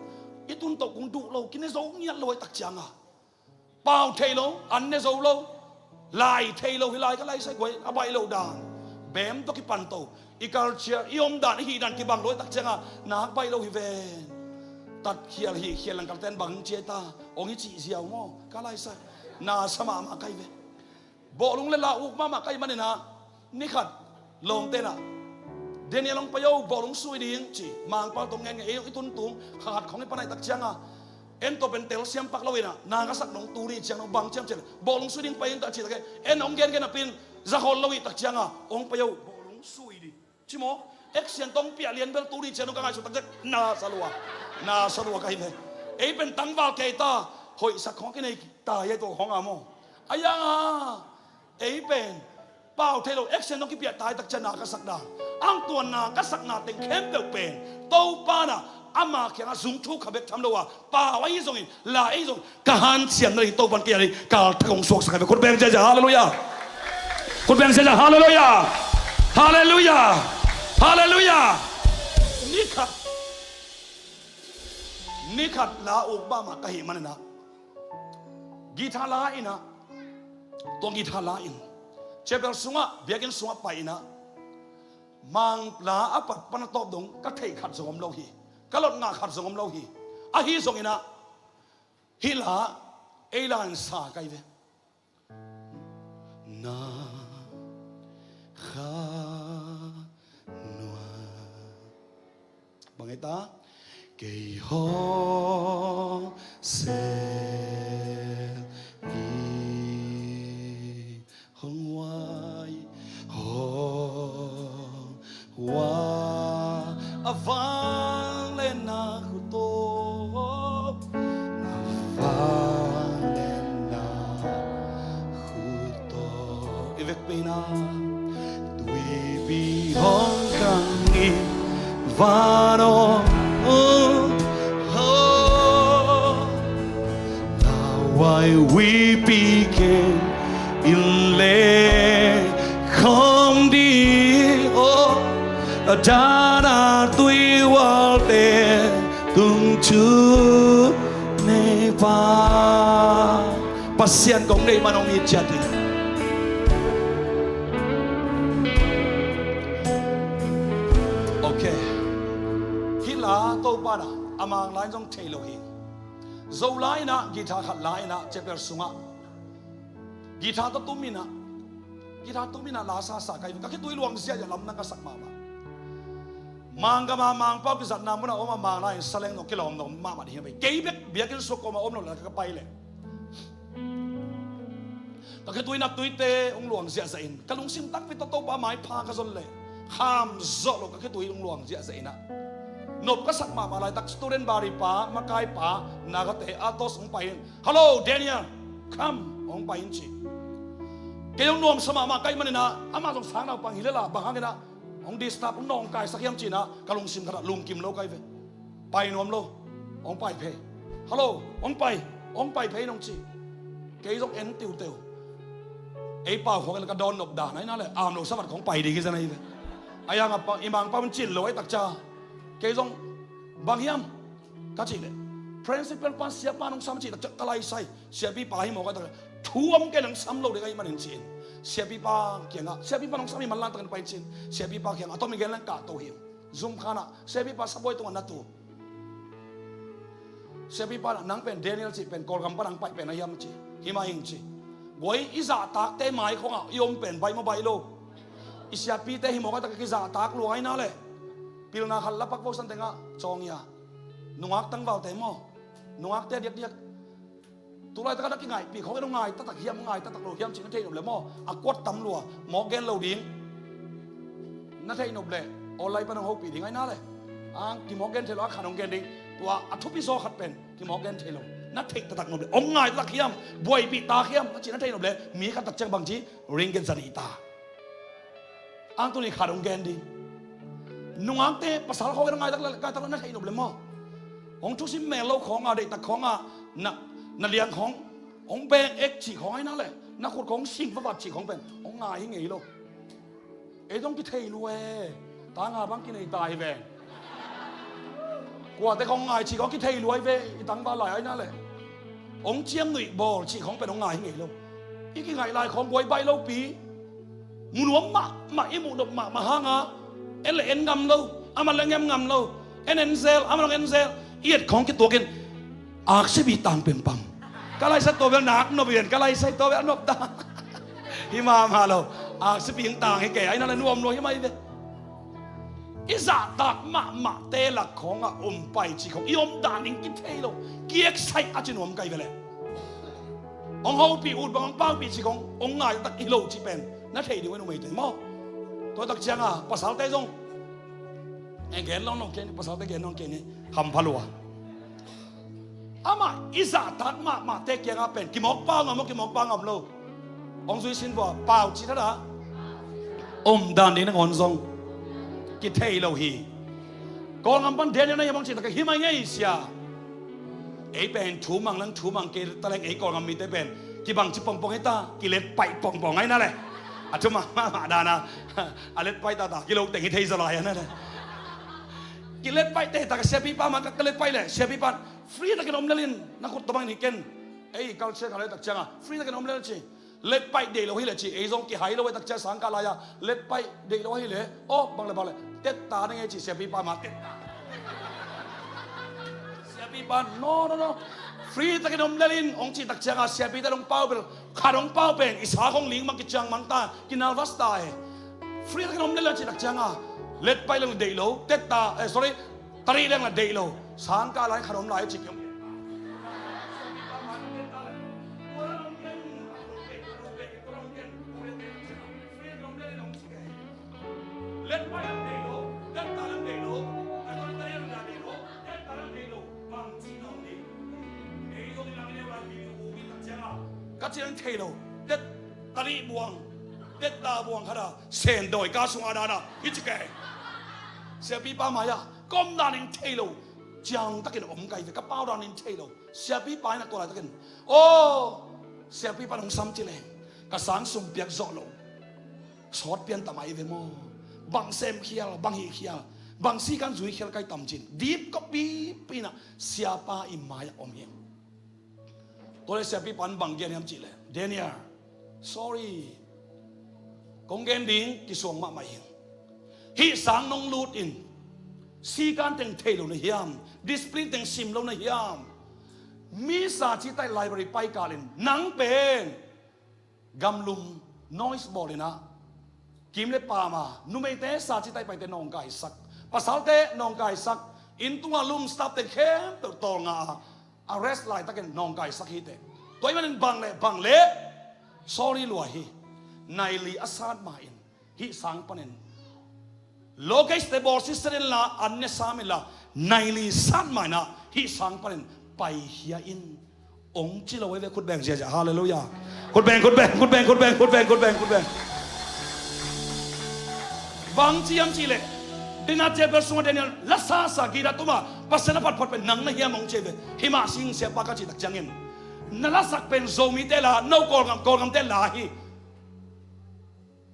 I tun toh kung duh lo, kine zo ngiat luai tak cianga Pau thei lo, an ne zo lo, lai thei lo hi lai ka lai sai guai, a baih lo dan. Bem tawh kipan to, i culture, i om dan, i hih dan kibang lo i tak cianga nak baih lo hi ven. Tatkhial hihkhial langkalten bang ciai ta, ong i cih ziau maw ka lai sai. Na sa mahmah kai ve. Bawhlung le la uk mahmah kai manina, nikhat lawngtena Daniel hong pai o, bawhlung sui ding ci, mangpau tong ngen ngen ei i tuntung khat khong i panai tak cianga en to pen tel siam pak lo ina, na ka sak nong turi ciang nong bang ciam cian bawhlung sui ding pai in tak ci tak e, en hong gen gen a pin za hol lo i tak cianga hong pai o, bawhlung sui ding ci maw? Ek sian tong piah lian bel turi cian nong ka ngaihsut tak ciang na sa lua, na sa lua ka hi ve. Ei pen tangval kei ta, hoih sak khong kinei ta ia to khong a maw? A ianga ei pen pau thei lo, action dong kipiah tai tak cian na ka sak dan. Ang tua na ka sak na teng khempeuh pen Topa na ama kiangah zung thu kha bek tham lo a, pau ahi zongin, la ahi zongin ka hanciam na ding Topan kei a ding kalthak hong suaksak a ve. Khut beng ziazia halleluia. Khut beng ziazia halleluia. Halleluia. Halleluia. Nikhat, nikhat la uk mahmah ka hih manina, guitar la ina, tua guitar la in chapel sungah, biakinn sungah pai ina, mang la a pat pan a tawp dong ka theih khat zong om lo hi. Ka lot ngah khat zong om lo hi. Ahi zongina hih la ei la in sa kai ve. Na kha nua. Bang ei ta? Kei hong sel i hong wai, hong wai a vang le na khuto, a vang le na khuto. I vekpi na tuipi hong kang i van hong hong lawai uipi ken in le khong di o, a dana tui walte tung tu nei pa. Pasian kong nei man hong it ciat ding. Ok. Hih la Topa na a mang la in zong thei lo hi. Zo la ina, guitar khat la ina, chapel sungah guitar tawh tum ina, guitar tum ina la sa sa kai ve. Ka khitui luang ziazia lamdang ka sak mahmah. Manggama mangpau kizatna muna oma mang la in saleng no kilawm no mahmah ding hi ve. Kei bek biakinn suk koma om lo la ka pai le ka khitui nak tuite hong luang ziahziah in ka lungsim takpi tawh Topa maipha ka zon le kham zawh lo ka khitui hong luang ziahziah in ah. Nop ka sak mahmah laitak student bari pa, makai pa, na ka te Atos hong pai in, "Hello Daniel, come," hong pai in ci. Kei hong nuamsa mahmah ka hih manin ah amah zong sang naupang hi lel a bang hangin ah hong disturb, hong nawngkaisak hiam ci-in ah ka lungsim khat ah lungkim lo ka hi ve. Pai nuam lo. Hong pai phei. "Hello," hong pai, hong pai phei in hong ci. Kei zong en tiuteu. Ei pau khawng en ka dawn nop dan ahi na le, am lo savat khawng pai ding hi zen ahi ve. Ahi hang a pa, i mangpau in cin lo ahi takcia. Kei zong bang hiam ka cih leh, principal pa, siapa nong sam cih takcia ka lai sai. Siapipa hi mawk ahi tak leh thu om kei nong sam lo ding ahi manin ci-in siapipa kiangah, siapipa nong sam hi manlang takin pai in ci-in siapipa kiangah a tom i gen leng kahto hi. Zum khanah siapipa sabuai tungah na tu. Siapipa nah, "Nang pen Daniel cih pen Kawlgam pan nang pai pen a hiam?" ci. "Hi mah ing," ci. Guai, i zahtakte mai khawngah i om pen baih maw, baih lo? I siapite hi mawk ahi tak a kizahtak lua ahi na le. Pilna khat la pak vo san tengah cawng ia. Nungak tangvalte maw, nungakte diakdiak. Tulaitak a na kingaihpih khawng en, hong ngai taktak hiam, hong ngai taktak lo hiam cih na theih nop le maw, a kuat tam lua, mawk gen lo ding. Na theih nop le online pan hong hopih ding ahi na le. Ang kimawk gen thei lo, a khan hong gen ding. Tua a thupi zaw khat pen kimawk gen thei lo. Na theih taktak nop le, hong ngai taktak hiam, buaipih tak hiam na cih na theih nop le, mi khat takciang bangci ringgit za nih ta. Ang tuni khat hong gen ding. Nungakte pasal khawng en, hong ngai taktak, ngai taktak na theih nop le maw, hong thusim mel lo khawng a, deihtak khawng a, na, na liang khawng hong beng ek cih khawng ahi na le, na khut khawng sing vavat cih khawng pen hong ngai hi ngei lo. Ei zong kithei lua e. Tanga bang kinei ta hi ve. Kuate khawng ngai cih khawng kithei lua hi ve, i tangval lai ahi na le. Hong ciamnuih bawl cih khawng pen hong ngai hi ngei lo. I kingaih lai khawng guai baih lopi. Mu nuam mahmah, i muh nop mahmah hanga en le en ngam lo, a man le ngem ngam lo. En en zel, a man hong en zel. I et khawng kituakin aksi pi tang pempam. Ka laisai tua bel nak nop i en, ka laisai tua bel a nop ta. Hi mahmah lo. Aksi pi hing tang hi kei, a ina le nuam lua hi mai ve. I zahtak mahmahte lak khawngah om pai cih khawng i om dan ding kithei lo. Kieksaih a ci nuam kai ve leh. Hong hopih ut bang hong paupih cih khawng hong ngai tak hi lo cih pen na thei ding uh a numeite maw? Tua tak cianga pasalte zong e gen long long kei ni, pasalte gen long kei ni, hampha lua. Amah i zahtak mahmahte kiangah pen kimawk pau ngam maw, kimawk pau ngam lo? Hong zui sin vua, pau cih thada. Om dan ding nangawn zong kithei lo hi. Kawlngam pan Daniel na hiam hong cih tak hi mai ngei sia. Ei pen thu mang lang thu mang kei ta leng ei Kawlngam mite pen kibang ci pongpong hi ta, kilet paih pongpong ai na le. A thu mang mahmah dana a let paih tata kilo teng hi thei zaw lai a na le. Kilet paih te tak a siapipa man ka let paih le siapipa free takin om lelin na khut tabang ni ken. Ei culture ka le tak cianga free takin om lel ci. Let paih deih lo hi le ci, ei zong kihai lo e tak cia sangkah lai-a let paih deih lo hi le. Aw bang le bang le tetta na nge ci siapipa ma tetta. Siapipa no no no. Free takin om lelin hong cih tak cianga siapite hong pau bel khat hong pau pen i sa khong ling mang kiciang mang ta, kinalvas ta e. Free takin om lelin cih tak cianga let paih leng deih lo tetta, eh, sorry, tarih leng la deih lo. Sangkah lai khat om lai ci kiong. Ka cian thei lo. Tet tali buang, tet ta buang khada sen dawi ka sung a dana hi ci kei. Siapipa mai-ah ka om danin thei lo. Ciang takin om kai ve, ka pau danin thei lo. Siapipa in a tua lai takin, aw, siapipa nong sam ci leng ka sang sum piak zawh lo. Sawt pian tam ai ve maw? Bang sem khial, bang hih khial, bang si kan zui khial kai tam cin dip ka pipi na siapa i mai-ah om hi. Tua le siapipa in bang gen hiam cih le, Daniel, sorry, kong gen ding kisuang mahmah hi. Hih sang nong lut in sikan teng thei lo na hiam? Discipline teng sim lo na hiam? Mi sa ci tai library pai kalin nang pen gamlum noise bawlin ah kim le pama numeite sa ci tai paite nawngkaisak, pasalte nawngkaisak, inn tunga lum staff te khempeuh tawlnga a arrest laitakin nawngkaisak hi teh. Tua ahih manin bang le bang le sorry lua hi. Naili a sat ma in hih sang panin location te bawlsiat in la an ne sam in la naili sat ma in ah hih sang panin paikhia in. Ong ci lo ve, khut beng ziazia. Halleluiah. Khut beng, khut beng, khut beng, khut beng, khut beng, khut beng, khut beng. Bang ci hiam cih leh Daniel chapter sungah Daniel la sasa gita tuma Pasian a phatphat pen nang na hiam ong ci ve. Himah sing siapa ka cih tak ciangin na lasak pen Zomite la, no Kawlgam, Kawlgamte la hi.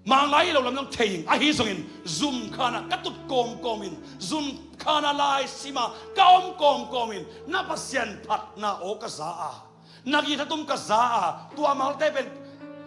Manglai hi lo lam zong thei ing, ahi zongin zum khanah ka tut kawmkawmin, zum khanah lai sima ka om kawmkawmin na Pasian phatna aw ka za a, na githatum ka za a, tua malte pen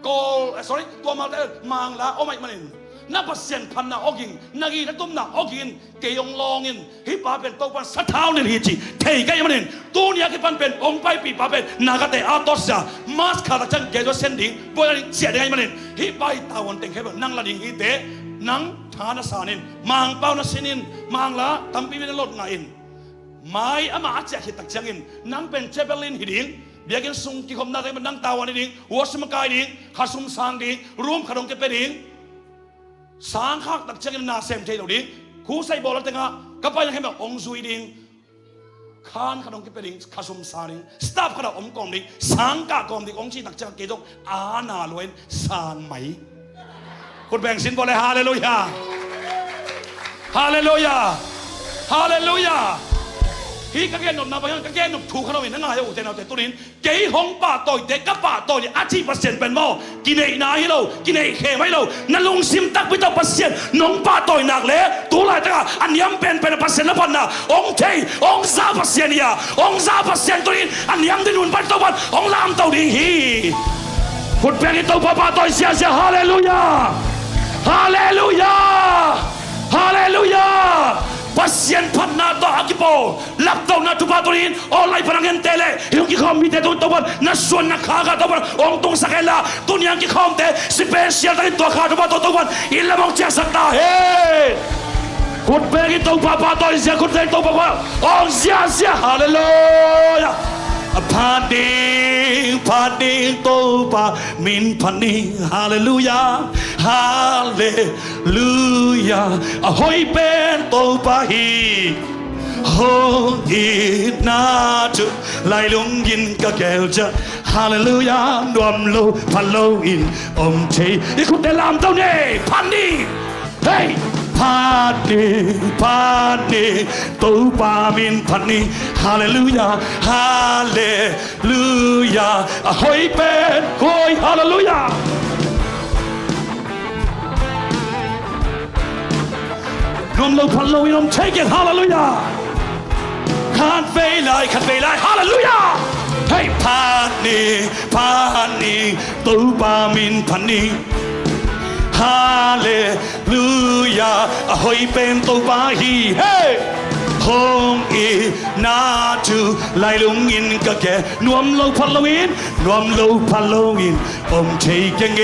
Kawl, eh, sorry, tua malte pen Mangla om ahih manin na Pasian phatna awging, na githatumna awging in kei hong lawngin hih pa pen Topan sathau nilh hi cih thei ka hih manin tuni a kipan pen hong paipih pa pen Nagate a tawsia mas kha tak ciang graduation ding buaina ding ciah ding ahih manin hih pa i tavuan teng khempeuh nang la ding hi teh. Nang tha na sanin, Mangpau na sinin, Mangla tampi mi na lot ngah in mai amah a ciah khit tak ciangin nang pen chaplain hi ding, biakinn sung kikhopna teng pen nang tavuan hi ding, worship makai ding, khasum sang ding, room khat hong kipia ding. Sang khak tak ciangin na sem thei lo ding. Khusai bawl a tengah ka pai na khempeuh hong zui ding. Khan khat hong kipia ding, khasum sang ding. Staff khat a om kawm ding, sang kah kawm ding hong cih tak ciangin kei zong a na luain sang mai. Khut beng sin vawle, halleluiah. Halleluiah. Halleluiah. Hih ka gennopna bang hiam, ka gennop thu khat om in, na ngai a, ute naute, tuni in kei hong pahtawite ka pahtawi ni a cih Pasian pen maw, kineihna ahi lo, kineihkhem ahi lo. Na lungsim takpi tawh Pasian nong pahtawi nak leh, tu laitakah a niam penpen a Pasian na phatna hong thei, hong za Pasian hi a, hong za Pasian tuni in a niam ding hun pan Topa'n hong lamto ding hi. Khut beng in Topa pahtawi ziahziah. Halleluiah! Halleluiah! Halleluiah! Pasian phatna tawh a kipawl laptohna thupha tuni in online pan a ngente leh hih hong kikhawm mite tung Topa'n na suan na khak ah Topa'n hong tungsak hen la, tuni a kikhawmte special takin tua kha thupha tawh Topa'n inn lam hong ciahsak ta hen. Khut beng in Topa pahtawi ziah, khut beng in Topa pahtawi ziahziah. Halleluiah! A phat ding, phat ding, Topa min phat ding. Halleluiah! Halle- luiah, a hoih pen Topa hi. Hong itna thu lailung in ka geel ciang. Halleluiah, nuam lo pha lo in om thei. I khutte lamto ni, phat ni. Hei, phat ni, phat ni, Topa min phat ni. Halleluiah, halle- luiah, a hoih pen koi. Halleluiah! Nuam lo pha lo in om thei keng. Halleluiah! Khat vei lai, khat vei lai. Halleluiah! Hei, phat ni, phat ni, Topa min phat ni. Halle- luiah, a hoih pen Topa hi. Hei! Hong itna thu lailung in ka geel. Nuam lo pha lo in, nuam lo pha lo in om thei keng e.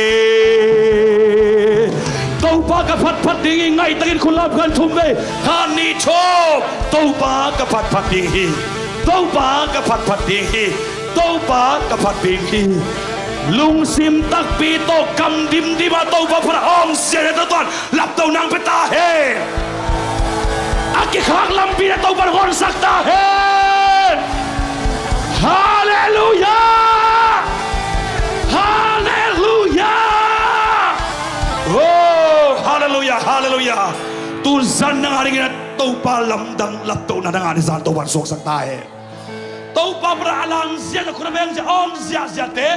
Topa ka phatphat ding hi. Ngaihtakin khut lam khat, thum vei. Khat, nih, thum. Topa ka phatphat ding hi. Topa ka phatphat ding hi. Topa ka phat ding hi. Lungsim takpi tawh kam dimdim ah Topa phat a om sia le Topa'n laptohna hong pia ta hen. A kikhak lampi le Topa'n honsak ta hen. Halleluiah! Halleluiah! Oh, halleluiah, halleluiah. Tu zan nang a dingin a Topa lamdang laptohna nang a ding zan Topa'n suaksak ta hen. Topa phat a lang ziahziah, khut a beng ziah, a om ziahziahte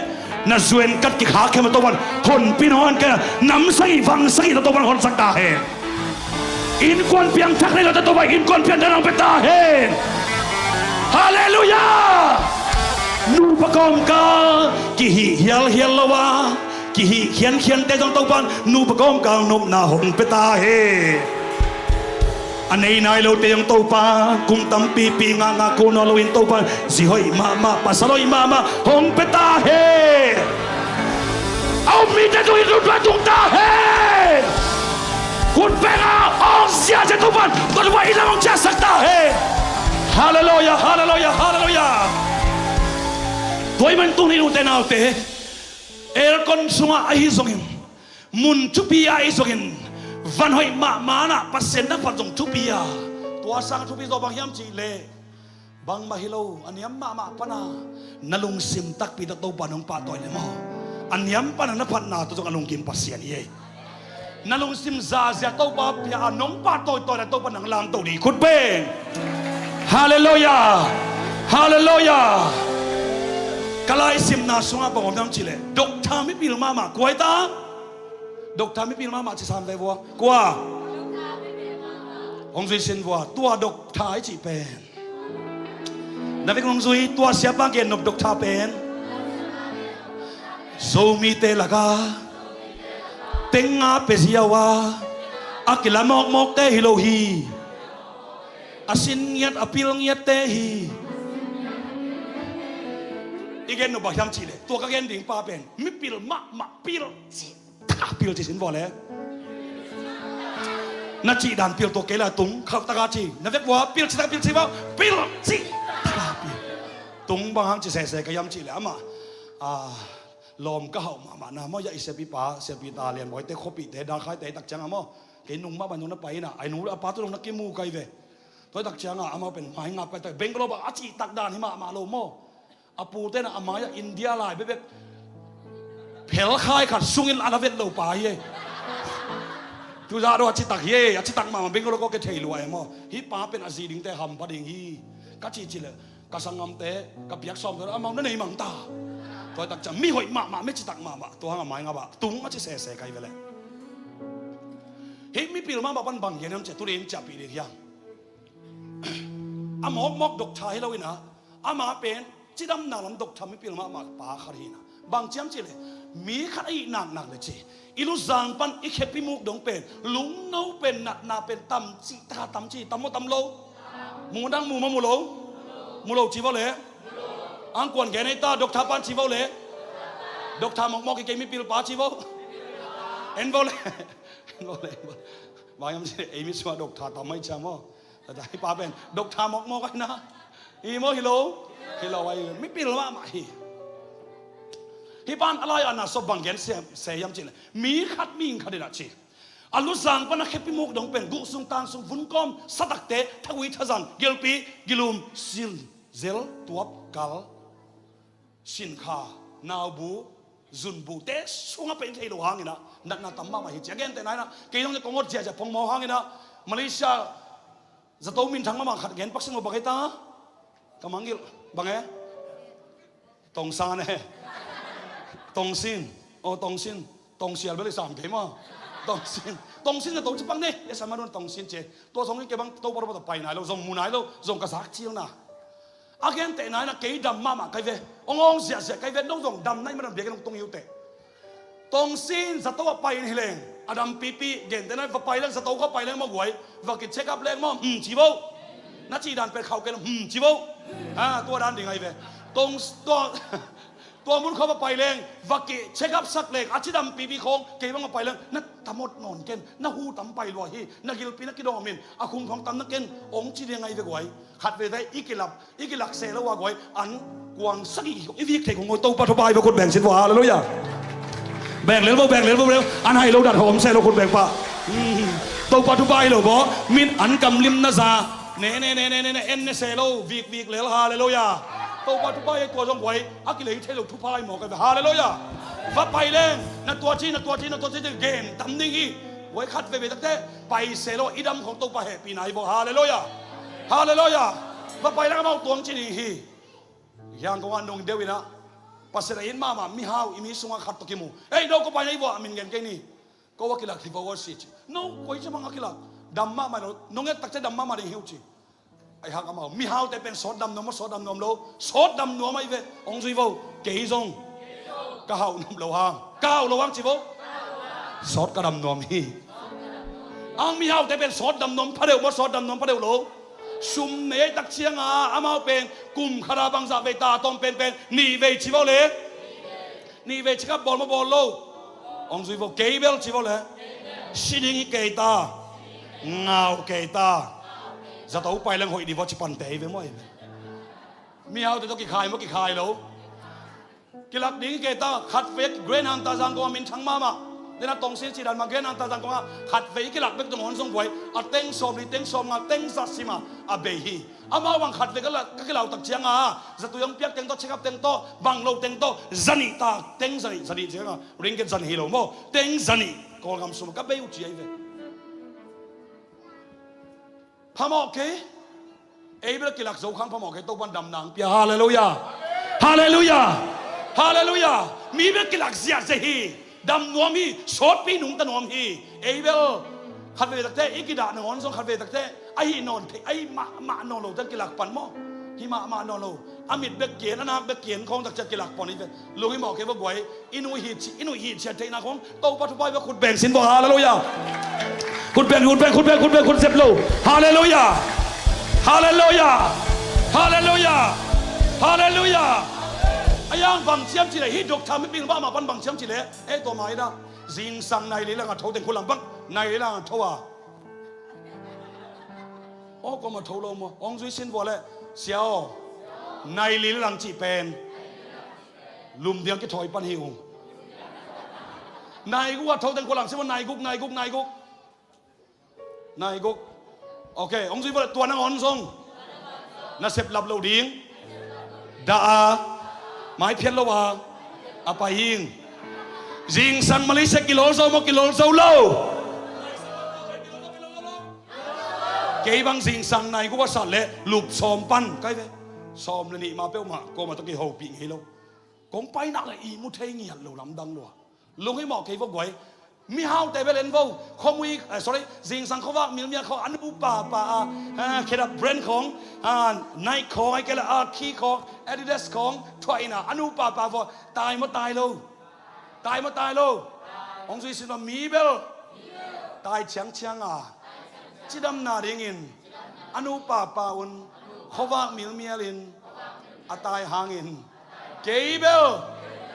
na zuan kat kikhak khem a Topa'n honpin hong khen a, nam sagih vang sagih tawh Topa'n honsak ta hen. Innkuan piangthak nei lote Topa'n innkuan piangthak hong pia ta hen. Halleluiah! Nupa kawmkal kihih hialhial lo a, kihih khiankhiante zong Topa'n nupa kawmkal nopna hong pia ta hen. A nei nai lote zong Topa, kum tampipi ngahngah ko nawn loin Topa, zi hoih mahmah, pasal hoih mahmah hong pia ta hen. A um mite tungin nuntak tung ta hen. Khut beng a om ziahziah Topa'n tua Topa inn lam hong ciahsak ta hen. Halleluiah, halleluiah, halleluiah. Tua ahih manin tuni ute naute, aircon sungah ahi zongin, mun thupi ah ahi zongin, van hoih mahmah ah Pasian na phat zong thupi a, tua sang thupi zaw bang hiam cih leh, bangmah hi lo, a niam mahmah pan a na lungsim takpi tawh Topa nong pahtawi leh maw, a niam pan a na phatna tawh zong a lunggim Pasian hi ei. Na lungsim zahzia Topa pia a nong pahtawi tawi leh Topa nang lamto ding, khut beng. Halleluiah! Halleluiah! Ka laisimna sungah bang om hiam cih leh, doctor mipil mahmah kua hi ta? Doctor mipil mahmah ci sam ve vua. Kua? Hong zui sin vua. Tua doctor i cih pen, na vek hong zui, tua siapa gennop doctor pen Zomite lakah teng nga pia ziau a, a kila mawkmawkte hi lo hi. A sin ngiat, a pil ngiatte hi. I gennop bang hiam cih leh, tua ka gen ding pa pen mipil mahmah, pil cih taka pil ci sin vua leh, na cih dan pil tua kei la tung khauh taka ci, na vek vua pil cih taka pil ci vua, pil cih taka pil. Tung bang hang ci sese ka hiam cih leh, amah, a, lawm ka hauh mahmah na maw, ya i siapipa, siapita Lianbawite, khuapihte, Dakhaite i tak ciangah maw, kei nung mah bang zong na pai ina, a nu a pa tawh zong na kimu kai ve. Tua i tak ciangah amau pen mai ngap kai ta, Bangalore bang a cih tak dan hi mahmah lo maw. A pute na a mai-ah India lai bekbek phelkhai khat sungin a la vet lo pa hi ei. Tuzah dong a citak hi ei, a citak mahmah, Bangalore kawk kei thei lua ei maw. Hih pa pen a zi dingte hampha ding hi. Ka cih cih leh ka sanggamte, ka piak sawm tua amau na nei mang ta. Tua tak ciang mi hoih mahmah, mi citak mahmah, tua hang a mai ngap ah tung a ci sese kai ve leh. Hih mipil mahmah pan bang gen hiam cih leh tuni in ciahpih ding hiam? A mawkmawk doctor hi lo in ah, ama pen cidamna lam doctor mipil mahmah pa khat hi in ah. Bang hiam cih leh mi khat a hih naknak leh ci, i luzang pan i khepi muk dong pen, lungno pen, natna pen tam ci, tha tam ci, tam maw tam lo? Mu dang mu maw mu lo? Mu lo ci vo leh. Angkuan gen ei ta, doctor pan ci vo leh. Doctor mawkmawk hi kei, mipil pa ci vo. En vo leh. En vo leh, en vo leh. Bang hiam cih leh ei mi sungah doctor tam mai ciang maw. Tata hih pa pen doctor mawkmawk ahi na. Hi maw, hi lo? Hi lo ahi, mipil mahmah hi. Hih pan a lai-atna sawm bang gen se, se hiam cih leh mi khat mihing khat in ah ci, a luzang pan a khepi muk dong pen guh sung tang sung vun kawm, sa takte, thagui thazang, gilpi gilum, sin, zel, tuap, kal, sinkha, naubu, zunbute sungah pen thei lo hang in ah natna tam mahmah hi ci. A gentehna in ah kei zong kong ot ziahziah pongmawk hang in ah Malaysia zato minthang mahmah khat gen pak sin lo, bang e ta? Ka mangngilh. Bang e? Tongsan e. Tongsin. Aw, Tongsin. Tongsial bel i sam kei maw. Tongsin. Tongsin zato ci pak ni. E, sa ma dun Tongsin ci. Tua zong in kei bang Topa, Topa tawh pai nai lo, zong mu nai lo, zong ka zak cil na. A gentehna in ah kei dam mahmah kai ve. Ong ong ziahziah kai ve, no zong dam nai ma dam biakinn ong tung hi uh teh. Tongsin zato ah pai in hi leng, a dam pipi, gentehna in va pai leng, zato khua pai leng maw guai, va ki check up leng maw, hmm ci vo. Na cih dan pen khauh kei leng, hmm ci vo. Ha, tua dan ding ahi ve. Tong, tua, tua mun khua va pai leng, va ki check up sak leng, a cidam pipi khawng, kei bang va pai leng, na tamot nawn ken, na hu tam pai lua hi, na gilpi na kidawm in, a khum khawng tam na ken, ong ci ding ahi ve guai. Khatvei te i kilap, i kilak se lo a guai, an kuang sagih i vik thei kong ngoi. Topa thupha hi vo, khut beng sin vo, halleluiah. Beng lel vo, beng lel vo, lel. An hai lo dan hawm se lo, khut beng pah. Hmm. Topa thupha hi lo vo, min an kam lim na za. Ne, ne, ne, ne, ne, ne, en ne se lo, vik, vik lel, halleluiah. Topa thupha hi, tua zong guai, a kilei thei lo thupha hi mawk ahi ve, halleluiah. Va pai leng, na tua ci, na tua ci, na tua ci, gen tam ding hi. Guai khatvei vei takte, pai se lo, i dam khawng Topa hehpihna hi vo, halleluiah. Halleluiah. Va pai leng amau tuang ci ding hi. Hiang kong a nung deuh in ah, Pasian a it mahmah mihau i mi sungah khat tawh kimu. Ei, no ko pai na hi vo, a min gen kei ni. Ko a kilak hi vo a si ci. No, koi ci bang a kilak. Dam mahmah lo, nong et takte dam mahmah ding hi uh ci. Ahi hang amau, mihaute pen sawt dam nuam maw, sawt dam nuam lo? Sawt dam nuam ahi ve. Ong zui vo. Kei zong ka hauh nuam lo hang, ka hauh lo hang ci vo. Sawt ka dam nuam hi. Ang mihaute pen sawt dam nuam pha deuh maw, sawt dam nuam pha deuh lo? Sum nei ahi tak ciang a, amau pen kum khat a bangzah vei ta, tawm penpen nih vei ci vo le. Nih vei check up bawl maw, bawl lo? Ong zui vo, kei bel ci vo le. Si ding hi kei ta. Ngau kei ta. Zato pai leng hoih ding vo ci pante hi ve maw, hi ve. Mihaute tawh kikhai maw, kikhai lo? Kilak ding hi kei ta. Khatvei Grand Hunter Zangkong a minthang mahmah, dena Tongsin cih dan mah, Grand Hunter Zangkong ah khatvei kilak bek tawh ngawn zong buai. A teng sawm li, teng sawm nga, teng za sim a, a bei hi. Amau bang khatvei ka la, ka kilau tak ciang a, zatui hong piak teng tawh, check up teng tawh, bang lo teng tawh, zanih ta, teng zanih, zanih ciang a ringgit zanih hi lo maw, teng zanih Kawlgam sum ka bei uh ci ahi ve. Phamawh kei. Ei bel kilak zo khang phamawh kei, Topa'n damna hong pia. Halleluiah. Halleluiah. Halleluiah. Mi bel kilak ziahziah hi. Dam nuam hi, sawtpi nungta nuam hi. Ei bel khatvei takte i kidah nangawn zong, khatvei takte a hih nawn thei, a hih mahmah nawn lo teng kilak pan maw. Hih mahmah nawn lo. A mit bek kian, a nak bek kian khawng tak ciat kilak pan hi ve. Lunghimawh kei va guai. I nuih hi ci, i nuih hi ciat theihna khawng Topa thupha hi va, khut beng sin vo. Halleluiah. Khut beng, khut beng, khut beng, khut beng, khut zep lo. Halleluiah. Halleluiah. Halleluiah. Halleluiah. A yang bang ciam ci le, hih doctor mipil mahmah pan bang ciam ci le. Ei, tua mai dah. Zingsang nai li lang a tho teng khu lam bang. Nai li lang a tho a. Aw, kua ma tho lo maw? Ong zui sin vua leh. Sia aw. Nai li lang cih pen lum diang kithawi pan hi ung. Nai guk a tho teng khu lam sin vua, nai guk, nai guk, nai guk. Nai guk. Ok, ong zui vua leh tua nangawn zong. Na sep lap lo ding. Dah a, mai phiat lo a, a pai ing. Zingsang Malaysia kilol zo maw, kilol zo lo? Kei bang zingsang nai guk a sat leh lup sawm pan kai ve. Sawm le nih ma peuhmah kuamah tawh kihopih ngei lo. Kong pai nak leh i mu thei ngiat lo lamdang lua. Lunghimawh kei vo guai. Mihaute bel en vo. Khuamui, eh, sorry, zingsang khuavak milmial khawng, a nu papa a, eh, khedap brand khawng, ah, Nike khawng, ahih kei leh Arki khawng, Adidas khawng thuah in a, a nu papa vo. Tai maw tai lo? Tai maw tai lo? Hong zui sin maw mi bel tai ciangciang a, cidamna dingin a nu papa un khuavak milmial in a tai hangin kei bel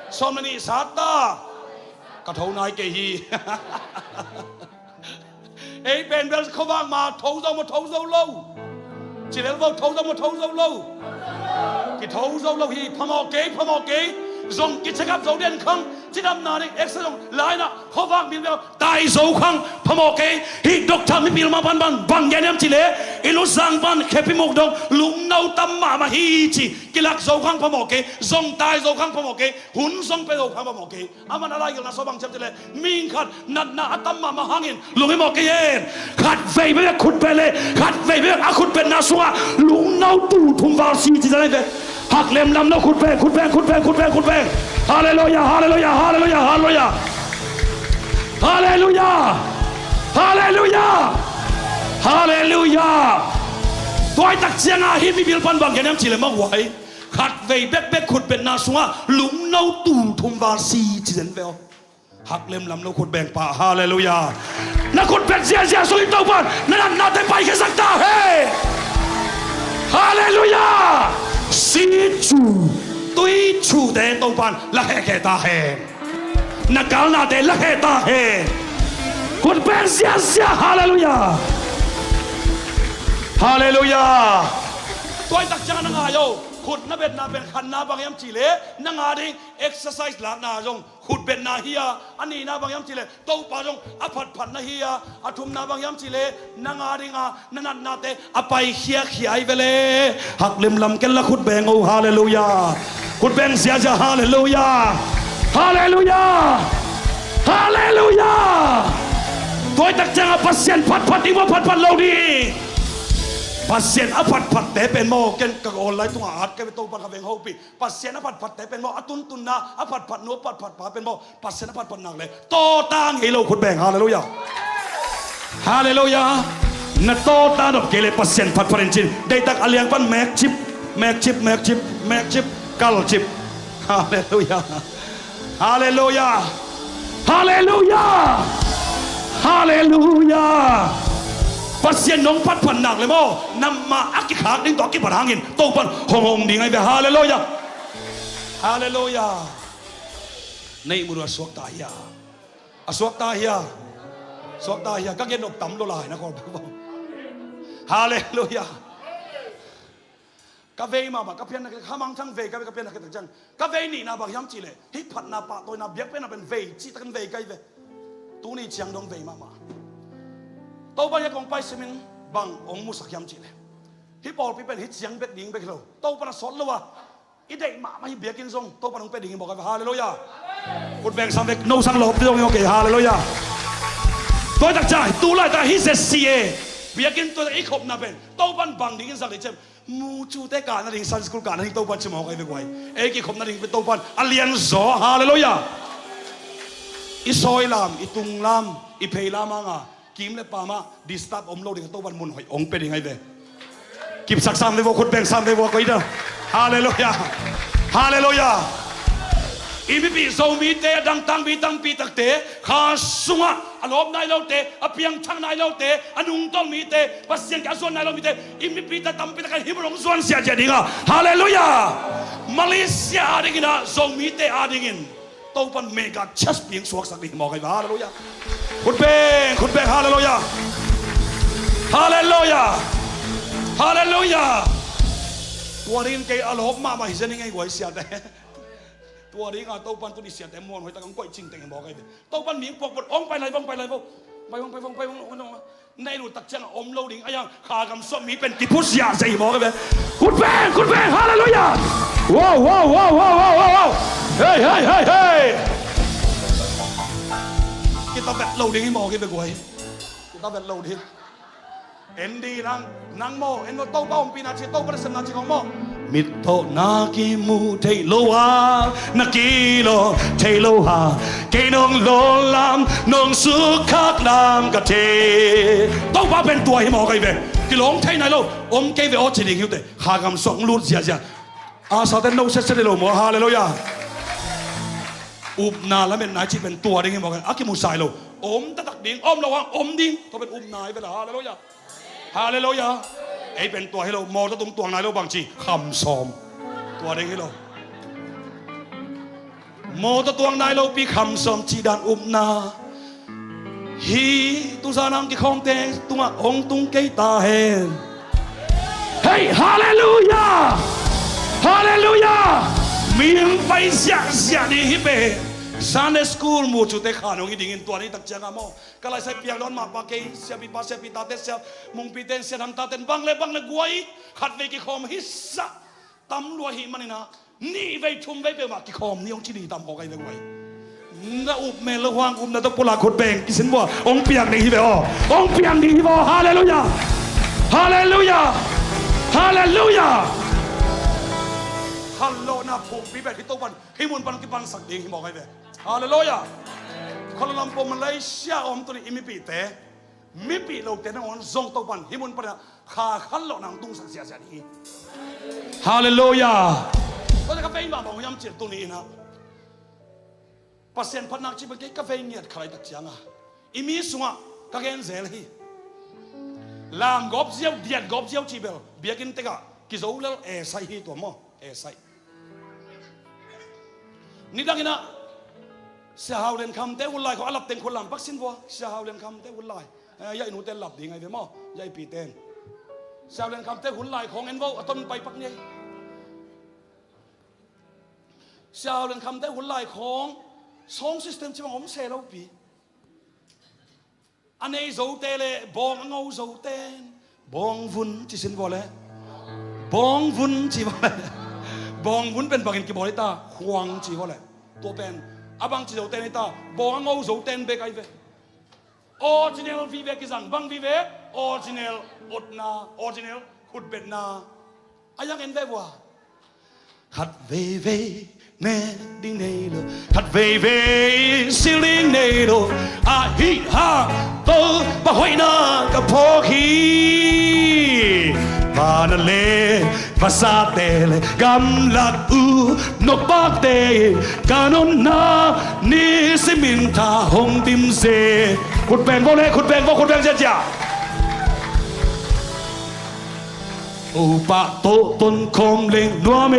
sawm le nih sat ta. Ka tho nai kei hi. Ei pen bel khuavak ma tho zo maw tho zo lo? Ci lel vo, tho zo maw tho zo lo? Kitho zo lo hi. Phamawh kei, phamawh kei. Zong kicheck up zo den khang, cidamna ding exercise zong lainah khuavak milmial tai zo khang phamawh kei. Hih doctor mipil mah pan bang, bang gen hiam cih leh i luzang pan khepi muk dong lungno tam mahmah hi ci. Kilak zo khang phamawh kei. Zong tai zo khang phamawh kei. Hun zong pia zo khang phamawh kei. Aman a laigelhna sawt bang ci hiam cih leh, mi khat natna a tam mahmah hangin lunghimawh kei hen. Khat vei bek khut beng leh, khat vei bek a khut bengna sungah lungno tul thum val si ci zen ve. Hak lemlam lo, khut beng, khut beng, khut beng, khut beng, khut beng. Halleluiah, halleluiah, halleluiah, halleluiah. Halleluiah. Halleluiah. Halleluiah. Tuaitak ciangah hih mipil pan bang gen hiam cih leh mah guai. Khat vei bekbek khut bengna sungah lungno tul thum val si ci zen ve aw. Hak lemlam lo khut beng pah. Halleluiah. Na khut beng ziahziah sungin Topan na natnate paikhia sak ta hen. Halleluiah. Si cu, tui cute Topan la hehkhia ta hen. Na kalnate la heh ta hen. Khut beng ziahziah. Halleluiah. Halleluiah. Tuaitak ciang na ngai aw. Khut na betna pen khatna bang hiam cih leh nang a ding exercise lakna zong khut betna hi a, a nihna bang hiam cih leh Topa zong a phatphatna hi a, a thumna bang hiam cih leh nang a ding a na natnate a paikhiakhia hi ve le. Hak lemlam ken la khut beng aw. Halleluiah. Khut beng ziahziah. Halleluiah. Halleluiah. Halleluiah. Tuaitak ciangah Pasian phatphat ding maw phatphat lo ding? Pasian a phatphatte pen maw, ken ka online tungah at ka ve, Topa ka veng hopih. Pasian a phatphatte pen maw, a tuntunna a phatphat nu a phatphat pa pen maw, Pasian a phatphat nak leh tawta ngei lo khut beng. Halleluiah. Halleluiah. Na tawta nop kei leh Pasian phatphat in cin. Deihtak a liang pan mekcip, mekcip, mekcip, mekcip, kalcip. Halleluiah. Halleluiah. Halleluiah. Halleluiah. Pasian nong phatphat nak leh maw, nangmah a kikhak ding tawh a kipat hangin Topan hong hong ding ahi ve. Halleluiah. Halleluiah. Na ihmu uh a suakta hia? A suakta hia? Suakta hia? Ka gen nop tam lo lai na kawl bang bang. Halleluiah. Ka vei mahmah, ka pianna, ka mangthang vei ka ve, ka pianna ka tak ciang ka vei nihna bang hiam cih leh hih phatna pahtawina biakpiakna pen vei cihtakin vei ka hi ve. Tuni ciang dong vei mahmah. Topa hia kong pai simin bang hong musak hiam cih leh hih pawlpi pen hih ciang bek ding bek hi lo. Topa na sawt lo a, i deih mahmah hih biakinn zong Topa nong pia ding hi mawk a ve. Halleluiah. Khut beng sam vek, no sang lawp ding zong hi mawk kei. Halleluiah. Tuaitak ciang tu laitak hih Z C A biakinn tuaitak i khopna pen Topan bang dingin zang ding ciam? Mu cute kah nading, Sunday school kah nading Topan ci mawk ahi ve guai. Ei kikhop nading pen Topan a lianzaw. Halleluiah. I sawilam, i tunglam, i pheilam hanga kim le pam ah disturb om lo ding a Topan mun hoih hong pia ding ahi ve. Kipsak sam ve vo, khut beng sam ve vo, ko ida. Halleluiah. Halleluiah. I mipih Zomite, a dangtang mi tampi takte, kha sungah a lawp nai lote, a piangthak nai lote, a nungtolh mite, Pasian kiang a zuan nai lo mite, i mipite tampi tak a hih mun hong zuan ziahziah ding a. Halleluiah. Malaysia adingin ah, Zomite adingin Topan mega church piang suaksak ding hi mawk ahi ve. Halleluiah. Khut beng, khut beng. Halleluiah. Halleluiah. Halleluiah. Tua dingin kei a lawp mahmah hi zen hi ngei guai siate. Tua ding a Topan tuni siate muan hoih tak hong koih cingteng hi mawk ahi ve. Topan mi hong puakput, hong pai lai vo, hong pai lai vo. Pai vo, pai vo, pai vo, pai vo. Na i lut tak ciang a om lo ding a, a yang kha gam suak mi pen kiphut ziahziah hi mawk ahi ve. Khut beng, khut beng. Halleluiah. Wow, wow, wow. Hey, hey, hey, hey. Kita vet lo ding hi mawk ahi ve guai. Kita vet lo ding. En dih lang, nang maw, en maw, Topa ompihna ci, Topa nasepna ci khong maw. Mit tawh na kimu thei lo a, na kilawm thei lo a, kei nong lawm lam, nong sukkhak lam ka thei. Topa pen tua hi mawk ahi ve. Kilawm thei nai lo, om kei ve aw ci ding hi uh teh. Kha gam suak lut ziahziah. A sate no setset hi lo maw, halleluiah. Upna lametna i cih pen tua ding hi mawk ahi, a kimusai lo. Om taktak ding, om lo hang om ding. Tua pen upna hi ve la, halleluiah. Halleluiah. Ei pen tua hi lo, mawtaw tung tuang nai lo bang ci, kham sawm. Tua ding hi lo. Mawtaw tuang nai lo pi kham sawm cih dan upna. Hih tuzan a hong kikhawmte tungah hong tung kei ta hen. Hei, halleluiah! Halleluiah! Mi hong pai ziahziah ding hi pen. Sunday school mu cute khan hong hi dingin tua ni tak ciangah maw. Ka laisai piang dawn mah pa kei, siapipa, siapitate, sia mungpite, sia dangtate, bang le bang le guai, khatvei kikhawm hi sah. Tam lua hi maninah, nih vei thum vei peuhmah kikhawm ni hong ci ni tam hawk ahi ve guai. Na up mel lo huang upna tawh pulak khut beng kisin vua, hong piang ding hi ve aw. Hong piang ding hi ve aw. Halleluiah. Halleluiah. Halleluiah. Khanlawhna phungpi bet hi Topan hih mun pan kipansak ding hi mawk ahi ve. Halleluiah. Kuala Lumpur, Malaysia om tuni i mipihte, mipih lote nangawn zong Topan hih mun panah kha khanlawhna hong tungsak ziahziah ding hi. Halleluiah. Tua ka vei mahmah uh hiam cih tuni inah Pasian phatna cih pen kei ka vei ngiat kha lai tak cianga i mi sungah ka gen zel hi. Lam gawp ziau, diat gawp ziau cih bel biakinn tekah kizo lel e saih hi tua maw, e saih. Nidang inah Sia Hau Lian Khamte hun lai khawng a lap teng khut lam paksin vua. Sia Hau Lian Khamte hun lai, eh, ya i nute lap ding ahi ve maw, ya i pite in. Sia Hau Lian Khamte hun lai khawng en vo, a ton pai pak ni ei. Sia Hau Lian Khamte hun lai khawng sound system cimang om se lo pi. A nei zote le bawng a ngo zote in bawng vun ci sin vua le, bawng vun ci vua le, bawng vun pen bangin kibawl hi ta, khuang ci vua le. Tua pen a bang ci zote in hi ta, bawng a ngo zote in bek ahi ve. Original vive kizang, bang vive? Original otna, original khutbetna. A yang en ve vua. Khat veivei nek ding nei lo, khat veivei sil ding nei lo. Ahi hang Topa hoihna ka phawk hi. Vana le vasate le gamlak uh nopakte in ka nunna nisimin tha hong dim ze. Khut beng vo le, khut beng vo, khut beng ziahziah. Topa tawh tonkhawm leng nuam e.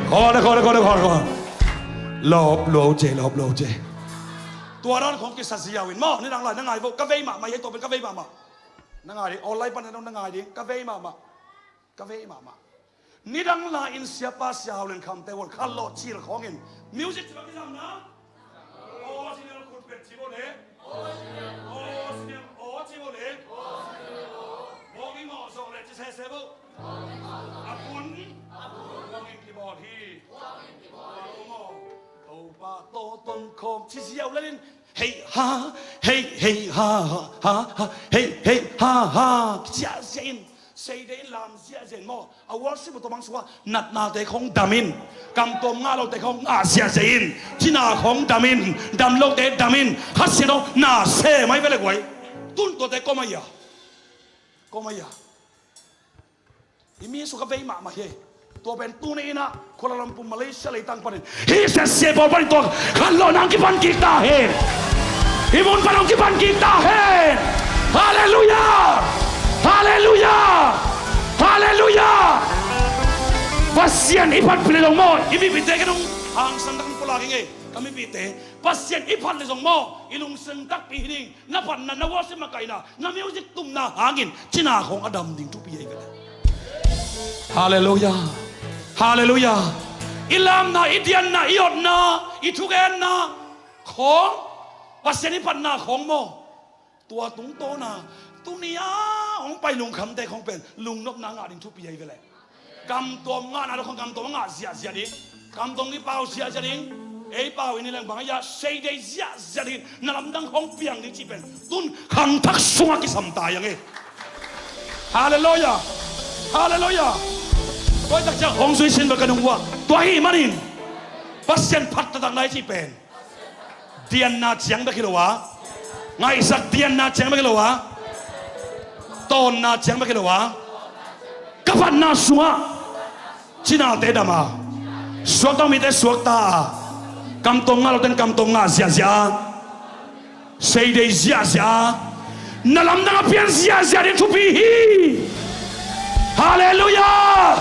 Khawng e, khawng e, khawng e, khawng e, khawng e. Lawp lo ce, lawp lo ce. Tua dan khawng kisa ziau in maw, nidang lai na ngai vo, ka vei mahmah hi, tua pen ka vei mahmah. Na ngai ding, online pan na ngai ding, ka vei mahmah. Ka vei mahmah. Nidang lai in siapa Sia Hau Lian Khamte hun khanlawh cil khawngin music ci bang kizang na. Original khutbet ci vo le. Original aw ci vo le. Bawng i ngawh zawh le ci sese vo. A vun, a vun bawng in kibawl hi. Topa tawh tonkhawm ci ziau lelin hei ha, hei, hei ha, ha, ha, hei, hei ha, ha, ziahziah in. Seidei in lam ziahziah in maw. A worship uh tua bang sungah natnate khawng dam in, kamtuam ngah lote khawng ngah ziahziah in, cina khawng dam in, dam lote dam in, khasia dong na se mai ve le guai. Tun tuate kawm ahi a, kawm ahi a. I mi sung ka vei mahmah hi. Tua pen tuni inah Kuala Lumpur, Malaysia leitang panin hih sia sia pawl panin tua khanlawhna hong kipan kik ta hen. Hih mun pan hong kipan kik ta hen. Halleluiah. Halleluiah. Halleluiah. Pasian i phat pi le zong maw, i mipite ka nung hangsan tak pulak hi ngei. Ka mipite, Pasian i phat le zong maw, i lungsim takpi hi ding. Na phatna, na worship makaihna, na music tumna hangin cina khawng a dam ding thupi ahi ve le. Halleluiah. Halleluiah. I lamna, i dianna, i otna, i thugenna khawng, Pasian i phatna khawng maw, tua tungtawna tuni a hong pai lungkhamte khawng pen lungnopna ngah ding thupi ahi ve le. Kamtuam ngahna lo khawng kamtuam a ngah ziahziah ding. Kamtuam i pau ziahziah ding. Ei pau in i leng bang a ia seidei ziahziah ding. Na lamdang khawng piang ding cih pen tun khangthak sungah kisam ta iang e. Halleluiah. Halleluiah. Tua hi tak ciang hong zui sin bek ka nung uah. Tua hi manin Pasian phat taktak nai cih pen dianna ciang bek hi lo a, ngaihsak dianna ciang bek hi lo a, tawnna ciang bek hi lo a, ka phatna sungah cinate dam a, suakta mite suakta a, kamtong ngah lote in kamtong ngah ziahziah a, seidei ziahziah a, na lamdang a pian ziahziah ding thupi hi. Halleluiah.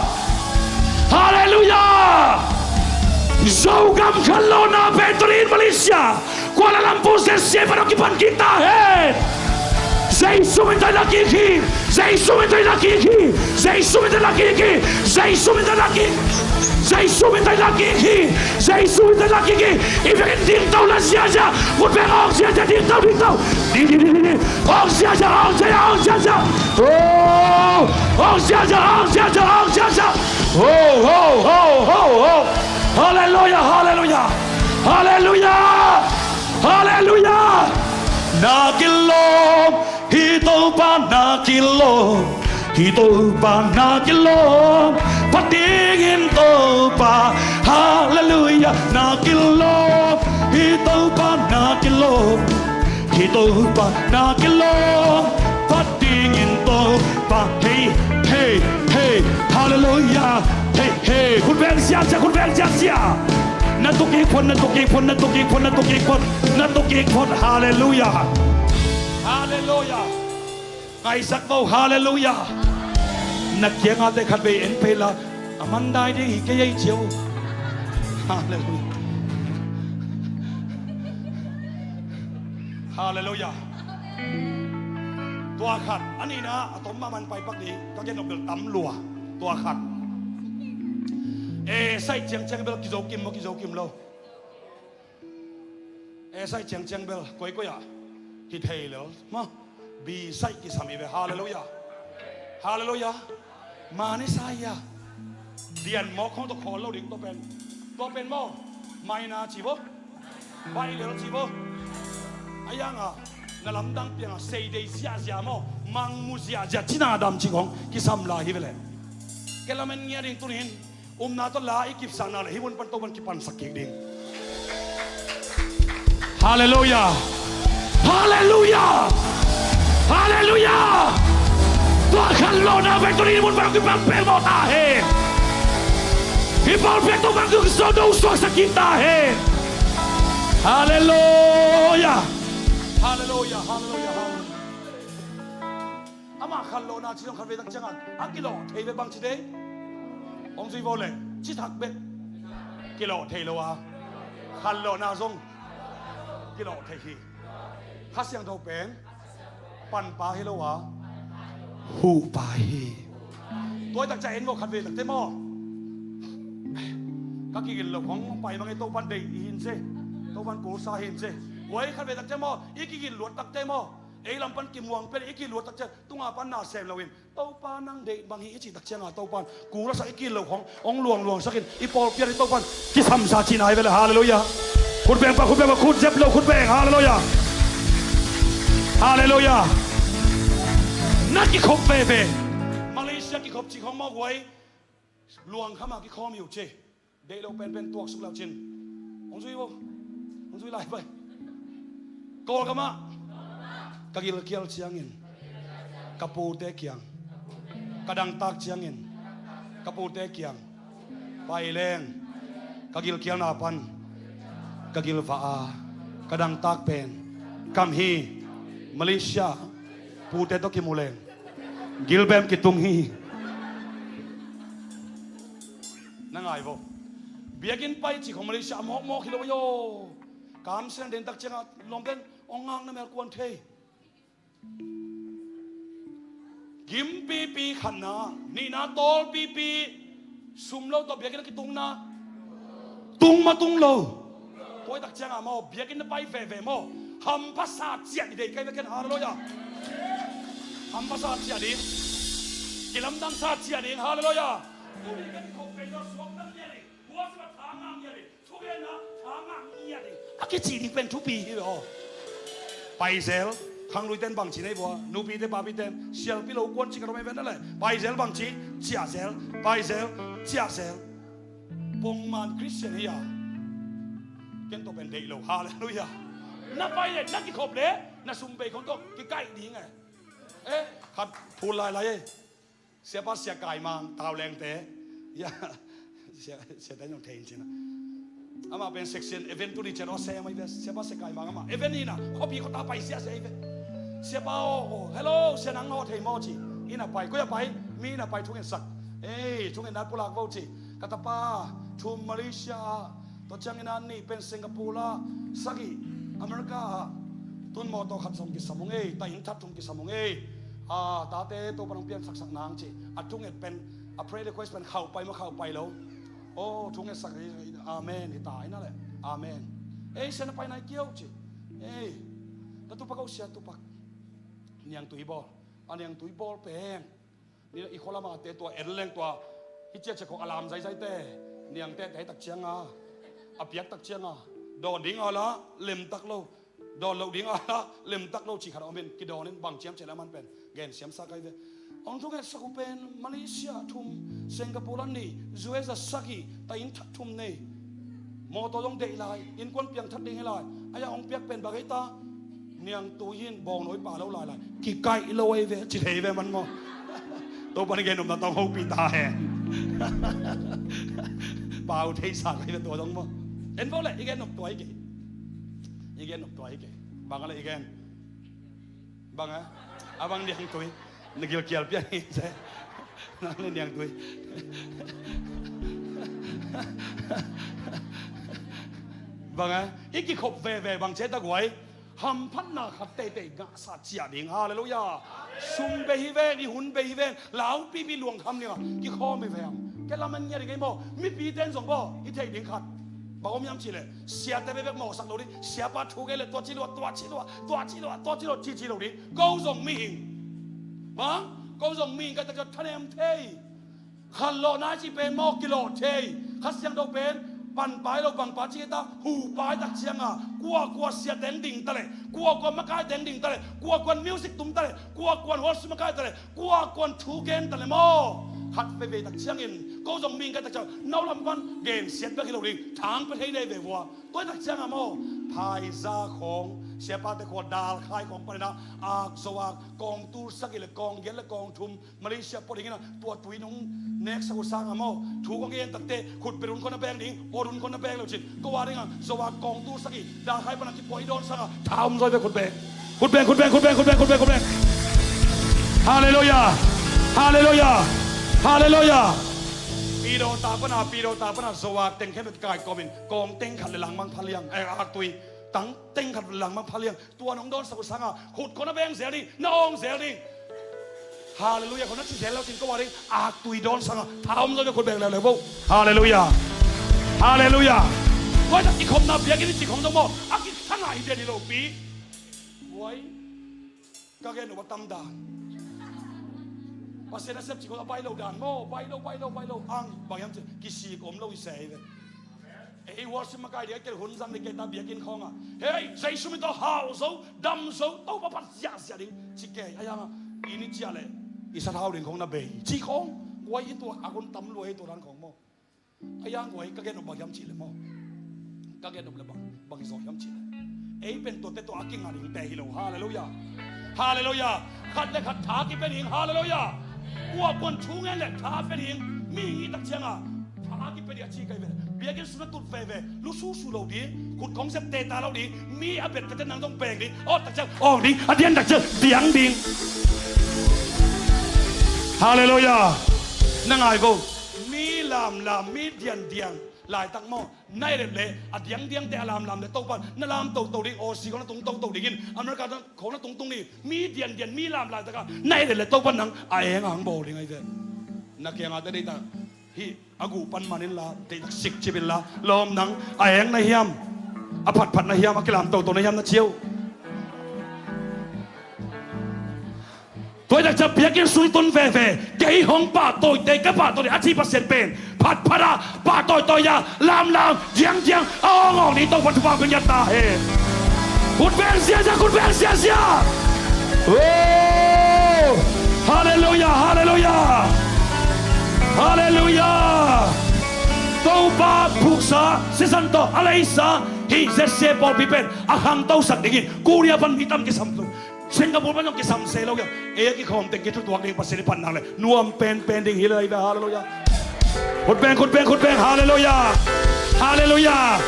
Halleluiah. Zogam khanlawhna pen tuni in Malaysia, Kuala Lumpur, Z C A pan hong kipan kik ta hen. Jesu min tawh i la kik hi. Jesu min tawh i la kik hi. Jesu min tawh i la kik hi. Jesu min tawh i la kik. Jesu min tawh i la kik hi. Jesu min tawh i la kik hi. I vekin dingto la ziahziah. Khut beng awk ziahziah, dingto, dingto. Ding, ding, ding, ding, ding. Awk ziahziah, awk ziahziah, awk ziahziah. Oh. Awk ziahziah, awk ziahziah, awk ziahziah. Oh, oh, oh, oh, oh. Halleluiah, halleluiah. Halleluiah. Halleluiah. Na kilawm, hih Topa na kilawm, hih Topa na kilawm, phat dingin Topa. Halleluiah. Na kilawm, hih Topa na kilawm, hih Topa na kilawm, phat dingin Topa. Hei, hei, hei. Halleluiah. Hei, hei. Khut beng ziahziah, khut beng ziahziah. Na tuk kik phot, na tuk kik phot, na tuk kik phot, na tuk kik phot, na tuk kik phot. Halleluiah. Halleluiah. Ngaihsak vo, halleluiah. Na kiangah te khatvei en phei la, a man dai ding hi kei ei ci o. Halleluiah. Halleluiah. Tua khat, a nihna a tom mahmah in pai pak ding, ka gen nop bel tam lua. Tua khat. A side ciangciang bel kizo kim maw, kizo kim lo. A side ciangciang bel koikoi ah hi thei lel maw. B side kisam hi ve. Halleluiah. Halleluiah. Mani sa hi a. Dian mawk khong tawh khawl lo ding tua pen. Tua pen maw. Maina ci bo. Bailel ci bo. A yang a, na lamdang piang a, seidei ziahziah maw, mangmu ziahziah, cina dam ci khong kisam lai hi ve leh. Kei lamen ngia ding tuni in. Upna tawh la i kipsakna le hih mun pan Topan kipansak kik ding. Halleluiah. Halleluiah. Halleluiah. Tua khanlawhna pen tuni hih mun pan kipan pek mawh ta hen. Hih pawl pek Topan kisuak do suaksak kik ta hen. Halleluiah. Halleluiah. Halleluiah. Halleluiah. Amah khanlawhna ci zong khatvei tak ciangah a kilawh thei ve. Bang ci thei? Hong zui vo le. Ci thak bek kilawh thei lo a, khanlawhna zong kilawh thei hi. Kha Siangtho pen panpa hi lo a, huhpa hi. Tua hi tak ciang en vo, khatvei takte maw. Ka kigin lo khong pai mang e, Topan deih hi in se, Topan kulsa hi in se. Tua hi khatvei takte maw, i kigin luat takte maw, ei lam pan kimuang pen i kiluat tak ciang tunga pan na sem loin, Topa nang deih bang hi i cih tak cianga Topan kul a sak i kil lo khong hong luangluang sakin i pawlpi ah i Topan kisamsa cihna hi ve le. Halleluiah. Khut beng pa, khut beng pa, khut zep lo, khut beng. Halleluiah. Halleluiah. Na kikhop veve. Malaysia kikhop cih khong mawk huai. Luang khama kikhawm hi uh ci. Deih lo penpen tuaksuk le uh cin. Hong zui vo. Hong zui lai pai. Kawlgam ah ka gilkial ciangin ka pute kiang, ka dangtak ciangin ka pute kiang pai leng, ka gilkialna pan ka gilvah a, ka dangtak pen kam hi. Malaysia pute tawh kimu leng gilbem kitung hi. Na ngai vo. Biakinn pai cih khong Malaysia a mawkmawk hi lo aw. Kamsiang den tak ciangah lawmten hong ngakna mel kuan thei. Gimpipi khatna, nihna tawlpipi, sum lo tawh biakinn a kitungna, tung maw tung lo. Tua hi tak ciangah maw, biakinn a pai veve maw, hampha sa ciah i deih kai vekin. Halleluiah. Hampha sa ciah ding, kilamdang sa ciah ding. Halleluiah. Tuni kan khop pen lo suak tak ciah ding. Worship a tha ngah ngiat ding, thugenna tha ngah ngiat ding, a kici ding pen thupi hi ve aw. Paizel, Khangluite in bangci nei vua, nupite papite in sialpi lo kuan ci ka rom ei ven a le. Paizel bangci, ciahzel, paizel, ciahzel. Pongman Christian hi a, ken tawh pen deih lo. Halleluiah. Na pai le na kikhop le na sum bei khong tawh kikaih ding e. Eh, khat phul lailai e. Siapa Sia Kai Mang, Taulengte. Ya, Sia, Siate in zong thei in cina. Amah pen section event tuni cian aw sem ahi ve. Siapa Sia Kai Mang amah event ina khuapi khuata pai siasia ahi ve. Siapa aw, aw, hello, sia nang aw thei maw ci. Ina pai, koi a pai, mi ina pai thungetsak. Ei, thungetna pulak vo ci. Ka tapa thum Malaysia ah, tua ciangin a nih pen Singapore ah, sagih America ah, tun mawtaw khat zong kisam ung ei, ta inn that thum kisam ung ei. A, tate Topa nong piansaksak nang ci. A thunget pen, a prayer request pen khauh pai maw khauh pai lo. Aw, thungetsak hi, amen hi ta ina le. Amen. Ei, sia na pai nai kiau ci. Ei, na tupak aw sia tupak. Niangtui bawl. A niangtui bawl pen Ni i khualamate tua en leng tua hi ciacia khong a lam zaizaite niangte te hi tak cianga a piak tak cianga dawn dinga la lemtak lo, dawn loh dinga la lemtak lo ci khat a omin kidawn in bang ciam cian a man pen gen siamsa kai ve. Hong thungetsak uh pen Malaysia thum, Singapore la nih, U S a sagih, ta inn that thum nei. Mawtaw zong deih lai, innkuan piangthat ding hi lai. Aia hong piak pen bang hei ta? Niangtui hin bawngnawi pa lo lailai kikaih lo ei ve, ci thei ve man maw? Topa in gen nopna tawng hopih ta hen. Pau theisa kai ve tua dong maw? En vo le i gen nop tua i kei. I gen nop tua i kei. Bang a le i gen. Bang a? A bang niangtui. Na gilkial pian hi se. Nang le niangtui. Bang a? I kikhop veve bang ce ta guai. Hamphatna khat teitei ngahsa ciah ding. Halleluiah. Sum bei hi ven, i hun bei hi ven, laupipi luangkham dinga kikhawm hi ven. Kei laman ngia ding ei maw? Mipite in zong baw i theih ding khat bang om hiam cihleh siate bekbek mawhsak lo ding. Siapa thu kei le tua ci lua, tua ci lua, tua ci lua, tua ci lua, ci ci lo ding. Ko zong mihing. Bang? Ko zong mihing kai tak ciah thanem thei. Khanlawhna i cih pen maw kilawh thei. Kha Siangtho pen panpai lo bangpa cih ta hupai tak cianga kuakua siateng ding ta le, kuakua makaiteng ding ta le, kuakuan music tum ta le, kuakuan worship makai ta le, kuakuan thu gen ta le maw khat veivei tak ciangin ko zong ming kai tak ciang no lam pan gensiat bek hi lo ding thang pe thei nei ve vua. Tuai tak cianga maw phaiza khawng siapate khua dalkhai khawng panina ak zo ak kawng tul sagih le kawng giat le kawng thum Malaysia pawh dingin a tua tui nong neksak uh sanga maw thu kong gen takte khutbet hun kong na beng ding, awt hun kong na beng lo cin ko a dinga zo a kawng tul sagih dalkhai pana kipuah i dawn sanga tha om zawi ve khutbeng. Khutbeng, khutbeng, khutbeng, khutbeng, khutbeng, khutbeng. Halleluiah. Halleluiah. Halleluiah. Pidawta pana, pidawta pana zo a teng khempeuh kaikawmin kawng teng khat le langmang phaliang, eh, aktui tang teng khat le langmang phaliang. Tua nong dawnsak uh sanga khut khong na beng zel ding, na awng zel ding. Halleluiah khong na ci zel lo cin ko a ding aktui dawn sanga tha om zaw ding khut beng leuleu vo. Halleluiah. Halleluiah. Tua i tak kikhopna biakinn i ci khong zong maw a kithanga hi den hi lopi. Uai. Ka gen uh a tam dan. Pasian a sep ci khong a bai lo dan maw, bai lo, bai lo, bai lo ang bang hiam ci kisik om lo i se hi ve. Ei worship makai ding a kel hun zang ding kei ta biakinn khawngah hei Jesu min tawh hau zo dam zo Topa phat ziahziah ding ci kei a yangah i ni ciah leh i sathau ding khawng na bei ci khawng guai i tuak a kun tam lua i tuak dan khawng maw? A yang guai ka gen nop bang hiam cih leh maw? Ka gen nop leh bang bang i zawh hiam cih leh ei pen tuate tua a kinga dingte hi lo. Halleluiah. Halleluiah. Khat le khat tha kipia ding. Halleluiah. Kuakuan thu ngen le tha pia ding. Mi hi tak cianga tha kipia ding a ci kai ve. Biakinn sung na tut veve lususu lo ding. Khut khong sep teta lo ding. Mi a bet vete nang dong peng ding. Awt tak ciang awng ding. A diang tak ciang diang ding. Halleluiah. Na ngai vo. Mi lamlam mi diandiang laitak maw? Na i rep le a diangdiangte a lamlam le Topan na lam toto ding. Aussie khong na tung toto dingin America khong na tungtung ding. Mi diandian mi lamlam taka na i rep le Topan nang a eng a hang bawl ding ahi ve. Na kiangah te deihtak hih a guh pan man inla deihtak sikcip inla lawm nang a eng na hiam? A phatphat na hiam? A kilam toto na hiam na ciau? Tua i tak ciang biakinn sung tun veve kei hong pahtawite ka pahtawi a ci Pasian pen phatphat a pahtawitawi a lamlam diangdiang a awngawng ding Topa thupha hong pia ta hen. Khut beng ziahziah, khut beng ziahziah. Oh! Halleluiah, halleluiah, halleluiah. Topa phuksa sisan tawh a leisa hih Z C A pawlpi pen a khangtosak dingin Korea pan mi tam kisam tung, Singapore pan zong kisam se lo hiam. Ei a kikhawm teng kithutuak ding, Pasian i phatna le nuam penpen ding hi lai ve. Halleluiah. Khut beng, khut beng, khut beng. Halleluiah. Halleluiah.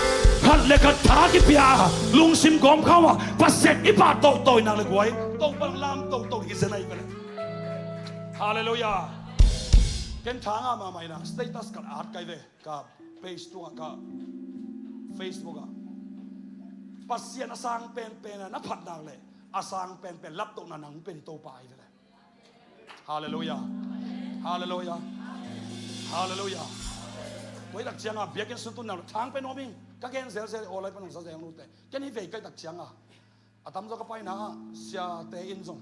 Khat le khat tha kipia a, lungsim gawm khawm a, Pasian i pahtawi tawi nak le guai, Topa lam toto hi zen ahi ve le. Halleluiah. Ken tha nga mahmah ina, status khat a at kai ve, ka page tungah, ka Facebook ah. Pasian a sang penpen a na phat nak le, a sang penpen laptohna nang pen Topa ahi ve le. Halleluiah. Halleluiah. Halleluiah. Tua hi tak cianga biakinn sung tun nang lo thang pen om ing. Ka gen zelzel, aw lai pan hong sa zel nute. Ken hi vei kai tak cianga, a tamzaw ka paina ah siate in zong,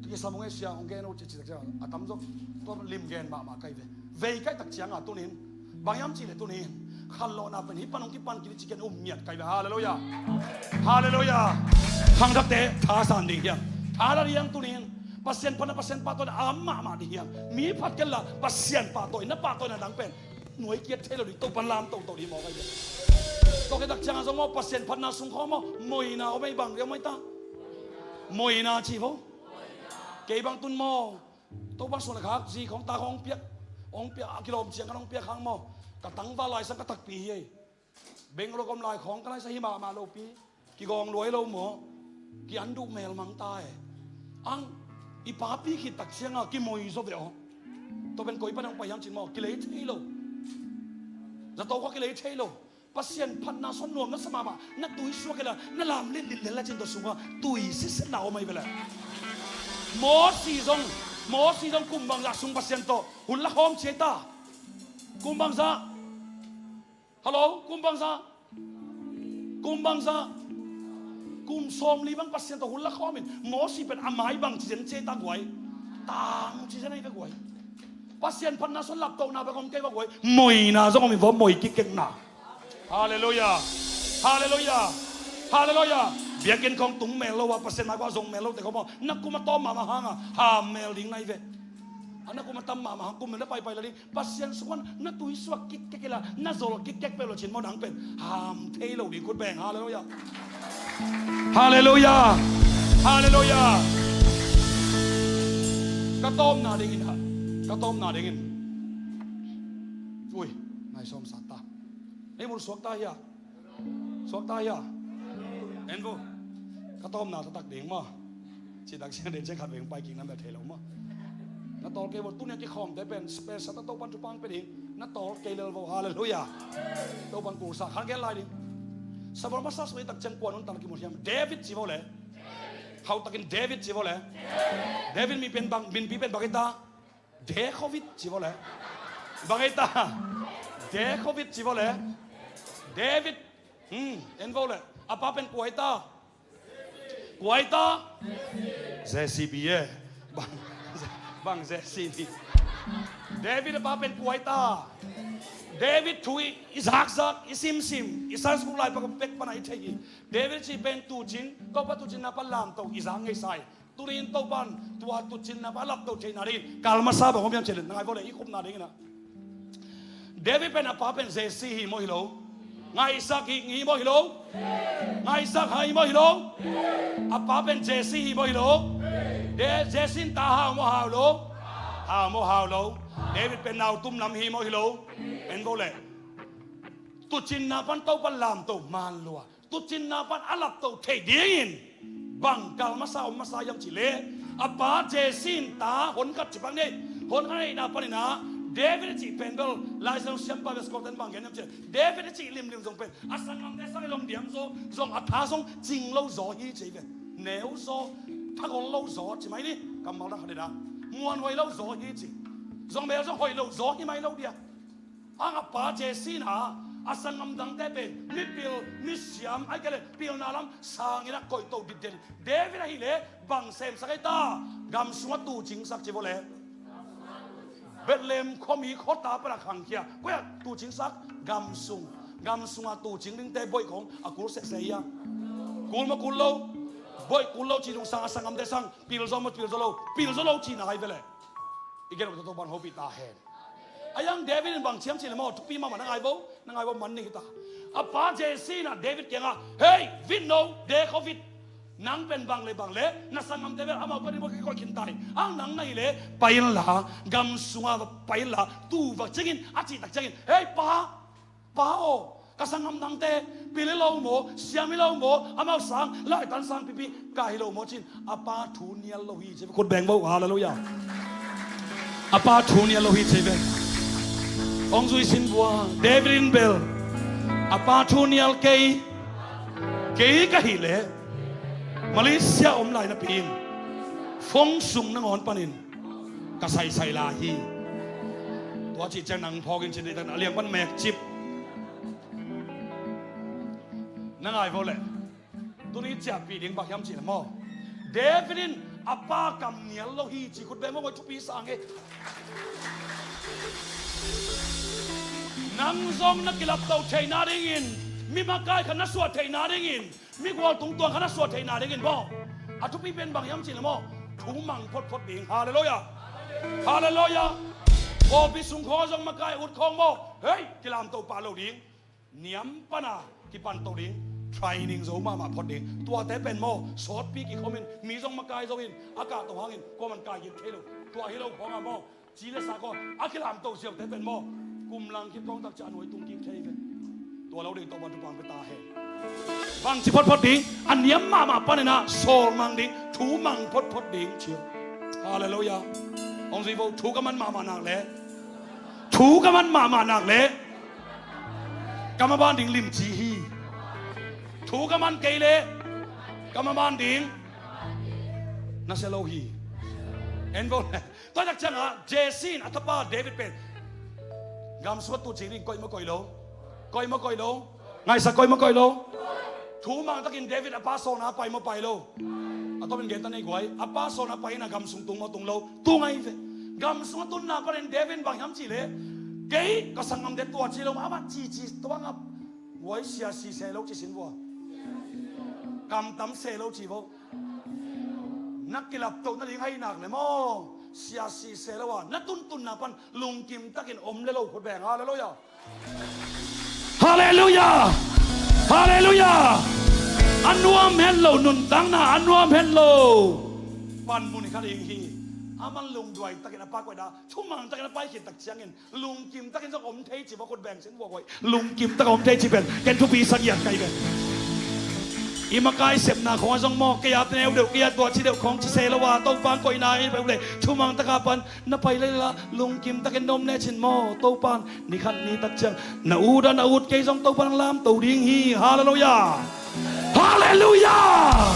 ka kisam hong e sia, hong gen uh ci ci tak cianga, a tamzaw tua lim gen mahmah kai ve. Vei kai tak cianga tunin, bang hiam cih leh tunin khanlawhna pen hih pan hong kipan kik ci ken um ngiat kai ve. Halleluiah. Halleluiah. Khangthakte thasan ding hiam? Tha la ding hiam tunin? Pasian phatna, Pasian pahtawina a om mahmah ding hiam? Mi phat kei la, Pasian pahtawina, pahtawina dang pen nuai kiat thei lo ding, Topa lam toto ding maw kai ve. Tua khit tak cianga zong maw, Pasian phatna sung khawng maw, moina om ei, bang ding om ei ta? Moina ci vo. Kei bang tun maw, Topa sung le khak zi khawng ta khawng piak, hong piak, a kilawm ciang kan hong piak khang maw, ka tangval lai sang ka takpi hi ei. Beng lo gom lai khawng ka lai sa hi mahmah lopi. Kigawng luai lo maw. Ki an duh mel mang ta e. Ang i papi khit tak cianga kimoi zaw ve aw. Tua pen koi pan hong pai hiam cin maw, kilei thei lo. Zato kha kilei thei lo. Pasian phatna sung nuam na sa mahmah, na tui suak ila, na lam litlit lel a cin tua sunga tui sitset na om ahi ve le. Mosi zong, Mosi zong kum bangzah sung Pasian tawh hun la khawm ci ei ta? Kum bangzah? Hallo, kum bangzah? Kum bangzah? Kum sawmli bang Pasian tawh hun la khawm in, Mosi pen a mai bang ci zen ci ei ta guai? Tang ci zen ahi ve guai. Pasian phatna sung laptohna bek om kei va guai, moina zong om in vo, moi kikkekna. Halleluiah. Halleluiah. Halleluiah. Biakinn khawng tung mel lo a, Pasian mai khawng zong mel lo te khawng maw, na kum a tawm mahmah hanga ham mel ding na hi ve. A na kum a tam mahmah hang kum mel na paipai la ding. Pasian sung pan na tui suak kikkek ila, na zol kikkek peuh lo cin maw, dang pen ham thei lo ding. Khut beng. Halleluiah. Halleluiah. Halleluiah. Ka tawpna dingin ha. Ka tawpna dingin. Ui, nai sawm sat ta. Ei mun suak ta hia. Suak ta hia. En vo. Ka tawpna taktak ding maw. Ci tak ciang den ciang khat veng pai kik na mel thei lo maw. Na tawl kei vo, tuni a kikhawmte pen special ta, Topan thupha pia ding. Na tawl kei lel vo. Halleluiah. Topan kulsa khat gen lai ding. Sabuang masa sui tak ciang kua nuntak kimu hiam? David ci vo le. Hau takin David ci vo le. David mi pen bang, minpi pen bang hi ta? Dekhovit ci vo le. Bang hi ta? Dekhovit ci vo le. David. Hmm, en vo le. A pa pen kua hi ta? Kua hi ta? J C B e. Bang, bang J C B. David a pa pen kua hi ta? David thu i, i zakzak, i simsim, i Sunday school lai pak pek pana i thei hi. David ci pen tucin, Topa tucinna pan lamto i zak ngeisa hi. Tunin Topan tua tucinna pan lapto theihna dingin kal masa bang om hiam cih leh, na ngai vo le, i khupna dingin ah. David pen a pa pen Jesse hi maw hi lo? Ngaihsak hi, hi maw hi lo? Ngaihsak hi maw hi lo? A pa pen Jesse hi maw hi lo? De, Jesse in ta hau maw hau lo? Hau maw hau lo? David pen nau tum lam hi maw hi lo? En vo le. Tucinna pan Topa lamto man lua. Tucinna pan a lapto theih dingin bang kal masa om masa hiam cih leh, a pa Jesse in ta honkhat ci bang nei. Honkhat neihna panin ah David a cih pen bel Lai Siangtho siampa bia sukawkten bang gen hiam cih leh, David a cih limlim zong pen a sanggamte sang i lom diam zaw, zong a tha zong cing lo zaw hi ci ve. Neu zaw, thagol lo zaw ci mai ni. Kammal dang khat in ah muanhuai lo zaw hi ci. Zong bel zong hoih lo zaw hi mai lo dia. Ang a pa Jesse in ah, a sanggam dangte pen mipil, misiam, ahih kei leh pilna lam sangin ah koihto ditden. David ahih leh bang semsak ei ta? Gam sungah tuucingsak ci vo le. Bethlehem khuami khuata pan a khangkhia. Koi ah tuucingsak? Gam sung. Gam sungah tuucing dingte boih khong a kul sehseh hi a. Kul maw kul lo? Boih kul lo ci dong sang a sanggamte sang pil zaw maw, pil zaw lo, pil zaw lo cihna hi ve leh. I gen uh tawh Topa'n hopih ta hen. A yang David in bang ci hiam cih leh maw, thupi mahmah, na ngai vo, na ngai vo, man ning hi ta. A pa Jesse in ah David kiangah, "Hei, vit no, dek aw vit. Nang pen bang le bang le na sanggamte bel amau ka dim aw, ka koih khin ta hi. Ang nang na hi leh pai inla, gam sungah pai inla, tu va ciangin," a cih tak ciangin, "Hei pa, pa aw, ka sanggam dangte pil hi lo maw, siam hi lo maw, amau sang, laitan sang pipi kah hi lo maw?" ci-in a pa thu nial lo hi ci ve. Khut beng vo, halleluiah. A pa thu nial lo hi ci ve. Hong zui sin vua, David in bel a pa thu nial kei, kei ka hih leh Malaysia om lai napi in phone sung nangawn panin ka saisai lai hi. Tua cih ciang nang phawk in ci, deihtak a liang pan mek cip. Na ngai vo leh. Tuni ciahpih ding bang hiam cih leh maw, David in a pa kam nial lo hi ci. Khut beng vo, thupi sang hi. Nang zong na kilapto theihna dingin, mi makai khat na suah theihna dingin, mi gual tungtuang khat na suah theihna dingin maw, a thupi pen bang hiam cih leh maw, thu mang photphot ding. Halleluiah. Halleluiah. Kawpi sung khawng zong makai ut khawng maw, hei, kilamto pah lo ding. Niam pana kipanto ding. Training zo mahmah phot ding. Tuate pen maw, sawtpi kikhomin, mi zong makai zo in, a kahto hangin kuaman kai kik thei lo. Tua hi lo khawngah maw, ci le sa khawng a kilamto siaute pen maw, kum lang khit khawng tak ciang a nuai tung kik thei ve. Tua lo ding Topa'n thupha pia ta hen. Bangci photphot ding? A niam mahmah panin ah sawl mang ding, thu mang photphot ding ci. Halleluiah. Hong zui vo, thu ka man mahmah nak leh, thu ka man mahmah nak leh, ka maban ding limci hi. Thu ka man kei leh, ka maban ding nasia lo hi. En vo. Tua tak ciangah Jesse in a tapa David pen gam sungah tu cing ding, koih maw koih lo? Koih maw koih lo? Ngaihsak, koih maw koih lo? Thu mang takin David a pa sawlna pai maw pai lo? A tawpin gen ta ni guai, a pa sawlna pai in a gam sung tung maw tung lo? Tung ahi ve. Gam sungah tunna panin David in bang hiam cih leh, kei ka sanggamte tua ci lo, amah cici tua ngap. Guai, siasi se lo ci sin vua. Kamtam se lo ci vo. Na kilapto nading ahih nak leh maw, siasi se lo a na tuntunna pan lungkim takin om le lo, khut beng. Halleluiah. Halleluiah. Halleluiah. A nuam het lo, nuntakna a nuam het lo. Panmun khat ding hi. Aman lungduai takin a pa koihna, thumang takin a pai khit tak ciangin lungkim takin zong om thei ci vo, khut beng sin vua guai. Lungkim takin om thei ci pen ken thupi sa giat ka hi ve. I makai sepna khawng ah zong maw, kei a neu deuh, kei a tua ci deuh khawng ci se lo a, Topa koihna i beuh leh thumang taka pan na pai lel a, lungkim takin na om lecin maw, Topa'n ni khat ni tak ciang na ut a, na ut kei zong Topa'n lamto ding hi. Halleluiah. Halleluiah.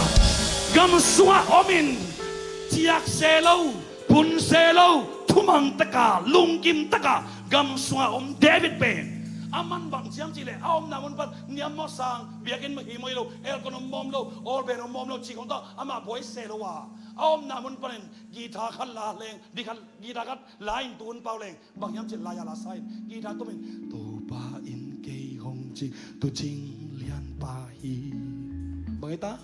Gam sungah om in ciak se lo, pun se lo, thumang taka, lungkim taka gam sungah om David pen, aman bang ci hiam cih leh a omna mun pan niam maw sang, biakinn maw hi maw hi lo, aircon om mawm lo, awlben om mawm lo cih khawng tawh amah buai se lo a, a omna mun panin guitar khat la leng, di khat, guitar khat la in tun pau leng, bang hiam cih leh lai a la sa in, guitar tumin, Topa in kei hong cing tuucing lianpa hi. Bang hi ta?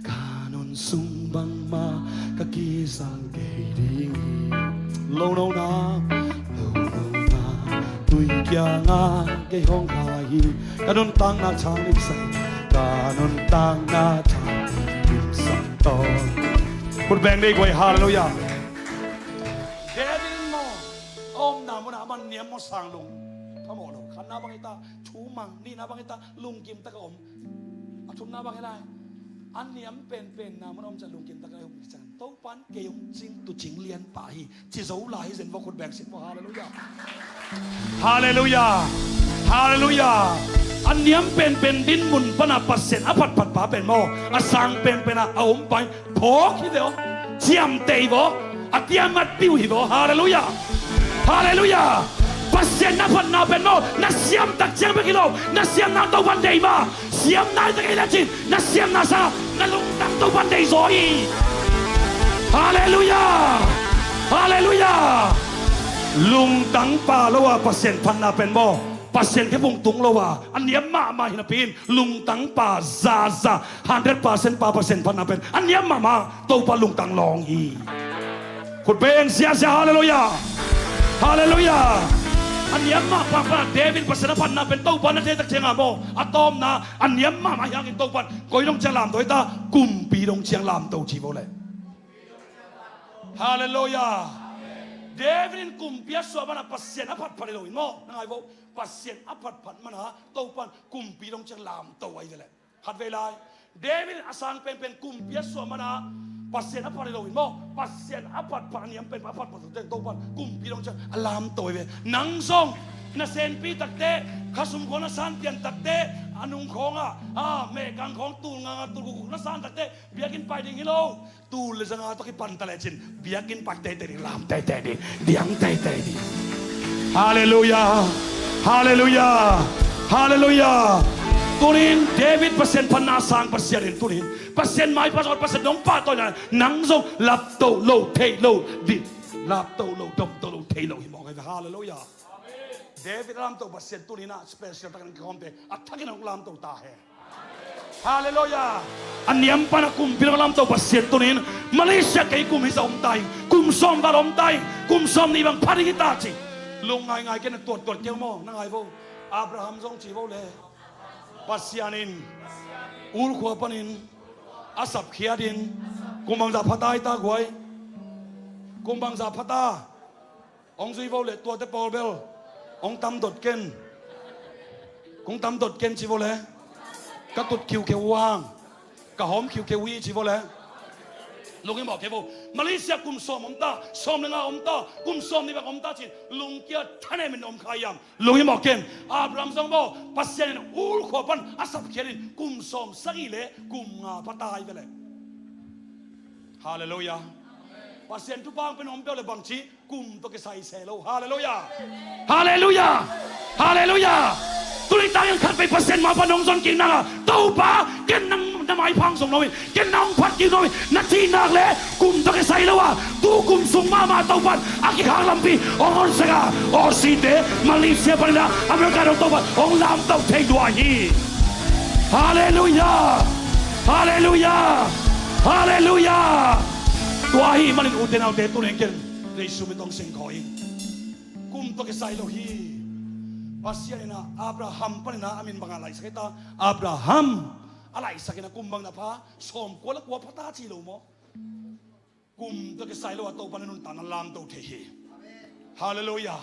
Ka nun sung bangmah ka kisam kei ding hi. Lo nona, lo nona, tui kiangah kei hong kha hi. Ka nuntakna thang limsak, ka nuntakna thang limsak tawh. Khut beng dih guai, halleluiah. David in maw, a omna munah aman niam maw sang lung phamawh lo. Khatna bang hi ta, thumang, nihna bang hi ta, lungkim taka om. A thumna bang hi lai, a niam penpenna mun a om ciang lungkim taka om hi ciang, Topa'n kei hong cing tuucing lianpa hi, ci zo lai hi zen vo, khut beng sin vo, halleluiah. Halleluiah. Halleluiah. A niam penpen dinmun pana Pasian a phatphatpa pen maw, a sang penpena a ompa in phawk hi ve aw. Ciamteh hi ve aw. A tiamat piu hi ve aw. Halleluiah. Halleluiah. Pasian na phatna pen maw, na siam tak ciang bek hi lo, na siamna Topa'n deih mah. Siam nai tak ei lecin na siamna sangah na lungtang Topa'n deih zaw hi. Halleluiah. Halleluiah. Lungtang pha lo a Pasian phatna pen maw, Pasian khepung tung lo a, a niam mahmah hi napi in, lungtang pa zaza, hundred percent pa Pasian phatna pen a niam mahmah, Topa lungtang lawng hi. Khut beng siasia, halleluiah. Halleluiah. A niam mah pangpang David Pasian a phatna pen Topa na thei tak ciang a maw, a tawpna a niam mahmah hi hangin Topa in koi dong ciang lamto hi ta, kumpi dong ciang lamto ci vo le. Halleluiah. David in kumpi a suah mana Pasian a phatphat hi lo in maw, na ngai vo. Pasian a phatphat mana Topa in kumpi dong ciang lamto ahi ve le. Khatvei lai, David in a sang penpen kumpi a suah mana Pasian a phat hi lo in maw, Pasian a phatphat a niam penpen a phatphat tuk teng Topa in kumpi dong ciang a lamto ahi ve. Nang zong na senpi takte, khasum khawng na san pian takte, a nung khawng a, a mehkang khawng tul nganga tul gukguk na san takte, biakinn pai ding hi lo. Tul le zanga tawh kipan ta lecin biakinn pai teitei ding, lam teitei ding, diang teitei ding. Halleluiah. Halleluiah. Halleluiah. Tunin David Pasian phatna a sang Pasian in tunin Pasian maipha zong Pasian dong pahtawina nang zong lapto lo thei lo ding, lapto lo domto lo thei lo hi mawk ahi ve. Halleluiah. David lamto Pasian tunin ah special takin kikhawmte a thakin hong lamto ta hen. Halleluiah. A niam pana kumpi lo lamto Pasian tunin Malaysia kei kum hi za om ta hi, kum sawm val om ta hi, kum sawm nih bang pha ding hi ta ci. Lung ngaingai kei na tuattuat kei maw, na ngai vo. Abraham zong ci vo le. Pasian in ul khua panin a sapkhiat in kum bangzah pha ta hi ta guai. Kum bangzah pha ta. Hong zui vo le tuate pawl bel hong tam dot ken. Kong tam dot ken ci vo le. Ka kut khiukheu uh hang, ka hawm khiukheu uh hi ci vo le. Lunghimawh kei vo. Malaysia kum sawm om ta, sawm le nga om ta, kum sawm nih bang om ta cin lungkia thanemin om kha hiam? Lunghimawh ken. Abraham zong maw, Pasian in ul khua pan a sapkhiat in kum sawm sagih le kum nga pha ta hi ve le. Halleluiah. Pasian thupha hong pia hong peuh le bangci kum tawh kisai se lo. Halleluiah. Halleluiah. Halleluiah. Tuni tangin khatvei Pasian maipa nong zon kik nang a, Topa, ken nang na maipha hong zong nuam ing, ken nang hong phat kik nuam ing, na cih nak le kum tawh kisai lo a, tu kum sung mahmah Topa in a kikhak lampi hong honsak a, Aussie te Malaysia panin ah America dong Topa in hong lamto thei lua hi. Halleluiah. Halleluiah. Halleluiah. Tua ahih manin ute naute, tuni ken Jesu min tawh seng khawh ing. Kum tawh kisai lo hi. Pasian in ah Abraham panin ah a min bangah laihsak hi ta. Abraham a laihsak in ah kum bang na pha, sawmkua le kua pha ta ci lo maw? Kum tawh kisai lo a Topa na nuntakna lamto thei hi. Halleluiah.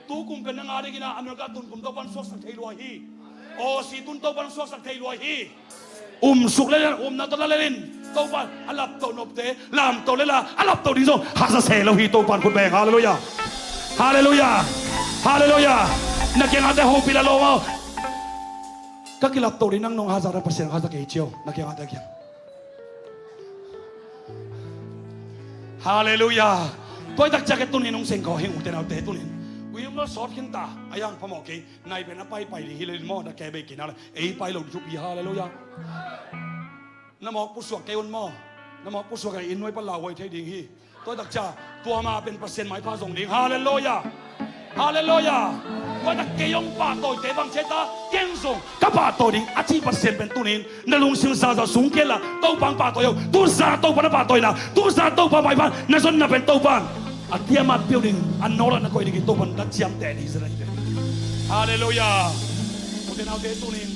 Tu kum pen nang a dingin ah America tun kum Topa in suaksak thei lua hi. Aussie tun Topa in suaksak thei lua hi. Umsuk le umna tawh la le in Topa a lapto nopte lamto le la a lapto ding zong haksa se lo hi. Topa in khut beng. Halleluiah. Halleluiah. Halleluiah. Na kiangah te hopih la lo maw? Ka kilapto ding nang nong hazat a Pasian hazat kei ciau. Na kiangah te kiang. Halleluiah. Tua hi tak ciang kei tunin hong seng khawh hing ute naute tunin. Ui um lo sawt khin ta a yang phamawh kei. Nai pen a paipai ding hi le in maw, na ke bei kina le ei pai lo ding thupi. Halleluiah. Na mawk pusuak kei un maw? Na mawk pusuak a inn nuai pan lauhuai thei ding hi. Tua hi tak ciang tua ma pen Pasian maipha zong ding. Halleluiah. Halleluiah. Tua hi tak kei hong pahtawite bang ci ta, ken zong ka pahtawi ding a cih Pasian pen tunin na lungsim zaza sung kei la Topa hong pahtawih o. Tu zan a Topa na pahtawi na, tu zan a Topa maipha na zonna pen Topa in a tiamat piu ding, a nawlak na koih ding hi. Topa in na ciamteh ding hi zan ahi ve. Halleluiah. Ute naute tunin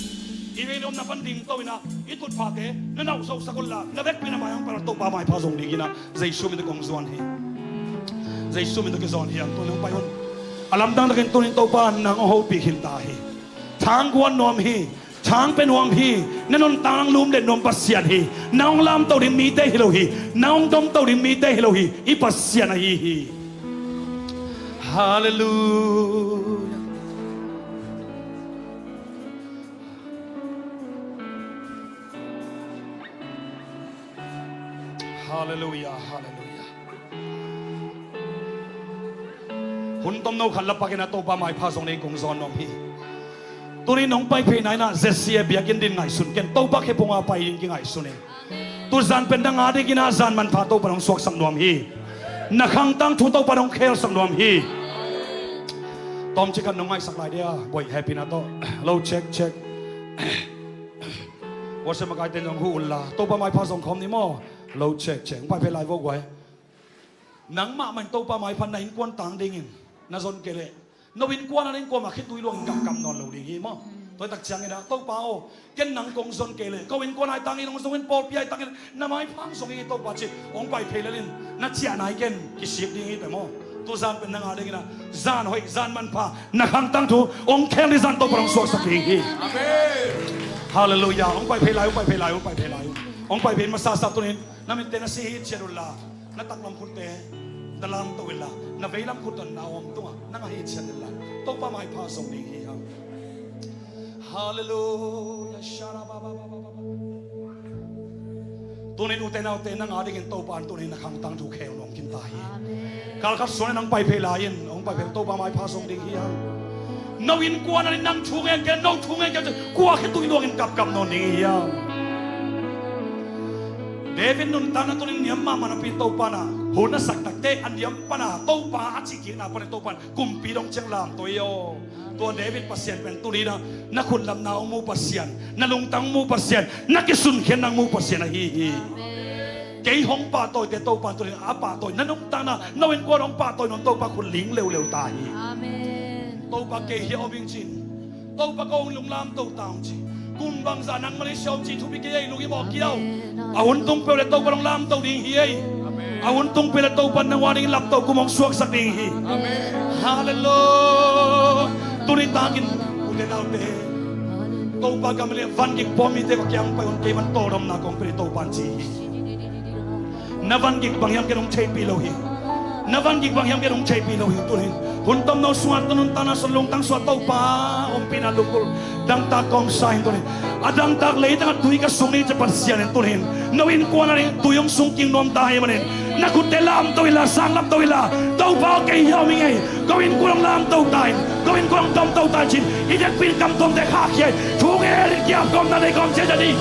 i vei le omna pan dingto in ah i tutphahte na nauh zohsak un la, na vekpi na mai hong pan Topa maipha zong ding in ah Jesu min tawh kong zuan hi. Jesu min tawh kizawn hi. An tunin hong pai un. A lamdang takin tunin Topa nang hong hopih khin ta hi. Thang guan nuam hi. Thang pia nuam hi. Na nuntak nang lum let nuam Pasian hi. Nang hong lamto ding mite hi lo hi. Nang hong domto ding mite hi lo hi. I Pasian ahi hi. Halleluiah. Halleluiah, halleluiah. Hun tomno khat la pakin a Topa maipha zong ding kong zawn nuam hi. Tuni nong pai phei nai na Z C A biakinn din ngaihsun ken, Topa khepunga pai ding kingaihsun in. Tu zan pen na nga ding in a zan manpha Topa nong suaksak nuam hi. Na khangtang thu Topa nong khelsak nuam hi. Tawmcik khat nong ngaihsak lai dia, boih, hehpihna tawh. Lo, check, check. Worship makaite nong huh unla, Topa maipha zong khawm ni maw? Lo, check, check. Hong pai phei lai vo guai. Nangmah mah in Topa maipha na innkuan tang dingin na zon kei leh, no innkuan a na innkuan mah khitui luangin kapkap nawn lo ding hi maw? Tua tak ciangin ah, Topa aw, ken nang kong zon kei leh, ko innkuan a i tang in hong zongin, pawlpi a i tang in, na maipha hong zong hi Topa ci, hong pai phei lel in, na ciahna hi ken, kisik ding hi teh maw? Tuzan pen nang a dingin ah zan hoih, zan manpha, na khangtang thu hong khel ding zan Topa hong suaksak ding hi. Amen. Halleluiah. Hong pai phei lai, hong pai phei lai, hong pai phei lai. Hong pai phei in masa sa tunin na mitte na si hi ciat unla, na taklam khutte na lamto inla, na veilam khut tawh na awm tungah nang a hi ciat inla, Topa maipha zong ding hi hang. Halleluiah. Sharabababababa. Tunin ute naute, nang a dingin Topa in tunin na khangtang thu khel nuam khin ta hi. Amen. Kal khat suan nang pai phei lai in, hong pai phei, Topa maipha zong ding hi hang. No innkuan a nang thu ngen kei, no thu ngen kei, kua khitui luangin kapkap nawn ding hi hang. David nuntakna tunin niam mahmah napi Topa in ah hun a sak takte a niam pan a Topa a cih kikna pan in Topa in kumpi dong ciang lamto hi aw. Tua David Pasian pen tuni in ah na khut lapna hong mu Pasian, na lungtang hong mu Pasian, na kisunkhiatna hong mu Pasian ahi hi. Amen. Kei hong pahtawite Topa in tuni in a pahtawi, na nuntakna, no innkuan hong pahtawi nuam Topa khut ling leuleu ta hi. Amen. Topa kei hiah om ing cin, Topa kong lunglamto ta ung ci. Kum bangzah nang Malaysia om cih thupi kei ei, lunghimawh kei aw. Amen. A hun tung peuh le Topa hong lamto ding hi ei. Amen. A hun tung peuh le Topa nang a dingin lapto kum hong suaksak ding hi. Amen. Halleluiah. Tuni takin ute naute, Topa gam le van gik pawlmite ka kiang pai un, kei man tawldamna kong pia hi Topa in ci hi. Na van gik bang hiam ken hong theihpih lo hi. Na van gik bang hiam ken hong theihpih lo hi. Tunin hun tomno sungah, tun hun tana sung, lungtang sungah Topa ompihna lungkul dangtak ka om sa hi. Tunin a dangtak leitangah tui ka sung ni ci Pasian in tunin no innkuan a ding tui hong sung kik nuam ta hi manin, na khutte lamto inla, sang lamto inla, Topa aw, kei hiah om ing ei. Ko innkuan hong lamto ta in, ko innkuan hong domto ta in cin, i dekpi in kamtuamte khahkhia in, thu ngen in kiam kawmna nei kawm ciacia ding.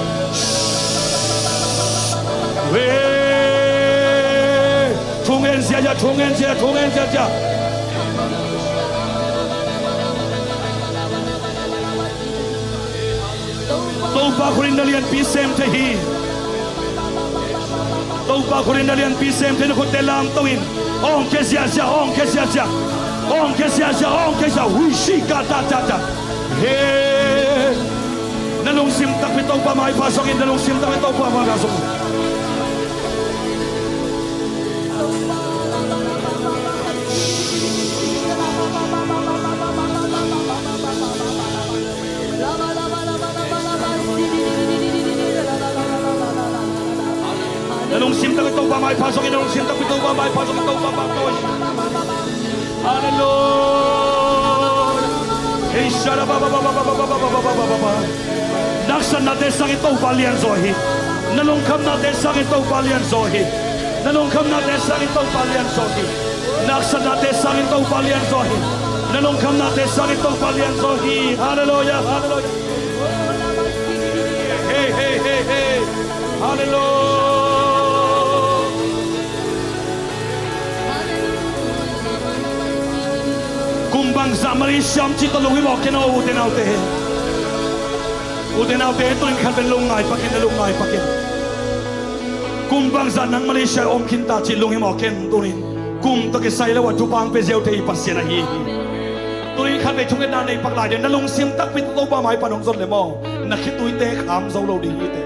Wee. Thu ngen ciacia, thu ngen ciacia, thu ngen ciacia. Topa khut in na lianpi sem thei hi. Topa khut in na lianpi sem thei, na khutte lamto in. Awng khia ziahziah, awng khia ziahziah. Awng khia ziahziah, awng khia ziah. Hui shi ka ta ta ta. He. Na lungsim takpi Topa maipha zong in, na lungsim takpi Topa maipha zong in. Na lungsim takpi Topa maipha zong in, na lungsim takpi Topa maipha zong in, Topa maipha zong in. Halleluiah. Hei, shara ba ba ba. Haksatnate sangin Topa lianzaw hi. Na lungkhamnate sangin Topa lianzaw hi. Na lungkhamnate sangin Topa lianzaw hi. Haksatnate sangin Topa lianzaw hi. Na lungkhamnate sangin Topa lianzaw hi. Halleluiah, halleluiah. Hei, hei, hei, hei. Halleluiah. Kum bangzah Malaysia om cih tawh lunghimawh ken aw, ute naute. Ute naute, tunin khat pen lungngai pak in, lungngai pak in. Kum bangzah nang Malaysia om khin ta cih lunghimawh ken, tunin kum tawh kisai lo a thupha hong pia ziau thei Pasian ahi hi. Tunin khatvei thungetna nei pak lai ding, na lungsim takpi tawh Topa maipha nong zon le maw, na khituite kham zo lo ding hi teh.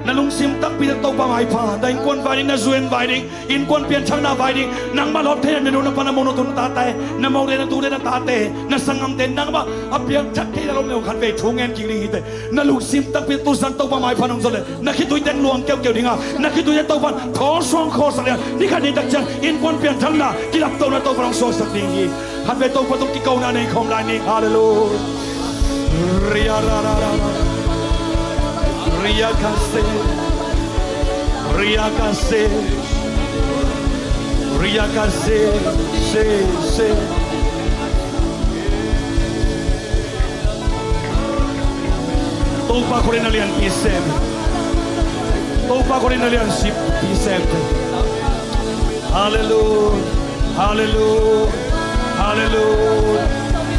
Na lungsim takpi tawh Topa maipha, na innkuan vai ding, na zu-en vai ding, innkuan pianthakna vai ding, nangmah lawp theihna, na nu na pa, na monu tu na tate, na mote na tute na tate, na sanggamte, nangmah a piangthak theihna lawm le khatvei thu ngen kik ding hi teh. Na lungsim takpi tuzan Topa maipha nong zon le, na khituite luang keukeu ding a, na khituite Topa in thawsuang khawlsak ding a, ni khat ni tak ciang innkuan pianthakna, kilaptona Topa in hong suaksak ding hi. Khatvei Topa tung kikona nei khawm lai ni. Halleluiah. Ria ra ra ra ra. Ria ka se. Ria ka se. Ria ka se. Se, se. Topa khut in na lianpi sem. Topa khut in na lianpi sem. Halleluiah. Halleluiah. Halleluiah.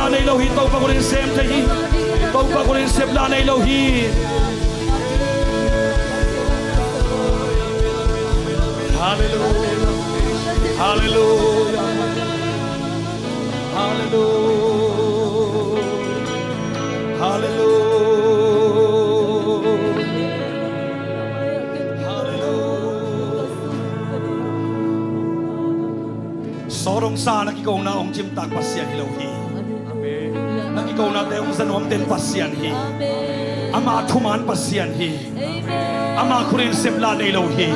la nei lo hi, Topa khut in sem thei hi. Topa khut in sem la nei lo hi. Halleluia. Halleluia. Halleluia. Halleluia. Halleluia. Sodom sa na kikona hong cimtak Pasian hi lo hi. Na kikonate hong za nuam den Pasian hi. Ama thuman Pasian hi. Ama khut in sem la nei lo hi.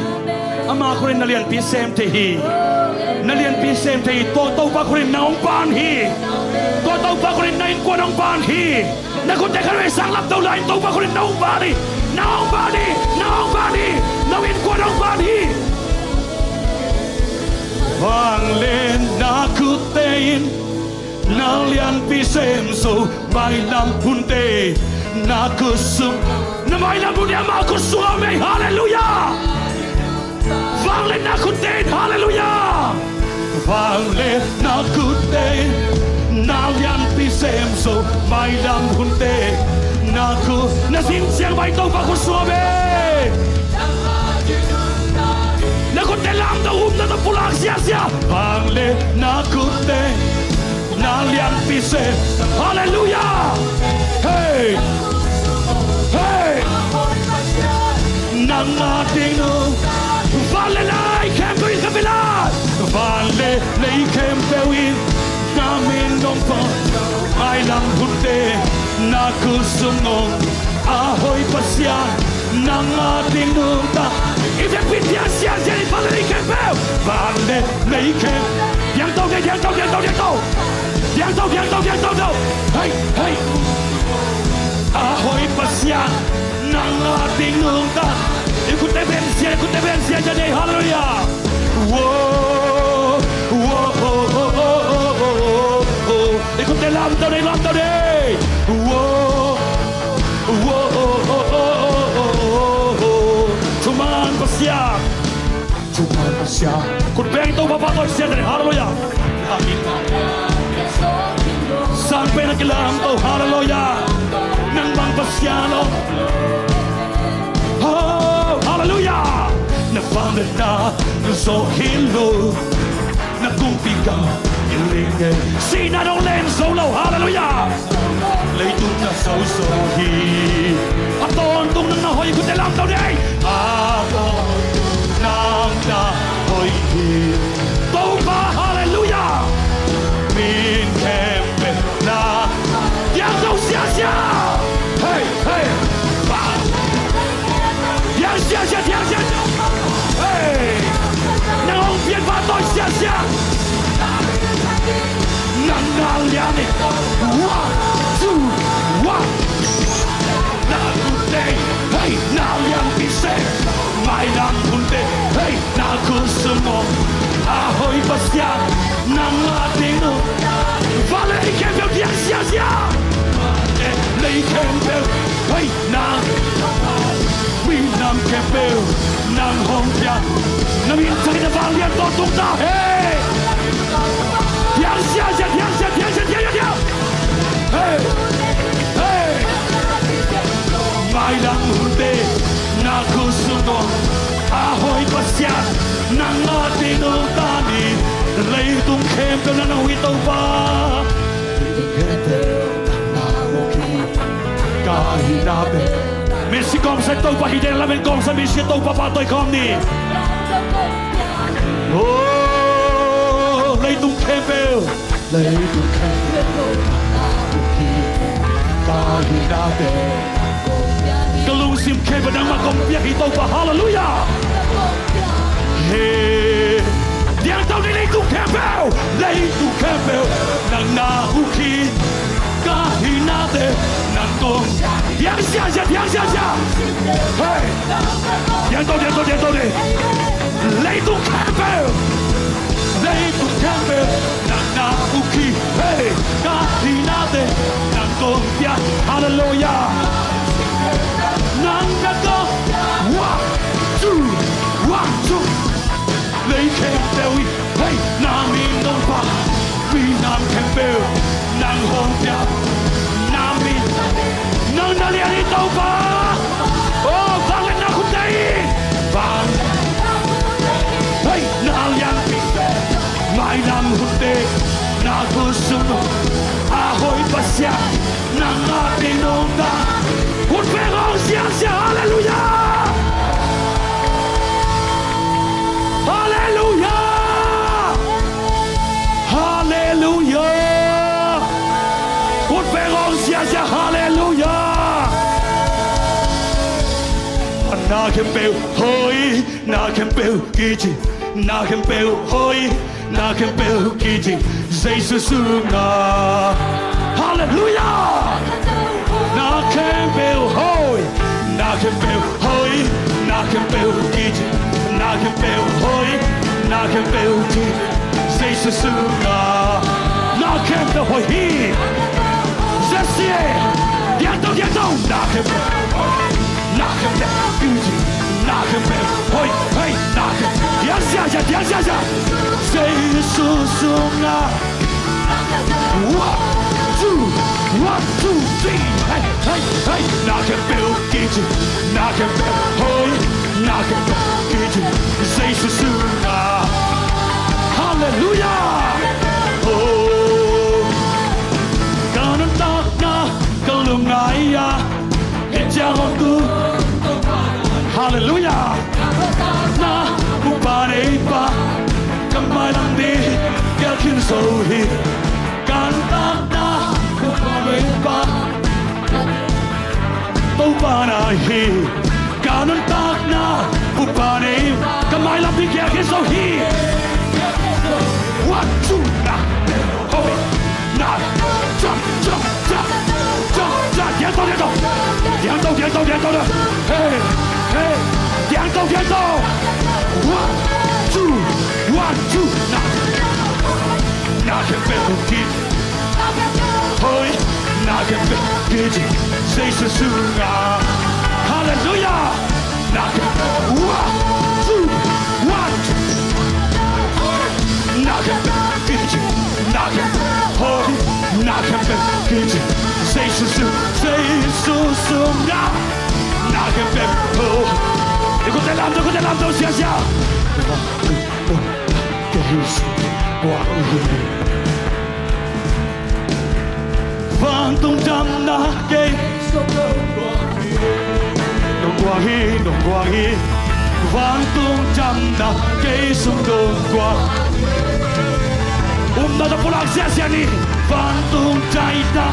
Ama khut in na lianpi sem thei hi. Na lianpi sem thei hi. Tua Topa khut in na hong ban hi. Tua Topa khut in na innkuan hong ban hi. Na khutte khat vei sang lam to lai, Topa khut in na hong ban hi. Na hong ban hi. Na hong ban hi. Na innkuan hong ban hi. Vanglian na khutte in na lianpi sem zo, mailam hunte na khut sung. Na mailam hunte ama khut sung a om ei. Halleluia. Vanglian na khutte in. Halleluia. Vanglian na khutte in na lianpi sem zo, mailam hunte na khut. Na sin siang vai Topa khut sung a om ei. Na khutte lamdang, umna tawh pulak siasia. Vanglian na khutte na lianpi sem. Halleluia. Hei. Hei. Nang a ding nungta. Vanglian a i khempeuh in ka bilat. Vanglian a i khempeuh in na min nong phat. Mailam hunte na khut sung om. A hoih Pasian, nang a ding nungta. I vekpi in thiang siasia ni, vanglian a i khempeuh. Vanglian a i khem. Thiang to, thiang to, thiang to, thiang to. Thiang to, thiang to, thiang to, thiang to. Hei, hei. A hoih Pasian, nang a ding nungta. I khutte beng sia, i khutte beng sia, sia ni. Halleluia. Whoa, whoa, whoa. I khutte lamdang ni, lamdang ni. Whoa, whoa, whoa. Thuman Pasian. Thuman Pasian. Khut beng Topa pahtawi siasia ni. Halleluia. Sang pen a kilamto. Halleluia. Nang bang Pasian om. Oh, halleluia. Na vanglian na zawh hi lo. Na kumpi gam i ling ei. Sihna dong leng zo lo. Halleluia. Leitung na zozo hi. A tawntung nang na hoih, khutte lamto ni. A tawntung nang na hoih hi. Topa, halleluia. Min khempeuh na. Thiang to siasia. Hei, hei. Thiang siasia, thiang siasia. Hei. Nang hong pian pahtawi siasia. Nang na lian in. One, two, one. Na khutte, hei, na lianpi sem. Mailam hunte, hei, na khut sung om. A hoih Pasian, nang a ding nungta. Vanglian a i khempeuh thiang siasia. Vanglian a i khempeuh, hei, nang. Minam khempeuh nang hong piang. Na min thang in na vanglian tawntung ta hen. Thiang siasia, thiang siasia, thiang siasia, thiang siasia. Hei. Hei. Mailam hunte na khut sung om. A hoih Pasian, nang a ding nungta ni. Leitung khempeuh na na hoih Topa. Leitung khempeuh na na hoih hi. Ka hihna pen. Misi kawmsa Topa hi den lamen kawmsa misi Topa pahtawi khawm ni. Oh, leitung khempeuh, leitung khempeuh, ka hihna teng, ka lungsim khempeuh nangmah kong piak hi Topa. Halleluiah. He, diangtau ni, leitung khempeuh, leitung khempeuh, nang na uk hi. Ka hihna teng nang kong, diang siasia, diang siasia. Hey, diangtau, diangtau, diangtau ni. Leitung khempeuh, leitung khempeuh, nang na uk hi. Hey, ka hihna teng nang kong piak. Halleluiah. Nang na kong, one, two, one, two. Lei khempeuh i, hey, na min nong pha, minam khempeuh nang hong pia. Na min, nang na lian hi Topa. Oh, vangliatna khut teh in, van, hey, na lianpi, mailam hun teh na khut sung, a hoih Pasian, nang na min nong ta. Khut beng hong siasia, halleluiah. Halleluiah. Halleluiah. Khut beng hong siasia, halleluiah. Na khempeuh hoih, na khempeuh kici, na khempeuh hoih, na khempeuh kici, Jesu sungah. Halleluiah. Na khempeuh hoih, na khempeuh hoih, na khempeuh kici, na khempeuh hoih, na khempeuh kici, Jesu sungah. Na khempeuh hoih hi. Jesu, diangtau, diangtau. Na khempeuh hoih, na khempeuh kici, na khempeuh hoih, hey, na khempeuh, diang siasia, diang siasia. Jesu sungah. One, two, one, two, three. Hey, hey, hey. Na khempeuh kici, na khempeuh hoih, na khempeuh kici, Jesu sungah. Halleluiah. Oh, ka nuntakna ka lungngai a, hih ciang hong tu. Halleluiah. Na upa nei pa, ka mailam ding kial khin zo hi. Ka nuntakna upa nei pa, Topa na hi. Ka nuntakna upa nei, ka mailam ding kial khin zo hi. One, two, na, hoih, na, jump, jump, jump, jump, jump. Diangtau, diangtau. Diangtau, diangtau, diangtau, diangtau. Hey, hey. Diangtau, diangtau. One, two, one, two. Na, na khempeuh kici, hoih, na khempeuh kici, Jesu sungah. Halleluiah. Na khempeuh, one, two, one, two. Na khempeuh kici, na khempeuh hoih, na khempeuh kici, Jesu sungah, Jesu sungah. Na khempeuh hoih. Khut teh lamdang, khut teh lamdang siasia. Vantung damna kei sung nong guang hi, nong guang hi. Vantung damna kei sung nong guang. Upna tawh pulak siasia ni. Vantung damna,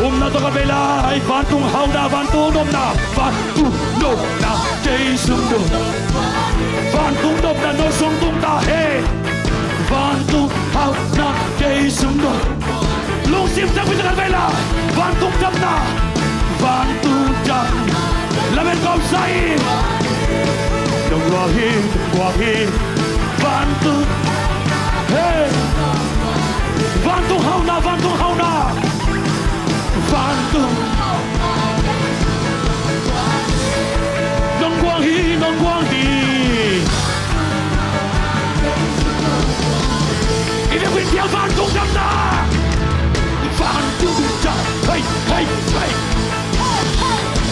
upna tawh khat vei lai. Vantung hauhna, vantung nopna, vantung nopna kei sung nong. Vantung nopna no sung tung ta hen. Vantung hauhna kei sung nong. Lungsim tangpi tawh khat vei lai. Vantung damna, vantung damna. Lamen kawmsa in. Nong guang hi, nong guang hi. Vantung, hey. Vantung hauhna, vantung hauhna. Vantung. Nong guang hi, nong guang hi. I biakinn kiang vantung damna. Vantung dam, hey, hey, hey.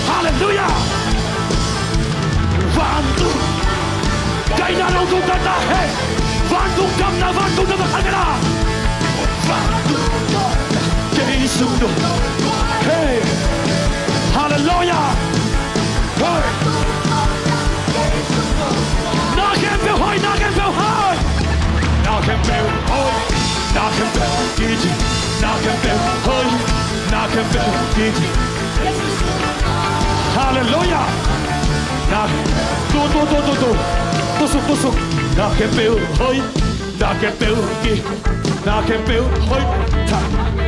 Halleluiah. Vantung. Kaihna nong tung damna, hey. Vantung damna, vantung damna, khat vei lai. Vantung kei sung nong. Hey. Halleluiah. Hey. Na khempeuh Halleluia. Na, tu, tu, tu, tu, tu. Tusuk, tusuk. Na khempeuh hoih. Na khempeuh ki. Na khempeuh hoih. Cha,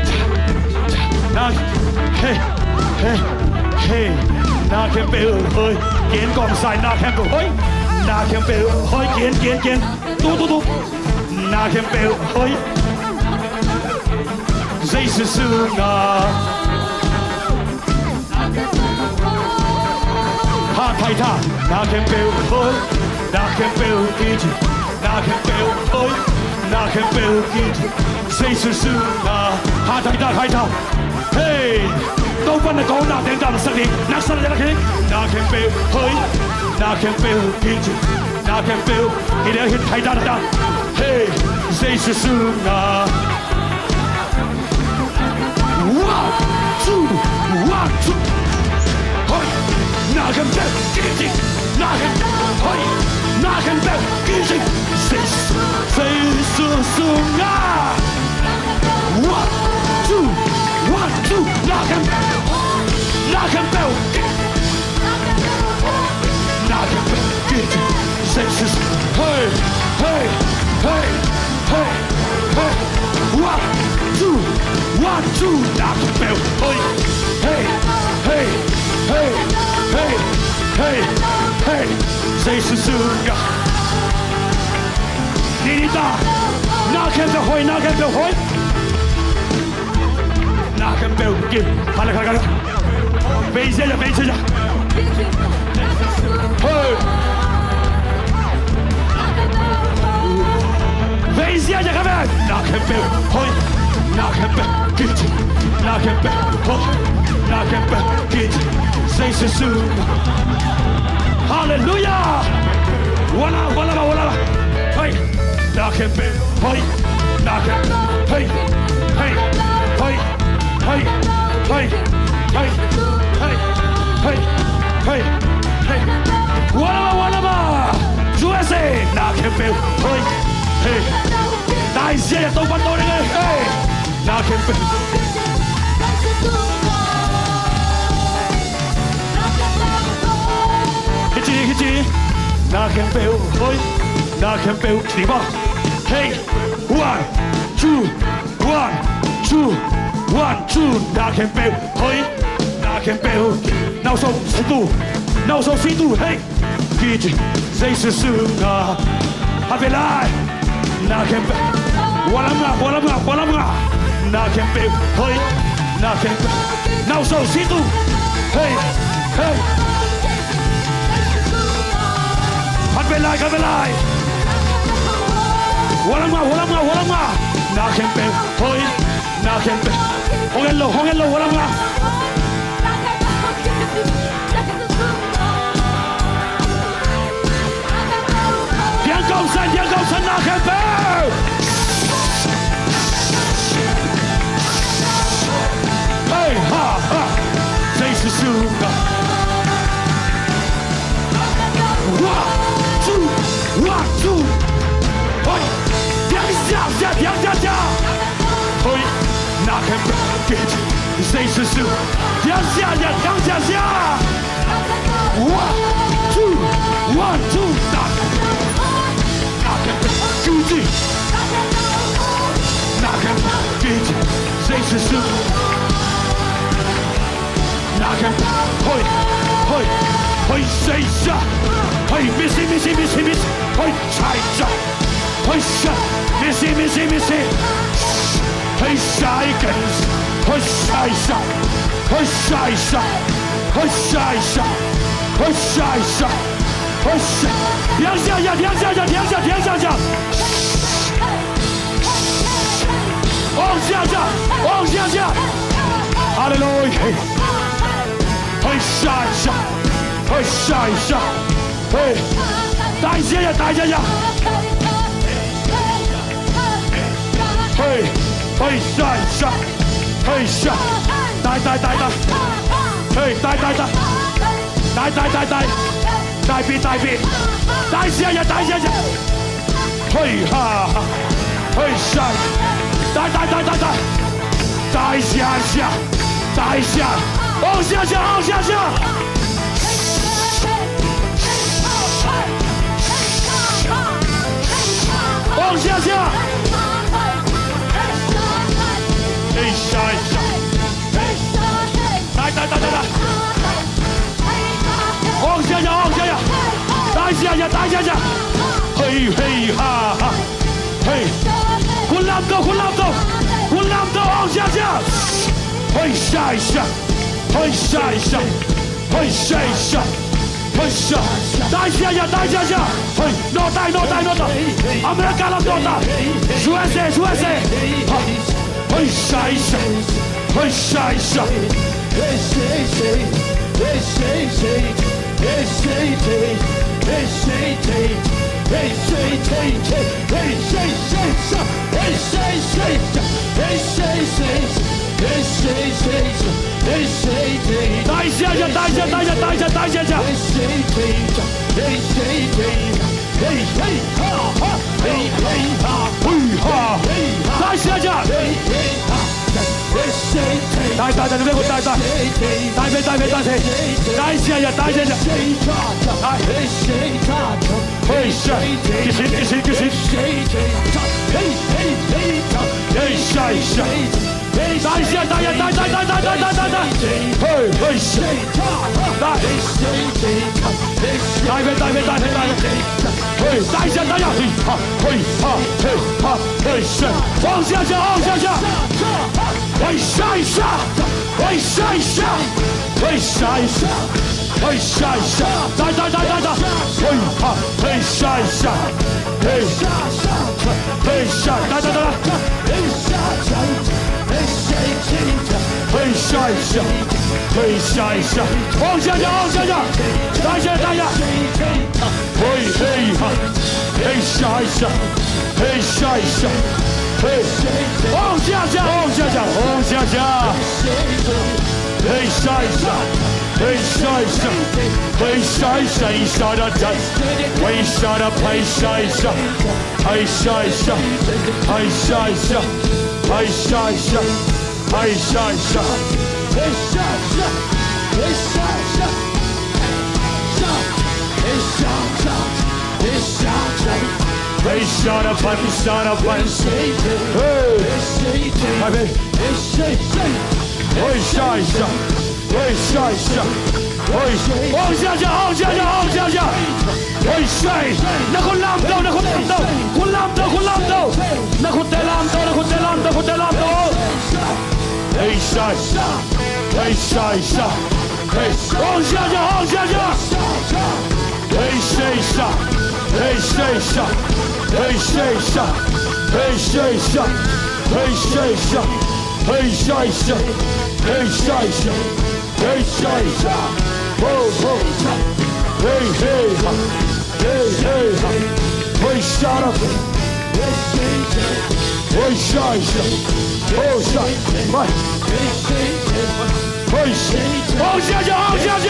cha, cha. Na, he, he, he. Na khempeuh hoih. Gen kawmsai, na khempeuh hoih. Na khempeuh hoih. Gen, gen, gen. Tu, tu, tu. Na khempeuh hoih. Jesu sungah. Ha thai tha. Na khempeuh hoih. Na khempeuh kici. Na khempeuh hoih. Na khempeuh kici. Jesu sungah. Ha thai tha, thai tha. Hei, Topa na kawkna teng damsak ding. Naksa na jalak hi. Na khempeuh hoih. Na khempeuh kici. Na khempeuh. Hi le hi thai tha tha. Hei, Jesu sungah. One, two, one, two. Hoih. Na khempeuh kici. Na khempeuh hoih. Na khempeuh kici. Jesu, Jesu sungah. One, two, one, two. Na khempeuh, na khempeuh kici. Na khempeuh kici. Jesu. Hey, hey, hey, hey, hey. One, two, one, two. Na khempeuh hoih. Hey, hey, hey, hey, hey, hey. Jesu sungah. Ni, ni ta. Na khempeuh hoih, na khempeuh hoih. Na khempeuh ki. Hala, hala, hala. Vei ziahziah, vei ziahziah. Hoih. Vei ziahziah ka vei. Na khempeuh hoih. Na khempeuh kici. Na khempeuh hoih. Na khempeuh kici. Jesu sungah. Halleluia. Wala, wala, wala. Hoih. Na khempeuh hoih. Na khempeuh hoih. Hoih. Hoih. Hoih. Hoih. Hoih. Hoih. Hoih. Hoih. Wala ma, wala ma. U S A. Na khempeuh hoih. Hey. Taizia ya Topa tawh ding ei. Hey. Na khempeuh. Hici, hici. Na khempeuh hoih. Na khempeuh. Kici ba. Hey. One, two, one, two, one, two. Na khempeuh hoih. Na khempeuh. Nauso situ. Nauso situ. Hey. Kici. Jesu sungah. Happy life. Na khempeuh. Walam nga, walam nga, walam nga. Na khempeuh hoih. Na khempeuh. Nauso situ. Hey. Hey. Khat vei lai, khat vei lai. Walam nga, walam nga, walam nga. Na khempeuh hoih. Na khempeuh. Hong en lo, hong en lo, walam nga. Diang kawmsan, diang kawmsan, na khempeuh. Hey, ha, ha. Jesu sungah. One, two, one, two. Hoih. Diang ziahziah, diang ziahziah. Hoih. Na khempeuh kici. Jesu sungah. Diang ziahziah, diang ziahziah. One, two, one, two. Na khempeuh. Na khempeuh kici. Na khempeuh kici. Jesu sungah. Na khempeuh. Hoih. Hoih. Hoih. Say, say. Hoih. Misi, misi, misi, misi. Hoih. Say, say. Hoih, say. Misi, misi, misi. Hoih, say, say. Hoih, say, say. Hoih, say, say. Hoih, say, say. Hoih, say, say. Hoih, say. Diang ziahziah, diang ziahziah, diang ziahziah, diang ziahziah. Ong ziahziah, ong ziahziah. Halleluia. Hoih, say, say. Hoih, say, say. Hey. Tai ziahziah, tai ziahziah. Hey. Hoih, say, say. Hoih, say. Tai, tai, tai, tai. Hey, tai, tai, tai. Tai, tai, tai, tai. Taipih, taipih. Tai ziahziah, tai ziahziah. Hoih, ha, ha. 嘿，下，带，带，带，带，带，带下下，带下，往下下，往下下。往下下。嘿，下一下。来，来，来，来，来。往下下，往下下。带下下，带下下。嘿，嘿，哈，哈。嘿。คุณลำโต คุณลำโต คุณลำโต 往下下。嘿，下一下。嘿，下一下。 嘿，下一下，嘿，下，带下下，带下下，嘿，no带，no带，no带，America love no带，USA，USA，哈，嘿，下一下，嘿，下一下。带下下，带下，带下，带下，带下下。嘿，嘿，哈，哈，嘿，嘿，哈，嘿，哈，嘿，哈，带下下。带，带，带，带，带，带，带下下，带下下。带，嘿，下，继续，继续，继续。嘿，下一下。 带下，带下，带，带，带，带，带，带，带，嘿，嘿，下，带，带，带，带，带，带，嘿，带下，带下，嘿，哈，嘿，哈，嘿，哈，嘿，下，往下下，往下下，嘿，下一下，嘿，下一下，嘿，下一下。 嘿，下一下，带，带，带，带，带，嘿，哈，嘿，下一下，嘿，嘿，下，带，带，带，带，嘿，下一下，嘿，下一下，嘿，下一下，往下下，往下下，带下，带下，嘿，嘿，哈，嘿，下一下，嘿，下一下，嘿，往下下，往下下，往下下。 嘿，下一下，嘿，下一下，嘿，下一下，一下的站，嘿，下的拍，下一下，嘿，下一下，嘿，下一下，嘿，下一下，嘿，下一下，嘿，下一下，嘿，下一下，下，嘿，下一下，嘿，下一下，嘿，下的拍，下的拍，嘿，拍拍。 嘿，下一下，嘿，下一下，嘿，往下下，往下下，往下下，嘿，下一下，那个浪头，那个浪头，个浪头，个浪头，那个带浪头，那个带浪头，个带浪头。嘿，下一下，嘿，下一下，嘿，往下下，往下下。 嘿，下一下，嘿，下一下，嘿，下一下，嘿，下一下，嘿，下一下，嘿，下一下，嘿，下一下，嘿，下一下，吼，吼，嘿，嘿，哈，嘿，嘿，哈，嘿，下了，嘿，下一下，吼，下，慢。 嘿，往下下，往下下。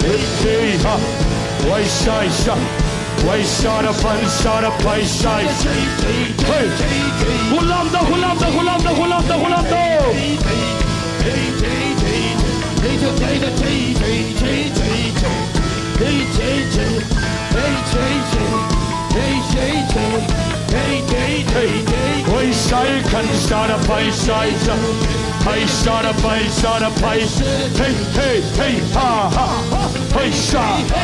嘿，嘿，哈，嘿，下一下，嘿，下的翻，下的拍，下一下。嘿，个浪头，个浪头，个浪头，个浪头，个浪头。嘿，嘿，嘿，嘿，下的拍，下一下。 嘿，下的拍，下的拍，嘿，嘿，嘿，哈，哈，嘿，下。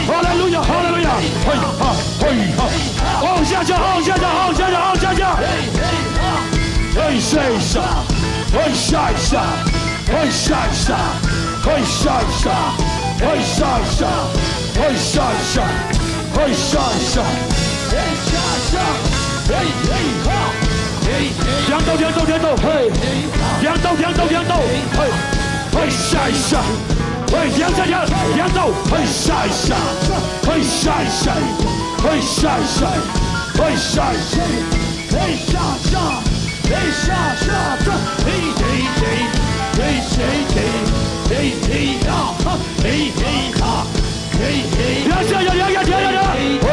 哈利路亚，哈利路亚，嘿，哈，嘿，哈。往下下，往下下，往下下，往下下。嘿，下一下，嘿，下一下，嘿，下一下，嘿，下一下，嘿，下一下，嘿，下一下。 嘿，下一下，嘿，嘿，哈，嘿，嘿。两斗，两斗，两斗，嘿。两斗，两斗，两斗，嘿。嘿，下一下，嘿，两下，两，两斗，嘿，下一下，嘿，下一下，嘿，下一下，嘿，下一下，嘿，下下，嘿，下下，嘿，嘿，嘿，嘿，嘿，嘿，嘿，呀，哈。 嘿，嘿，哈，嘿，嘿，两下，两下，两下，两下。哦，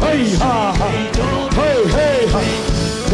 嘿，哈，哈，嘿，嘿，哈，嘿，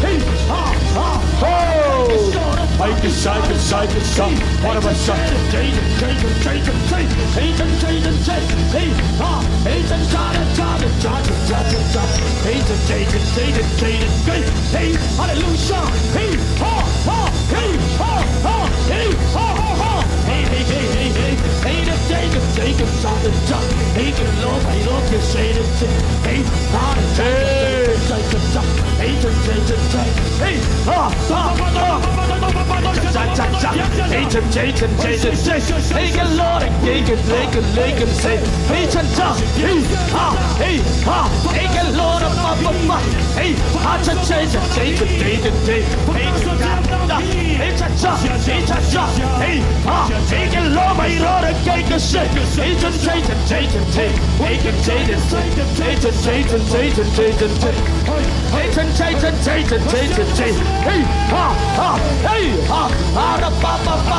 Hey, ha, ha. Oh! Hey, ka shai, ka shai, ka shai. What am I shai? Hey, ha. Hey, cha, cha, cha, cha, cha, cha, cha, cha, cha. Hey, cha, cha, cha, cha, cha, cha, cha, cha. Hey, hallelujah. Hey, ha, ha. Hey, ha, ha. Hey, ha, ha, ha. Hey, hey, hey, hey, hey. Hey, cha, cha, cha, cha, cha, cha, cha. Hey, cha, cha, cha, cha, cha, cha. Hey, ha, ha, ha. Hey, cha, cha, cha, cha, cha, cha. Hey, get Lord, hey, get, hey, get, hey, get, say. Hey, cha, cha, hey, ha, hey, ha. Hey, get Lord, pa, pa, pa. Hey, ha, cha, cha, cha, cha, cha, cha, cha. Hey, cha, cha, hey, cha, cha, hey, ha. Hey, get Lord, my Lord, hey, get, say. Hey, cha, cha, cha, cha, cha, cha. Hey, get, cha, cha, cha, cha, cha, cha, cha, cha. Hey, cha, cha, cha, cha, cha, cha, cha, cha. Hey, ha, ha, hey, ha. Ara, pa, pa, pa.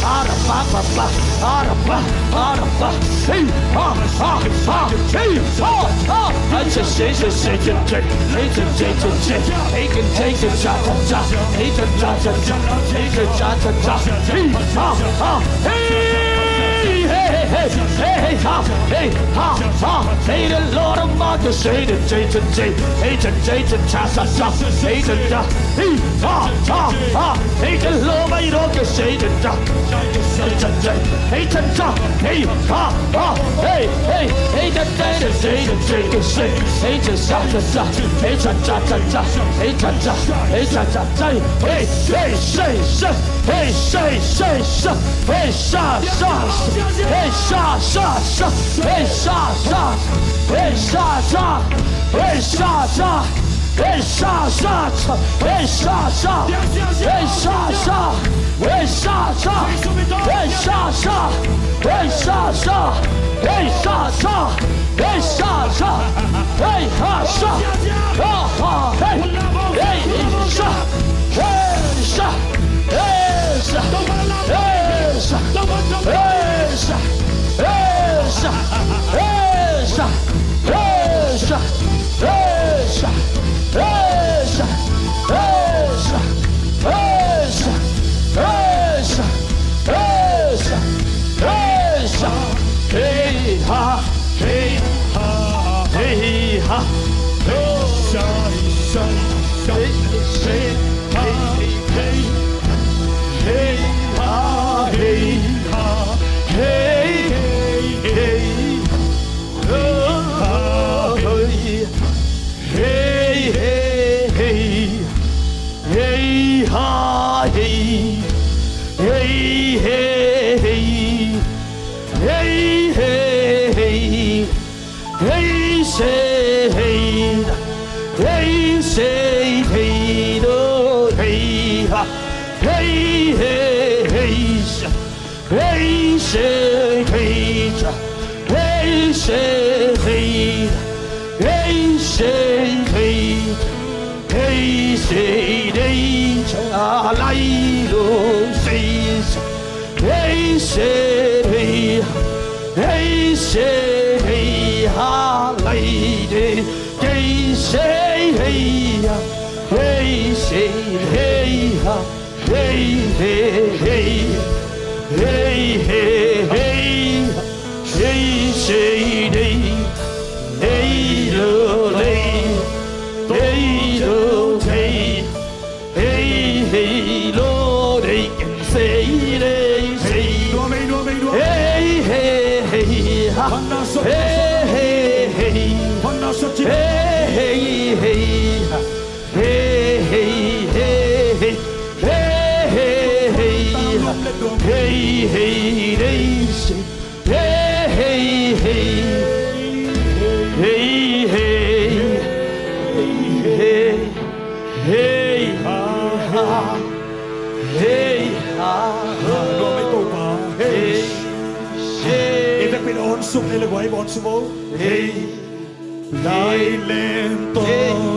Ara, pa, pa, pa. Ara, pa, ara, pa. Hey, ha, ha, ha. Hey, ha, ha. Hey, cha, cha, cha, cha, cha, cha. Hey, cha, cha, cha, cha. Hey, cha, cha, cha, cha, cha. Hey, cha, cha, cha, cha. Hey, cha, cha, cha, cha. Hey, ha, ha. Hey, hey, hey, hey, hey, hey, ha, hey, ha, ha. Hey, the Lord of Majesty, the J J J, hey, the J J J, cha, cha, cha, hey, the, the, hey, ha, ha, ha. Hey, the Lord, my Lord, the J J J, hey, cha, cha, hey, ha, ha, hey, hey, hey, the, the, the, the, the, the, hey, cha, cha, cha, cha, hey, cha, cha, cha, cha, hey, cha, cha, hey, cha, cha, cha, hey, hey, say, say. Hey, say, say, say. Hey, sha, sha, sha. Hey, sha, sha, sha. Hey, sha, sha. Hey, sha, sha. Hey, sha, sha. Hey, sha, sha, sha. Hey, sha, sha. Hey, sha, sha. Hey, sha, sha. Hey, sha, sha. Hey, sha, sha. Hey, sha, sha. Hey, sha, sha. Hey, ha, sha. Ha, ha. Hey. Hey, sha. Hey, sha. Hey, sha. Hey, sha. Hey, sha. Hey, sha. Hey, sha. Hey, sha. Hey, sha. Hey, sha. Hey, sha. Hey, sha. Hey, sha. Hey, sha. Hey, ha. Hey, ha. Hey, ha. Hey, sha. Hey, hey, hey, hey, say, hey, hey, say, hey, no, hey, ha, hey, hey, hey, sa, hey, say, hey, sa, hey, say, hey, hey, say, hey, hey, say, hey, sa, lai, lo, say, sa, hey, say, hey, hey, say, hey, ha, lai, de, hey, say, hey, ha, hey, say, hey, ha, hey, hey, hey, hey, hey, hey, hey, say, hey, hey, lo, hey, hey, lo, hey, hey, lo, hey, can say, hey, say. Hey, hey, hey, ha. Hey, hey, hey. Hey, hey, hey, ha. Hey, hey, hey, hey. Hey, hey, hey, hey, hey, hey, hey, hey. Hey, hey, hey, hey, ha, hey, ha, hey, hey. I vekpi in awnsuk ni le guai, awnsuk bo. Hey, hey, hey, lento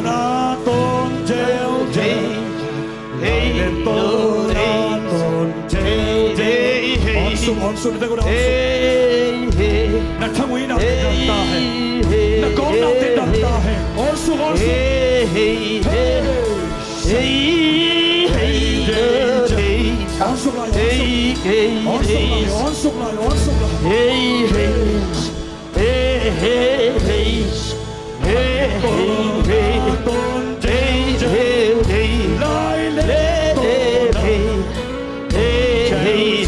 na ton jel jel. Hey, hey, hey, hey, hey. Awnsuk, awnsuk, na tangui na, awnsuk. Hey, hey. Na tangui na, hey, hey, hey. Na kawmna te dam ta hen. Awnsuk, awnsuk. Hey, hey, hey. Hey, hey, hey, hey. Awnsuk lai, awnsuk. Hey, hey, hey. Awnsuk lai, awnsuk lai, awnsuk lai. Hey, hey. Hey, hey, hey, hey, hey, hey, hey, hey, hey, hey, hey, hey, hey,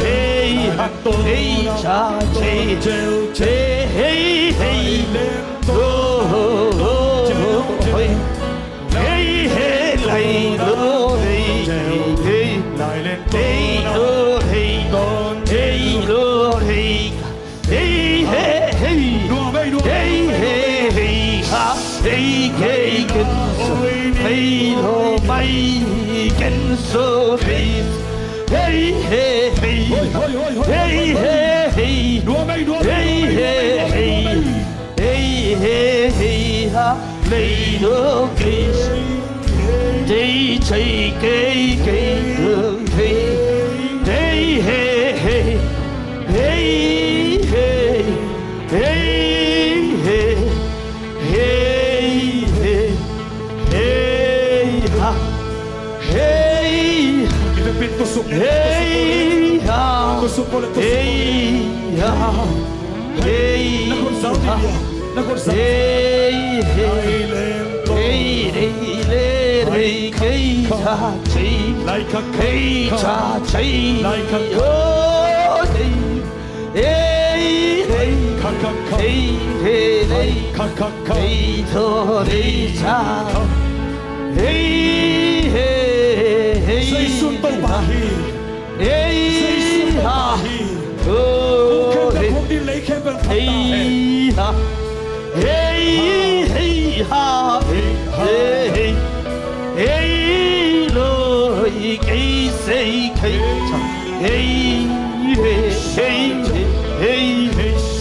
hey, cha, hey, hey, hey, hey, oh, oh, oh, hey, hey, hey, lai lo, hey, hey, hey, hey, lo, hey, hey, lo, hey. Hey, hey, hey. Hey, hey, hey, ha. Hey, hey, ken so. Hey, lo, mai, ken so, hey. Hey, hey, hey. Hey, hey, hey. Hey, hey, hey. Hey, hey, hey, ha. Lei lo kei. Hey, hey, hey, hey, hey. Hey, hey, hey. Hey, hey, hey. Hey, hey, hey. Hey, ha. Hey, ha. Hey, ha. Hey, ha. Hey, hey, hey, hey, hey, cha, hey, hey, cha, hey, oh, hey, hey, hey, hey, hey, hey, hey, to, hey, cha, hey, hey, hey, hey, Zeisu Topa hi. Hey, ha. Kong khempeuh, kong din lei khempeuh phat ta hen. Hey, ha. Hey, hey, ha. Hey, hey, hey. Hey, lo, hey, kei sei, kei cha. Hey, hey, hey, hey,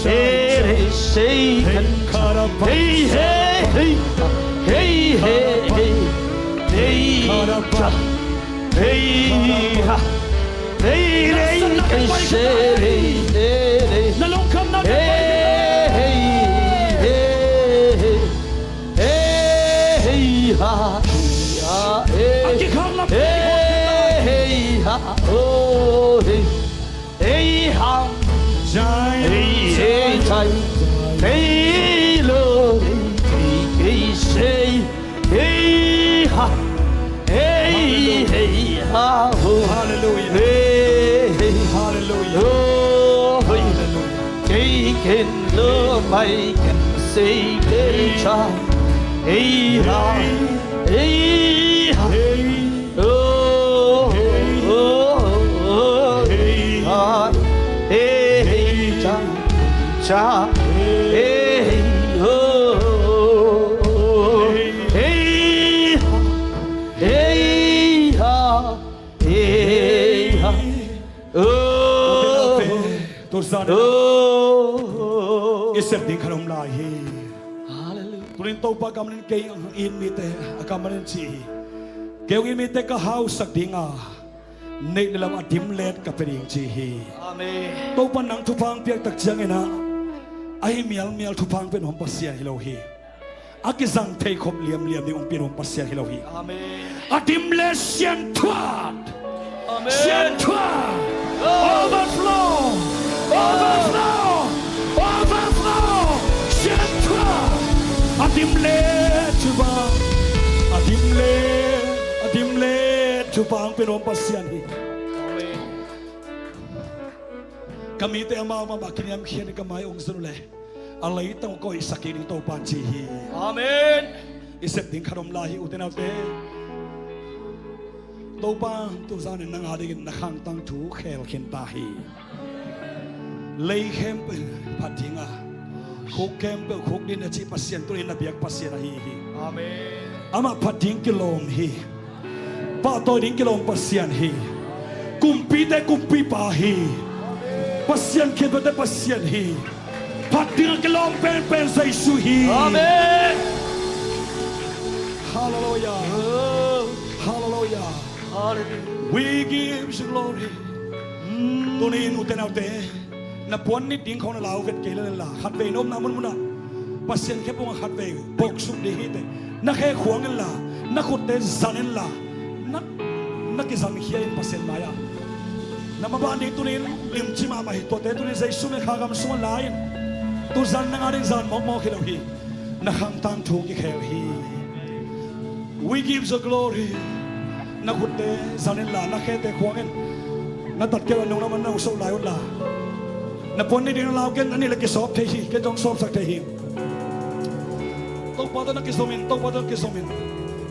hey, hey, sei, kan cha. Hey, hey, hey. Hey, hey, hey. Hey, cha. Hey, ha. Hey, lei, kei sei, hey, hey, hey. Hey, hey, hey, hey. Hey, hey, ha. Hey, hey, hey, ha. Oh, hey. Hey, ha. Hey, hey, chai. Hey, lo, hey, kei sei. Hey, Hey, hey, ha, ho. Hallelujah. Hey, hey. Hallelujah. Oh, hey. Hallelujah. Kei ken lo mai ken sei kei cha. Hey, ha. Hey, ha. Hey. Oh, oh, oh, hey, ha. Hey, hey, cha, cha. Hey, oh, oh, oh. Hey, ha. Hey, ha. Hey, ha. Oh, oh, oh. I sep ding khat om lai hi. Hallelujah. Tunin Topa kammal in kei hong it mite a kammal in ci hi. Kei hong it mite ka hausak ding a, neih le lam a dim let ka pia ding ci hi. Amen. Topa nang thupha hong piak tak ciangin ah, a hi mialmial thupha hong pia nuam Pasian hi lo hi. A kizang thei khop liamliam ding hong pia nuam Pasian hi lo hi. Amen. A dim let siangtho. Amen. Siangtho. Oh. Overflow. Overflow. Overflow. Siangtho. A dim let thupha. A dim let. A dim let thupha hong pia nuam Pasian hi. Amen. Ka mite amau mah bang kiniamkhiat in ka mai hong zon uh leh, a leitang uh ka hoihsak kik ding Topa in ci hi. Amen. I sep ding khat om lai hi, ute naute. Topa tuzan in nang a dingin na khangtang thu khel khin ta hi. Lei khempeuh phat ding a, khuk khempeuh khuk ding na cih Pasian tunin na biak Pasian ahi hi. Amen. Amah phat ding kilawm hi. Pahtawi ding kilawm Pasian hi. Kumpite kumpipa hi. Pasian khinpate Pasian hi. Phat ding a kilawm penpen Jesu hi. Amen. Hallelujah. Oh. Hallelujah. Hallelujah. We give you glory. Mm. Tunin ute naute, na puan nit ding khawng na lau vet kei lel inla, khatvei na omna munmunah Pasian khephungah khatvei bawksuk ding hi teh. Na khe khuang inla, na khutte zan inla, na, na kizankhia in Pasian mai-ah. Na maban ding tunin limci mahmah hi. Tuate tunin Jesu min kha gam sungah la in. Tuzan nang a ding zan mawkmawk hi lo hi. Na khangtang thu kikhel hi. We give you glory. Na khutte zan inla, na khete khuang in. Na tatkeu a nunglam ah na hong sawh lai unla, na puan nit ding na lau ken, a nih leh kisawp thei hi, ken zong sawpsak thei hi. Topa tawh na kizom in, Topa tawh na kizom in.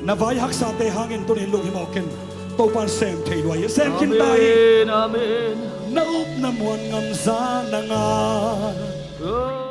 Na vai haksate hangin tunin lunghimawh ken. Topa in sem thei lua hi, sem khin ta hi. Amen, amen. Na upna muan ngamza nang a. Oh.